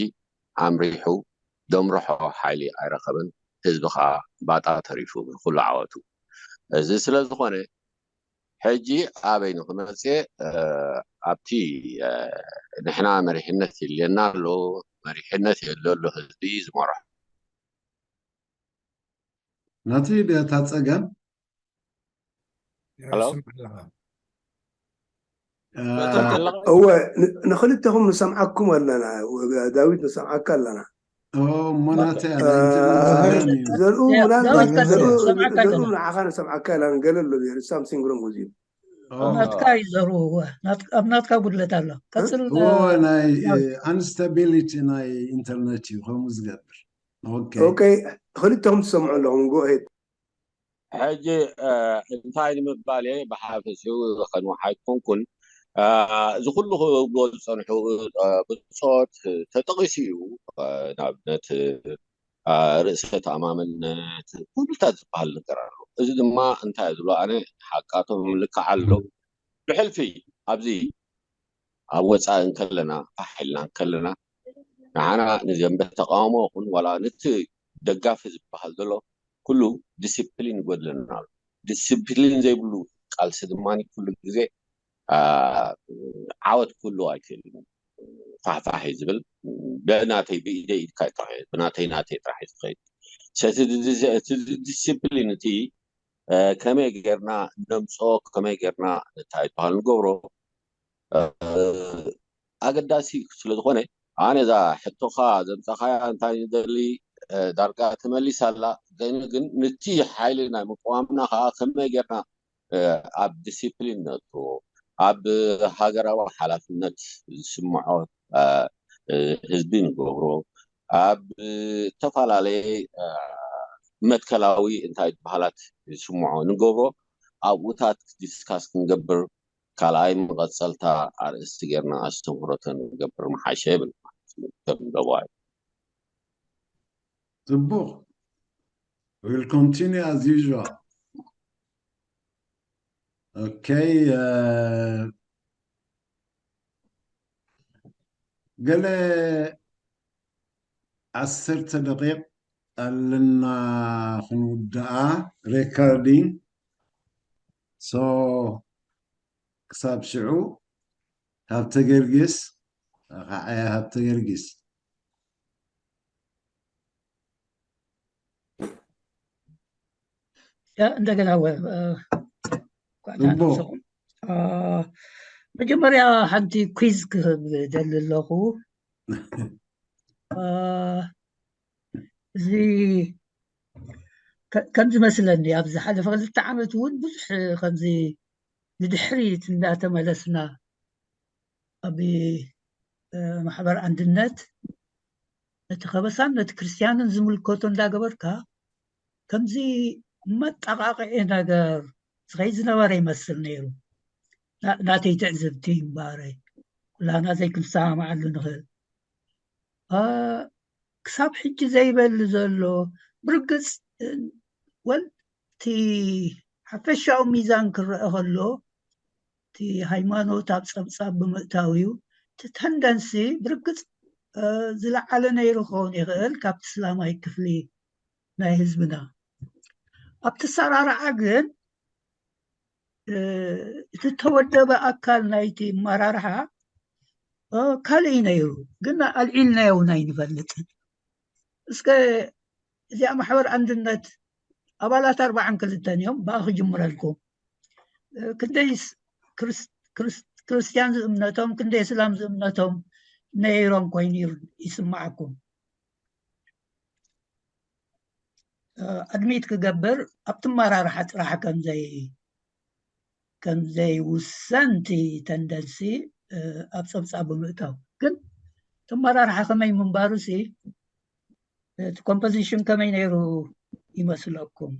ኣምሪሑ ዘምርሖ ሓይሊ ኣይረከበን ህዝቢ ከዓ ባጣ ተሪፉ ኩሉ ዓወቱ እዚ ስለዝኮነ ሕጂ ኣበይ ንክመፅእ ኣብቲ ንሕና መሪሕነት የድልየና ኣሎ መሪሕነት የድልዮ ኣሎ ህዝቢ ዝመርሖ ናቲ ድታ ፀገም እወ ንክልተኹም ንሰምዓኩም ኣለና ዳዊት ንሰምዓካ ኣለና እሞ ናተ ዘርኡ ዘርኡ ንዓኻ ንሰምዓካ ኣለና ገለ ኣሎ something wrong with you ናትካ እዩ ዘርኡ ኣብ ናትካ ጉድለት ኣሎ ቀፅል ናይ unstability ናይ ኢንተርነት እዩ ከምኡ ዝገብር ክልተኹም ትሰምዑ ኣለኹም go ahead ሕጂ እንታይ ንምባል እየ ብሓፈሽኡ ከንውሓ ኣይኮንኩን እዚ ኩሉ ክብሎ ዝፀንሑ ብፆት ተጠቂሱ እዩ ንኣብነት ርእሰ ተኣማመነት ኩሉታት ዝበሃል ነገር ኣሎ እዚ ድማ እንታይ ዝብሎ ኣነ ሓቃቶም ልክዓ ኣለዉ ብሕልፊ ኣብዚ ኣብ ወፃኢ እንከለና ፋሕ ኢልና እንከለና ንሓና ንዘንበ ተቃውሞ ኹን ዋላ ነቲ ደጋፊ ዝበሃል ዘሎ ኩሉ ዲስፕሊን ይጎድለና ኣሎ ዲስፕሊን ዘይብሉ ቃልሲ ድማ ኩሉ ግዜ ዓወት ክህልዎ ኣይክእልን። ፋሕፋሕ እዩ ዝብል። ብናተይ ብኢደይ ኢድካ እዩ ጥራሕ፣ ብናተይ ናተይ ጥራሕ እዩ ዝኸይድ። ስለዚ እቲ ዲሲፕሊን እቲ ከመይ ጌርና ነምፅኦ፣ ከመይ ጌርና እንታይ ይበሃል ንገብሮ ኣገዳሲ ስለዝኾነ፣ ኣነ እዛ ሕቶኻ ዘምፃኻያ እንታይ ንደሊ ዳርጋ ተመሊሳ ኣላ። ግን ንቲ ሓይሊ ናይ ምቅዋምና ከዓ ከመይ ጌርና ኣብ ዲሲፕሊን ነእትዎ፣ ኣብ ሃገራዊ ሓላፍነት ዝስምዖ ህዝቢ ንገብሮ፣ ኣብ ዝተፈላለየ መትከላዊ እንታይ በሃላት ዝስምዖ ንገብሮ ኣብኡታት ዲስካስ ክንገብር ካልኣይ መቐፀልታ ኣርእስቲ ጌርና ኣስተምህሮተ ንገብር ምሓሸ ይብል ደዋይ። ፅቡቕ። We'll continue as usual. Okay. ገለ ዓሰርተ ደቂቕ ኣለና ክንውድኣ recording. So ክሳብ ሽዑ ሃብተ ገርጊስ፣ ኣኻዓያ ሃብተ ገርጊስ። እንደገና መጀመርያ ሓንቲ quiz ክህብ ደሊ ኣለኹ። እዚ ከምዚ መስለኒ፣ ኣብ ዝሓለፈ ክልተ ዓመት እውን ብዙሕ ከምዚ ንድሕሪት እንዳተመለስና ኣብ ማሕበር ኣንድነት ነቲ ከበሳን ነቲ ክርስትያንን ዝምልከቶ እንዳገበርካ ከምዚ መጠቓቕዒ ነገር ዝኸይድ ዝነበረ ይመስል ነይሩ። ናተይ ትዕዝብቲ እምበኣረይ፣ ኩላና ዘይክንሰማማዓሉ ንኽእል። ክሳብ ሕጂ ዘይበሊ ዘሎ ብርግፅ፣ ወል እቲ ሓፈሻዊ ሚዛን ክረአ ከሎ እቲ ሃይማኖት ኣብ ፀብፃብ ብምእታው እዩ። እቲ ተንደንሲ ብርግፅ ዝለዓለ ነይሩ ክኸውን ይኽእል ካብቲ እስላማይ ክፍሊ ናይ ህዝብና። ኣብቲ ኣሰራርዓ ግን እቲ ተወደበ ኣካል ናይቲ ኣመራርሓ ካልእ እዩ ነይሩ፣ ግን ኣልዒልናዮ እውን ኣይንፈልጥን። እስከ እዚኣ ማሕበር ኣንድነት ኣባላት ኣርባዓን ክልተን እዮም። ብኣ ክጅምረልኩም። ክንደይ ክርስትያን ዝእምነቶም ክንደይ እስላም ዝእምነቶም ነይሮም ኮይኑ ይስማዓኩም። ኣድሚት ክገብር ኣብቲ ኣመራርሓ ጥራሕ ከምዘይ ከምዘይውሰን እቲ ተንደንሲ ኣብ ፀብፃብ ብምእታው ግን እቲ ኣመራርሓ ከመይ ምንባሩ ሲ እቲ composition ከመይ ነይሩ ይመስለኩም?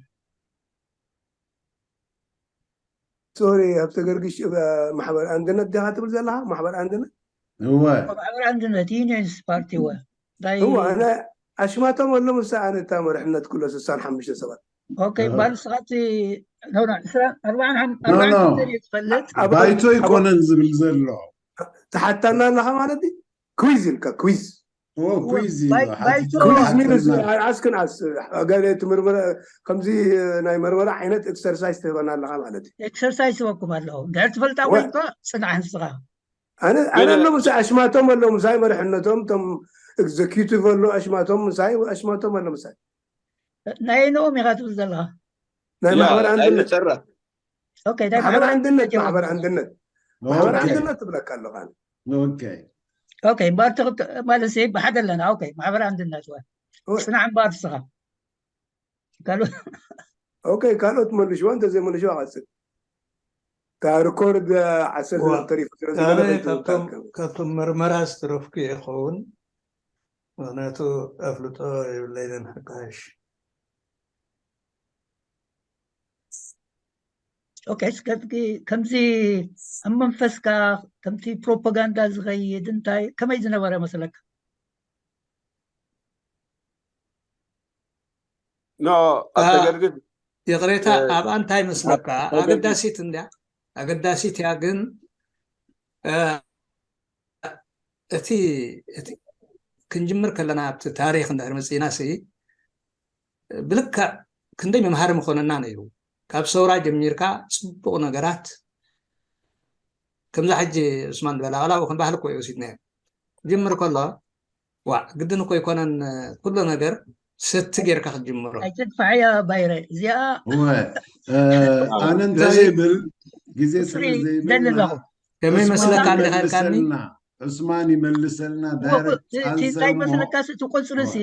ሶሪ ኣብ ተገርግሽ ማሕበር ኣንድነት ዲኻ ትብል ዘለኻ? ማሕበር ኣንድነት እወ ማሕበር ኣንድነት ዩኒየንስ ፓርቲ እወ እወ ኣነ ኣሽማቶም ኣሎ ምሳ ኣነ እታ መርሕነት ኩሎ ስሳን ሓሙሽተ ሰባት ኦኬ ባል ስኻቲ ኖ ኖ ዕስራ ኣርባዓን ሓም- ኣርባዓን ክልተን እየ ዝፈልጥ ባይቶ ኣይኮነን ዝብል ዘሎ ተሓታና ኣለኻ ማለት እዩ quiz ኢልካ quiz ኦ quiz ባይ- ይበሃል። ባይቶ- quiz means ask and answer ገለ ትምርምረ ከምዚ ናይ መርመራ ዓይነት exercise ትህበና ኣለኻ ማለት እዩ exercise ይበኩም ኣለኹ ድሕር ትፈልጣ ኮይንካ ፅናሕ ንስኻ ኣነ ኣነ ኣለዉ ምሳይ ኣሽማቶም ኣለዉ ምሳይ መርሕነቶም ቶም executive ኣሎ ኣሽማቶም ምሳይ ኣሽማቶም ኣሎ ምሳይ ናይ ነኦም ኢኻ ትብል ዘለኻ ናይ ማሕበር ኣንድነት ጨራ ኦኬ እንታይ ማሕበር ማሕበር ኣንድነት እንታይ ማሕበር ኣንድነት ማሕበር ኦኬ ኣንድነት ትብለካ ኣለኻ ኦኬ ኦኬ እምበኣር ትኽት- ማለት ሲ ብሓደ ኣለና ኦኬ ማሕበር ኣንድነት ወ ወይ። ፅናዕ እምበኣር ንስኻ ካልእ ኦኬ ካልኦት መልሽዋ እንተዘይመልሽዋ ቀፅል እታ ሪኮርድ ዓሰርተ ዋ፣ ተሪፉ ስለ ኣነ ዝነበረ ካብቶም ይትውጣ። ካብቶም መርመራ ዝተረፍኩ ይኸውን ምክንያቱ ኣፍልጦ የብለይን ሓካሽ ኦኬ እስከ ከምዚ ኣብ መንፈስካ ከምቲ ፕሮፓጋንዳ ዝኸይድ እንታይ ከመይ ዝነበረ መስለካ ኖ ኣተገርግስ ይቕሬታ እ፣ ኣብኣ እንታይ መስለካ ኣብ- ኣገዳሲት እንድያ ኣገዳሲት እያ ግን እ፣ እቲ እቲ ክንጅምር ከለና ኣብቲ ታሪክ እንድሕር መፅኢና ሲ ብልክዕ ክንደይ መምሃሪ ምኾነና ነይሩ ካብ ሰውራ ጀሚርካ ፅቡቕ ነገራት ከምዛ ሕጂ ዑስማን ዝበላ ቃል ኣብኡ ከም ባህሊ እኮ እዩ ወሲድናዮ። ክጅምር ከሎ ዋዕ ግድን እኮ ኣይኮነን፣ ኩሉ ነገር ሰቲ ጌርካ ክትጅምሮ። ኣይተጥፋሕያ ባይረ እዚኣ እወ እ፣ ኣነ እንታይ ስለዚ ይብል ግዜ ስለ ቁፅሪ ዘይብልና ደሊ ኣለኹ። ከመይ ዑስማን መስለካ እንዲኻ ኢልካኒ? ይመልሰልና፣ ዑስማን ይመልሰልና። ዳይረክት እቲ እንታይ ፃንሰሞ መስለካስ እቲ ቁፅሪ ሲ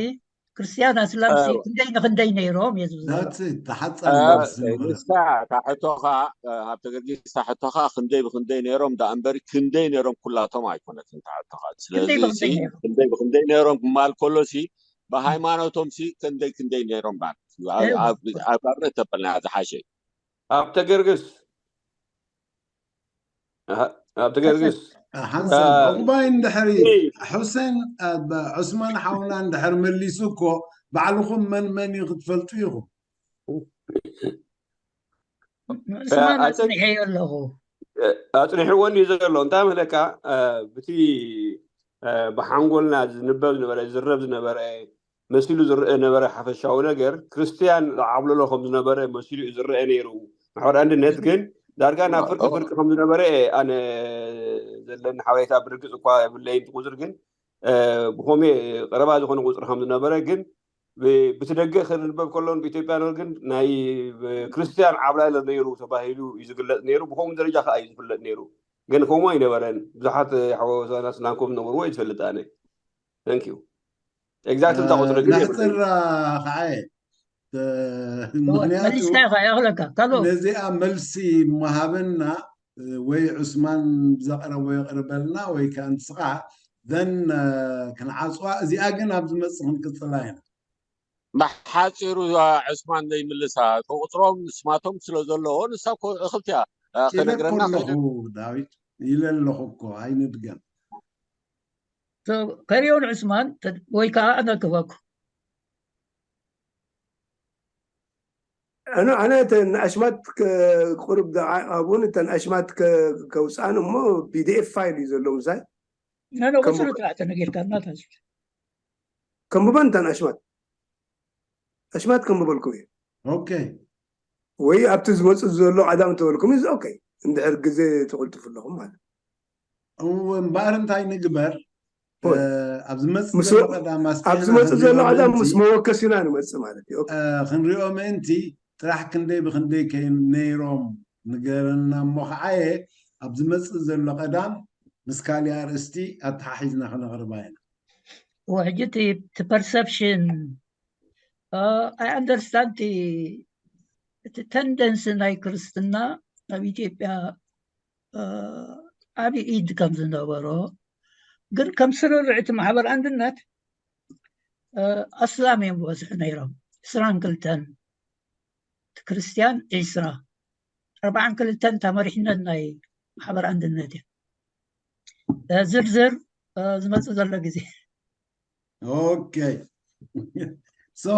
ክርስትያን ኣስላም ሲ ክንደይ ንክንደይ ነይሮም እየ ዝብዝሎ። ዳት ተሓፃን መልሲ ንብላ። ንሳ እታ ሕቶኻ እ፣ ሃብተ ገርጊስ እታ ሕቶኻ ክንደይ ብክንደይ ነይሮም ዳ እምበሪ ክንደይ ነይሮም ኩላቶም ኣይኮነትን እታ ሕቶኻ። ክንደይ ስለዚ ሲ ብክንደይ ነይሮም ክንደይ ብክንደይ ነይሮም ማል ከሎ ሲ ብሃይማኖቶም ሲ ክንደይ ክንደይ ነይሮም ማለት እዩ። ኣብ- ነይሮም ኣብ- ኣብ ኣብነት ተበልና ዝሓሸ እዩ። ኣብ ተገርግስ ኣብ ተገርግስ ሓንሳብ አ- ዕቁባይ እንድሕሪ እ፣ ሑሴን አ፣ ብ- ዑስማን ሓውና እንድሕር መሊሱ እኮ ባዕልኹም መን መን እዩ ክትፈልጡ ኢኹም። ንስማን ኣይ ቲንክ ኣፅኒሐዮ ኣለኹ። ኣፅኒሕዎ እንዲዩ ዘሎ እንታይ መለካ ብቲ ብሓንጎልና ዝንበብ ዝነበረ ዝረብ ዝነበረ መሲሉ ዝረአ ነበረ ሓፈሻዊ ነገር ክርስትያን ዝዓብለሎ ከም ዝነበረ መሲሉ እዩ ዝረአ ነይሩ። ማሕበር ኣንድነት ግን ዳርጋ ናብ ፍርቂ ፍርቂ ከም ዝነበረ ኣነ ዘለኒ ሓበሬታ ብርግፅ እኳ የብለይን ትቁፅር ግን ብኸምኡ ቀረባ ዝኾነ ቁፅሪ ከም ዝነበረ ግን ብትደገ ክንበብ ከሎን ብኢትዮጵያ ኖር ግን ናይ ክርስትያን ዓብላለ ነይሩ ተባሂሉ እዩ ዝግለፅ ነይሩ። ብኸምኡ ደረጃ ከዓ እዩ ዝፍለጥ ነይሩ። ግን ከምኡ ኣይነበረን። ብዙሓት ሓወሳና ስናንኮም ነበርዎ እዩ ዝፈልጥ ኣነ። Thank you። Exactly እታ ቁፅሪ ግን ናሕፅር ከዓ ምክንያቱ መሊስካ ኢኻ ይኽለካ ካልኦ ነዚኣ መልሲ መሃበና ወይ ዑስማን ብዘቕረቦ የቕርበልና ወይ ከዓ ንስኻ ዘን ክንዓፅዋ። እዚኣ ግን ኣብ ዝመፅእ ክንቅፅላ ኢና። ብሓፂሩ ዑስማን ዘይምልሳ ቁፅሮም ስማቶም ስለ ዘለዎ ንሳ እኮ እኽልቲ እያ። ኢለ ክነግረና ከለኹ ክእል ዳዊት ኢለ ኣለኹ እኮ ኣይንድገም። ከሪዮን ዑስማን ወይ ከዓ ኣነ ክበኩ ኣነ ኣነ እተን ኣሽማት ቁሩብ ዝዓቐቡን እተን ኣሽማት ከውፅኣን እሞ ፒዲኤፍ ፋይል እዩ ዘሎ ምሳይ ነነ ቁፅሪ ጥራሕ ተነጊርካ እናታች ከንብበን እተን ኣሽማት ኣሽማት ከንብበልኩም እዩ ኦኬ ወይ ኣብቲ ዝመፁ ዘሎ ቀዳም ተበልኩም እዚ ኦኬ እንድሕር ግዜ ትቕልጥፉ ኣለኹም ማለት እምበኣር እንታይ ንግበር ወይ ኣብ ዝመፅእ ምስ- ዘሎ ቀዳም ኣብ ኣስፊሕና ዝመፁ ዘሎ ክንሪኦ ቀዳም ምእንቲ ምስ መወከሲና ንመፅእ ማለት እዩ ኦኬ ክንሪኦ ምእንቲ ጥራሕ ክንደይ ብክንደይ ከይ ነይሮም ንገረና እሞ ከዓየ ኣብ ዝመፅእ ዘሎ ቀዳም ምስ ካሊእ ኣርእስቲ ኣተሓሒዝና ክነቕርባ ኢና ሕጂ እቲ perception I understand እቲ tendency ናይ ክርስትና ኣብ ኢትዮጵያ ዓብዪ ኢድ ከም ዝነበሮ ግን ከም ስርርዕ እቲ ማሕበር ኣንድነት ኣስላም እዮም ዝበዝሑ ነይሮም ዕስራን ክልተን እቲ ክርስትያን ዕስራ ኣርባዓን ክልተን እታ መሪሕነት ናይ ማሕበር ኣንድነት እዩ ዝርዝር ዝመፅእ ዘሎ ግዜ ኦኬ so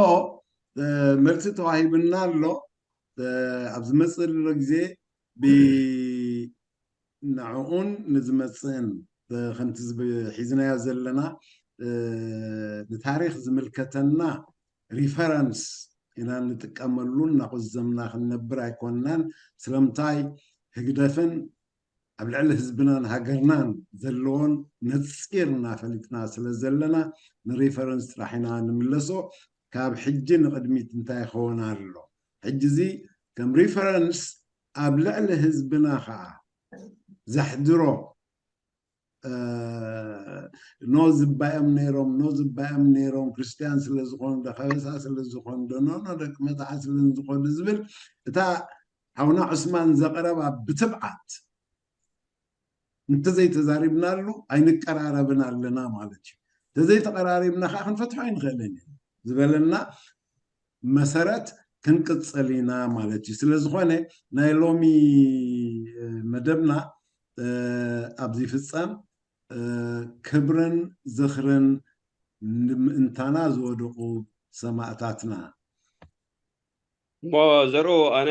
መልሲ ተዋሂብና ኣሎ ኣብ ዝመፅእ ዘሎ ግዜ ንዕኡን ንዝመፅእን ከምቲ ሒዝናዮ ዘለና ንታሪክ ዝምልከተና reference ኢና እንጥቀመሉ እናቆዘምና ክንነብር ኣይኮንናን ስለምንታይ ህግደፍን ኣብ ልዕሊ ህዝብናን ሃገርናን ዘለዎን ነፂርና ፈሊጥና ስለ ዘለና ንሪፈረንስ ጥራሕ ኢና ንምለሶ ካብ ሕጂ ንቕድሚት እንታይ ይኸውን ኣሎ ሕጂ እዚ ከም ሪፈረንስ ኣብ ልዕሊ ህዝብና ከዓ ዘሕድሮ ኖ ዝባዮም ነይሮም ኖ ዝባዮም ነይሮም ክርስትያን ስለዝኾኑ ዶ ከበሳ ስለዝኾኑ ዶ ኖ ኖ ደቂ መታዓ ስለዝኾኑ ዝብል እታ ሓውና ዑስማን ዘቕረባ ብትብዓት እንተዘይተዛሪብናሉ ኣይንቀራረብን ኣለና ማለት እዩ እንተዘይተቐራሪብና ከዓ ክንፈትሖ ኣይንኽእልን እዩ ዝበለና መሰረት ክንቅፅል ኢና ማለት እዩ ስለዝኾነ ናይ ሎሚ መደብና ኣብዚ ፍፀም ክብርን ዝኽርን ንምእንታና ዝወደቑ ሰማእታትና እሞ ዘርኡ ኣነ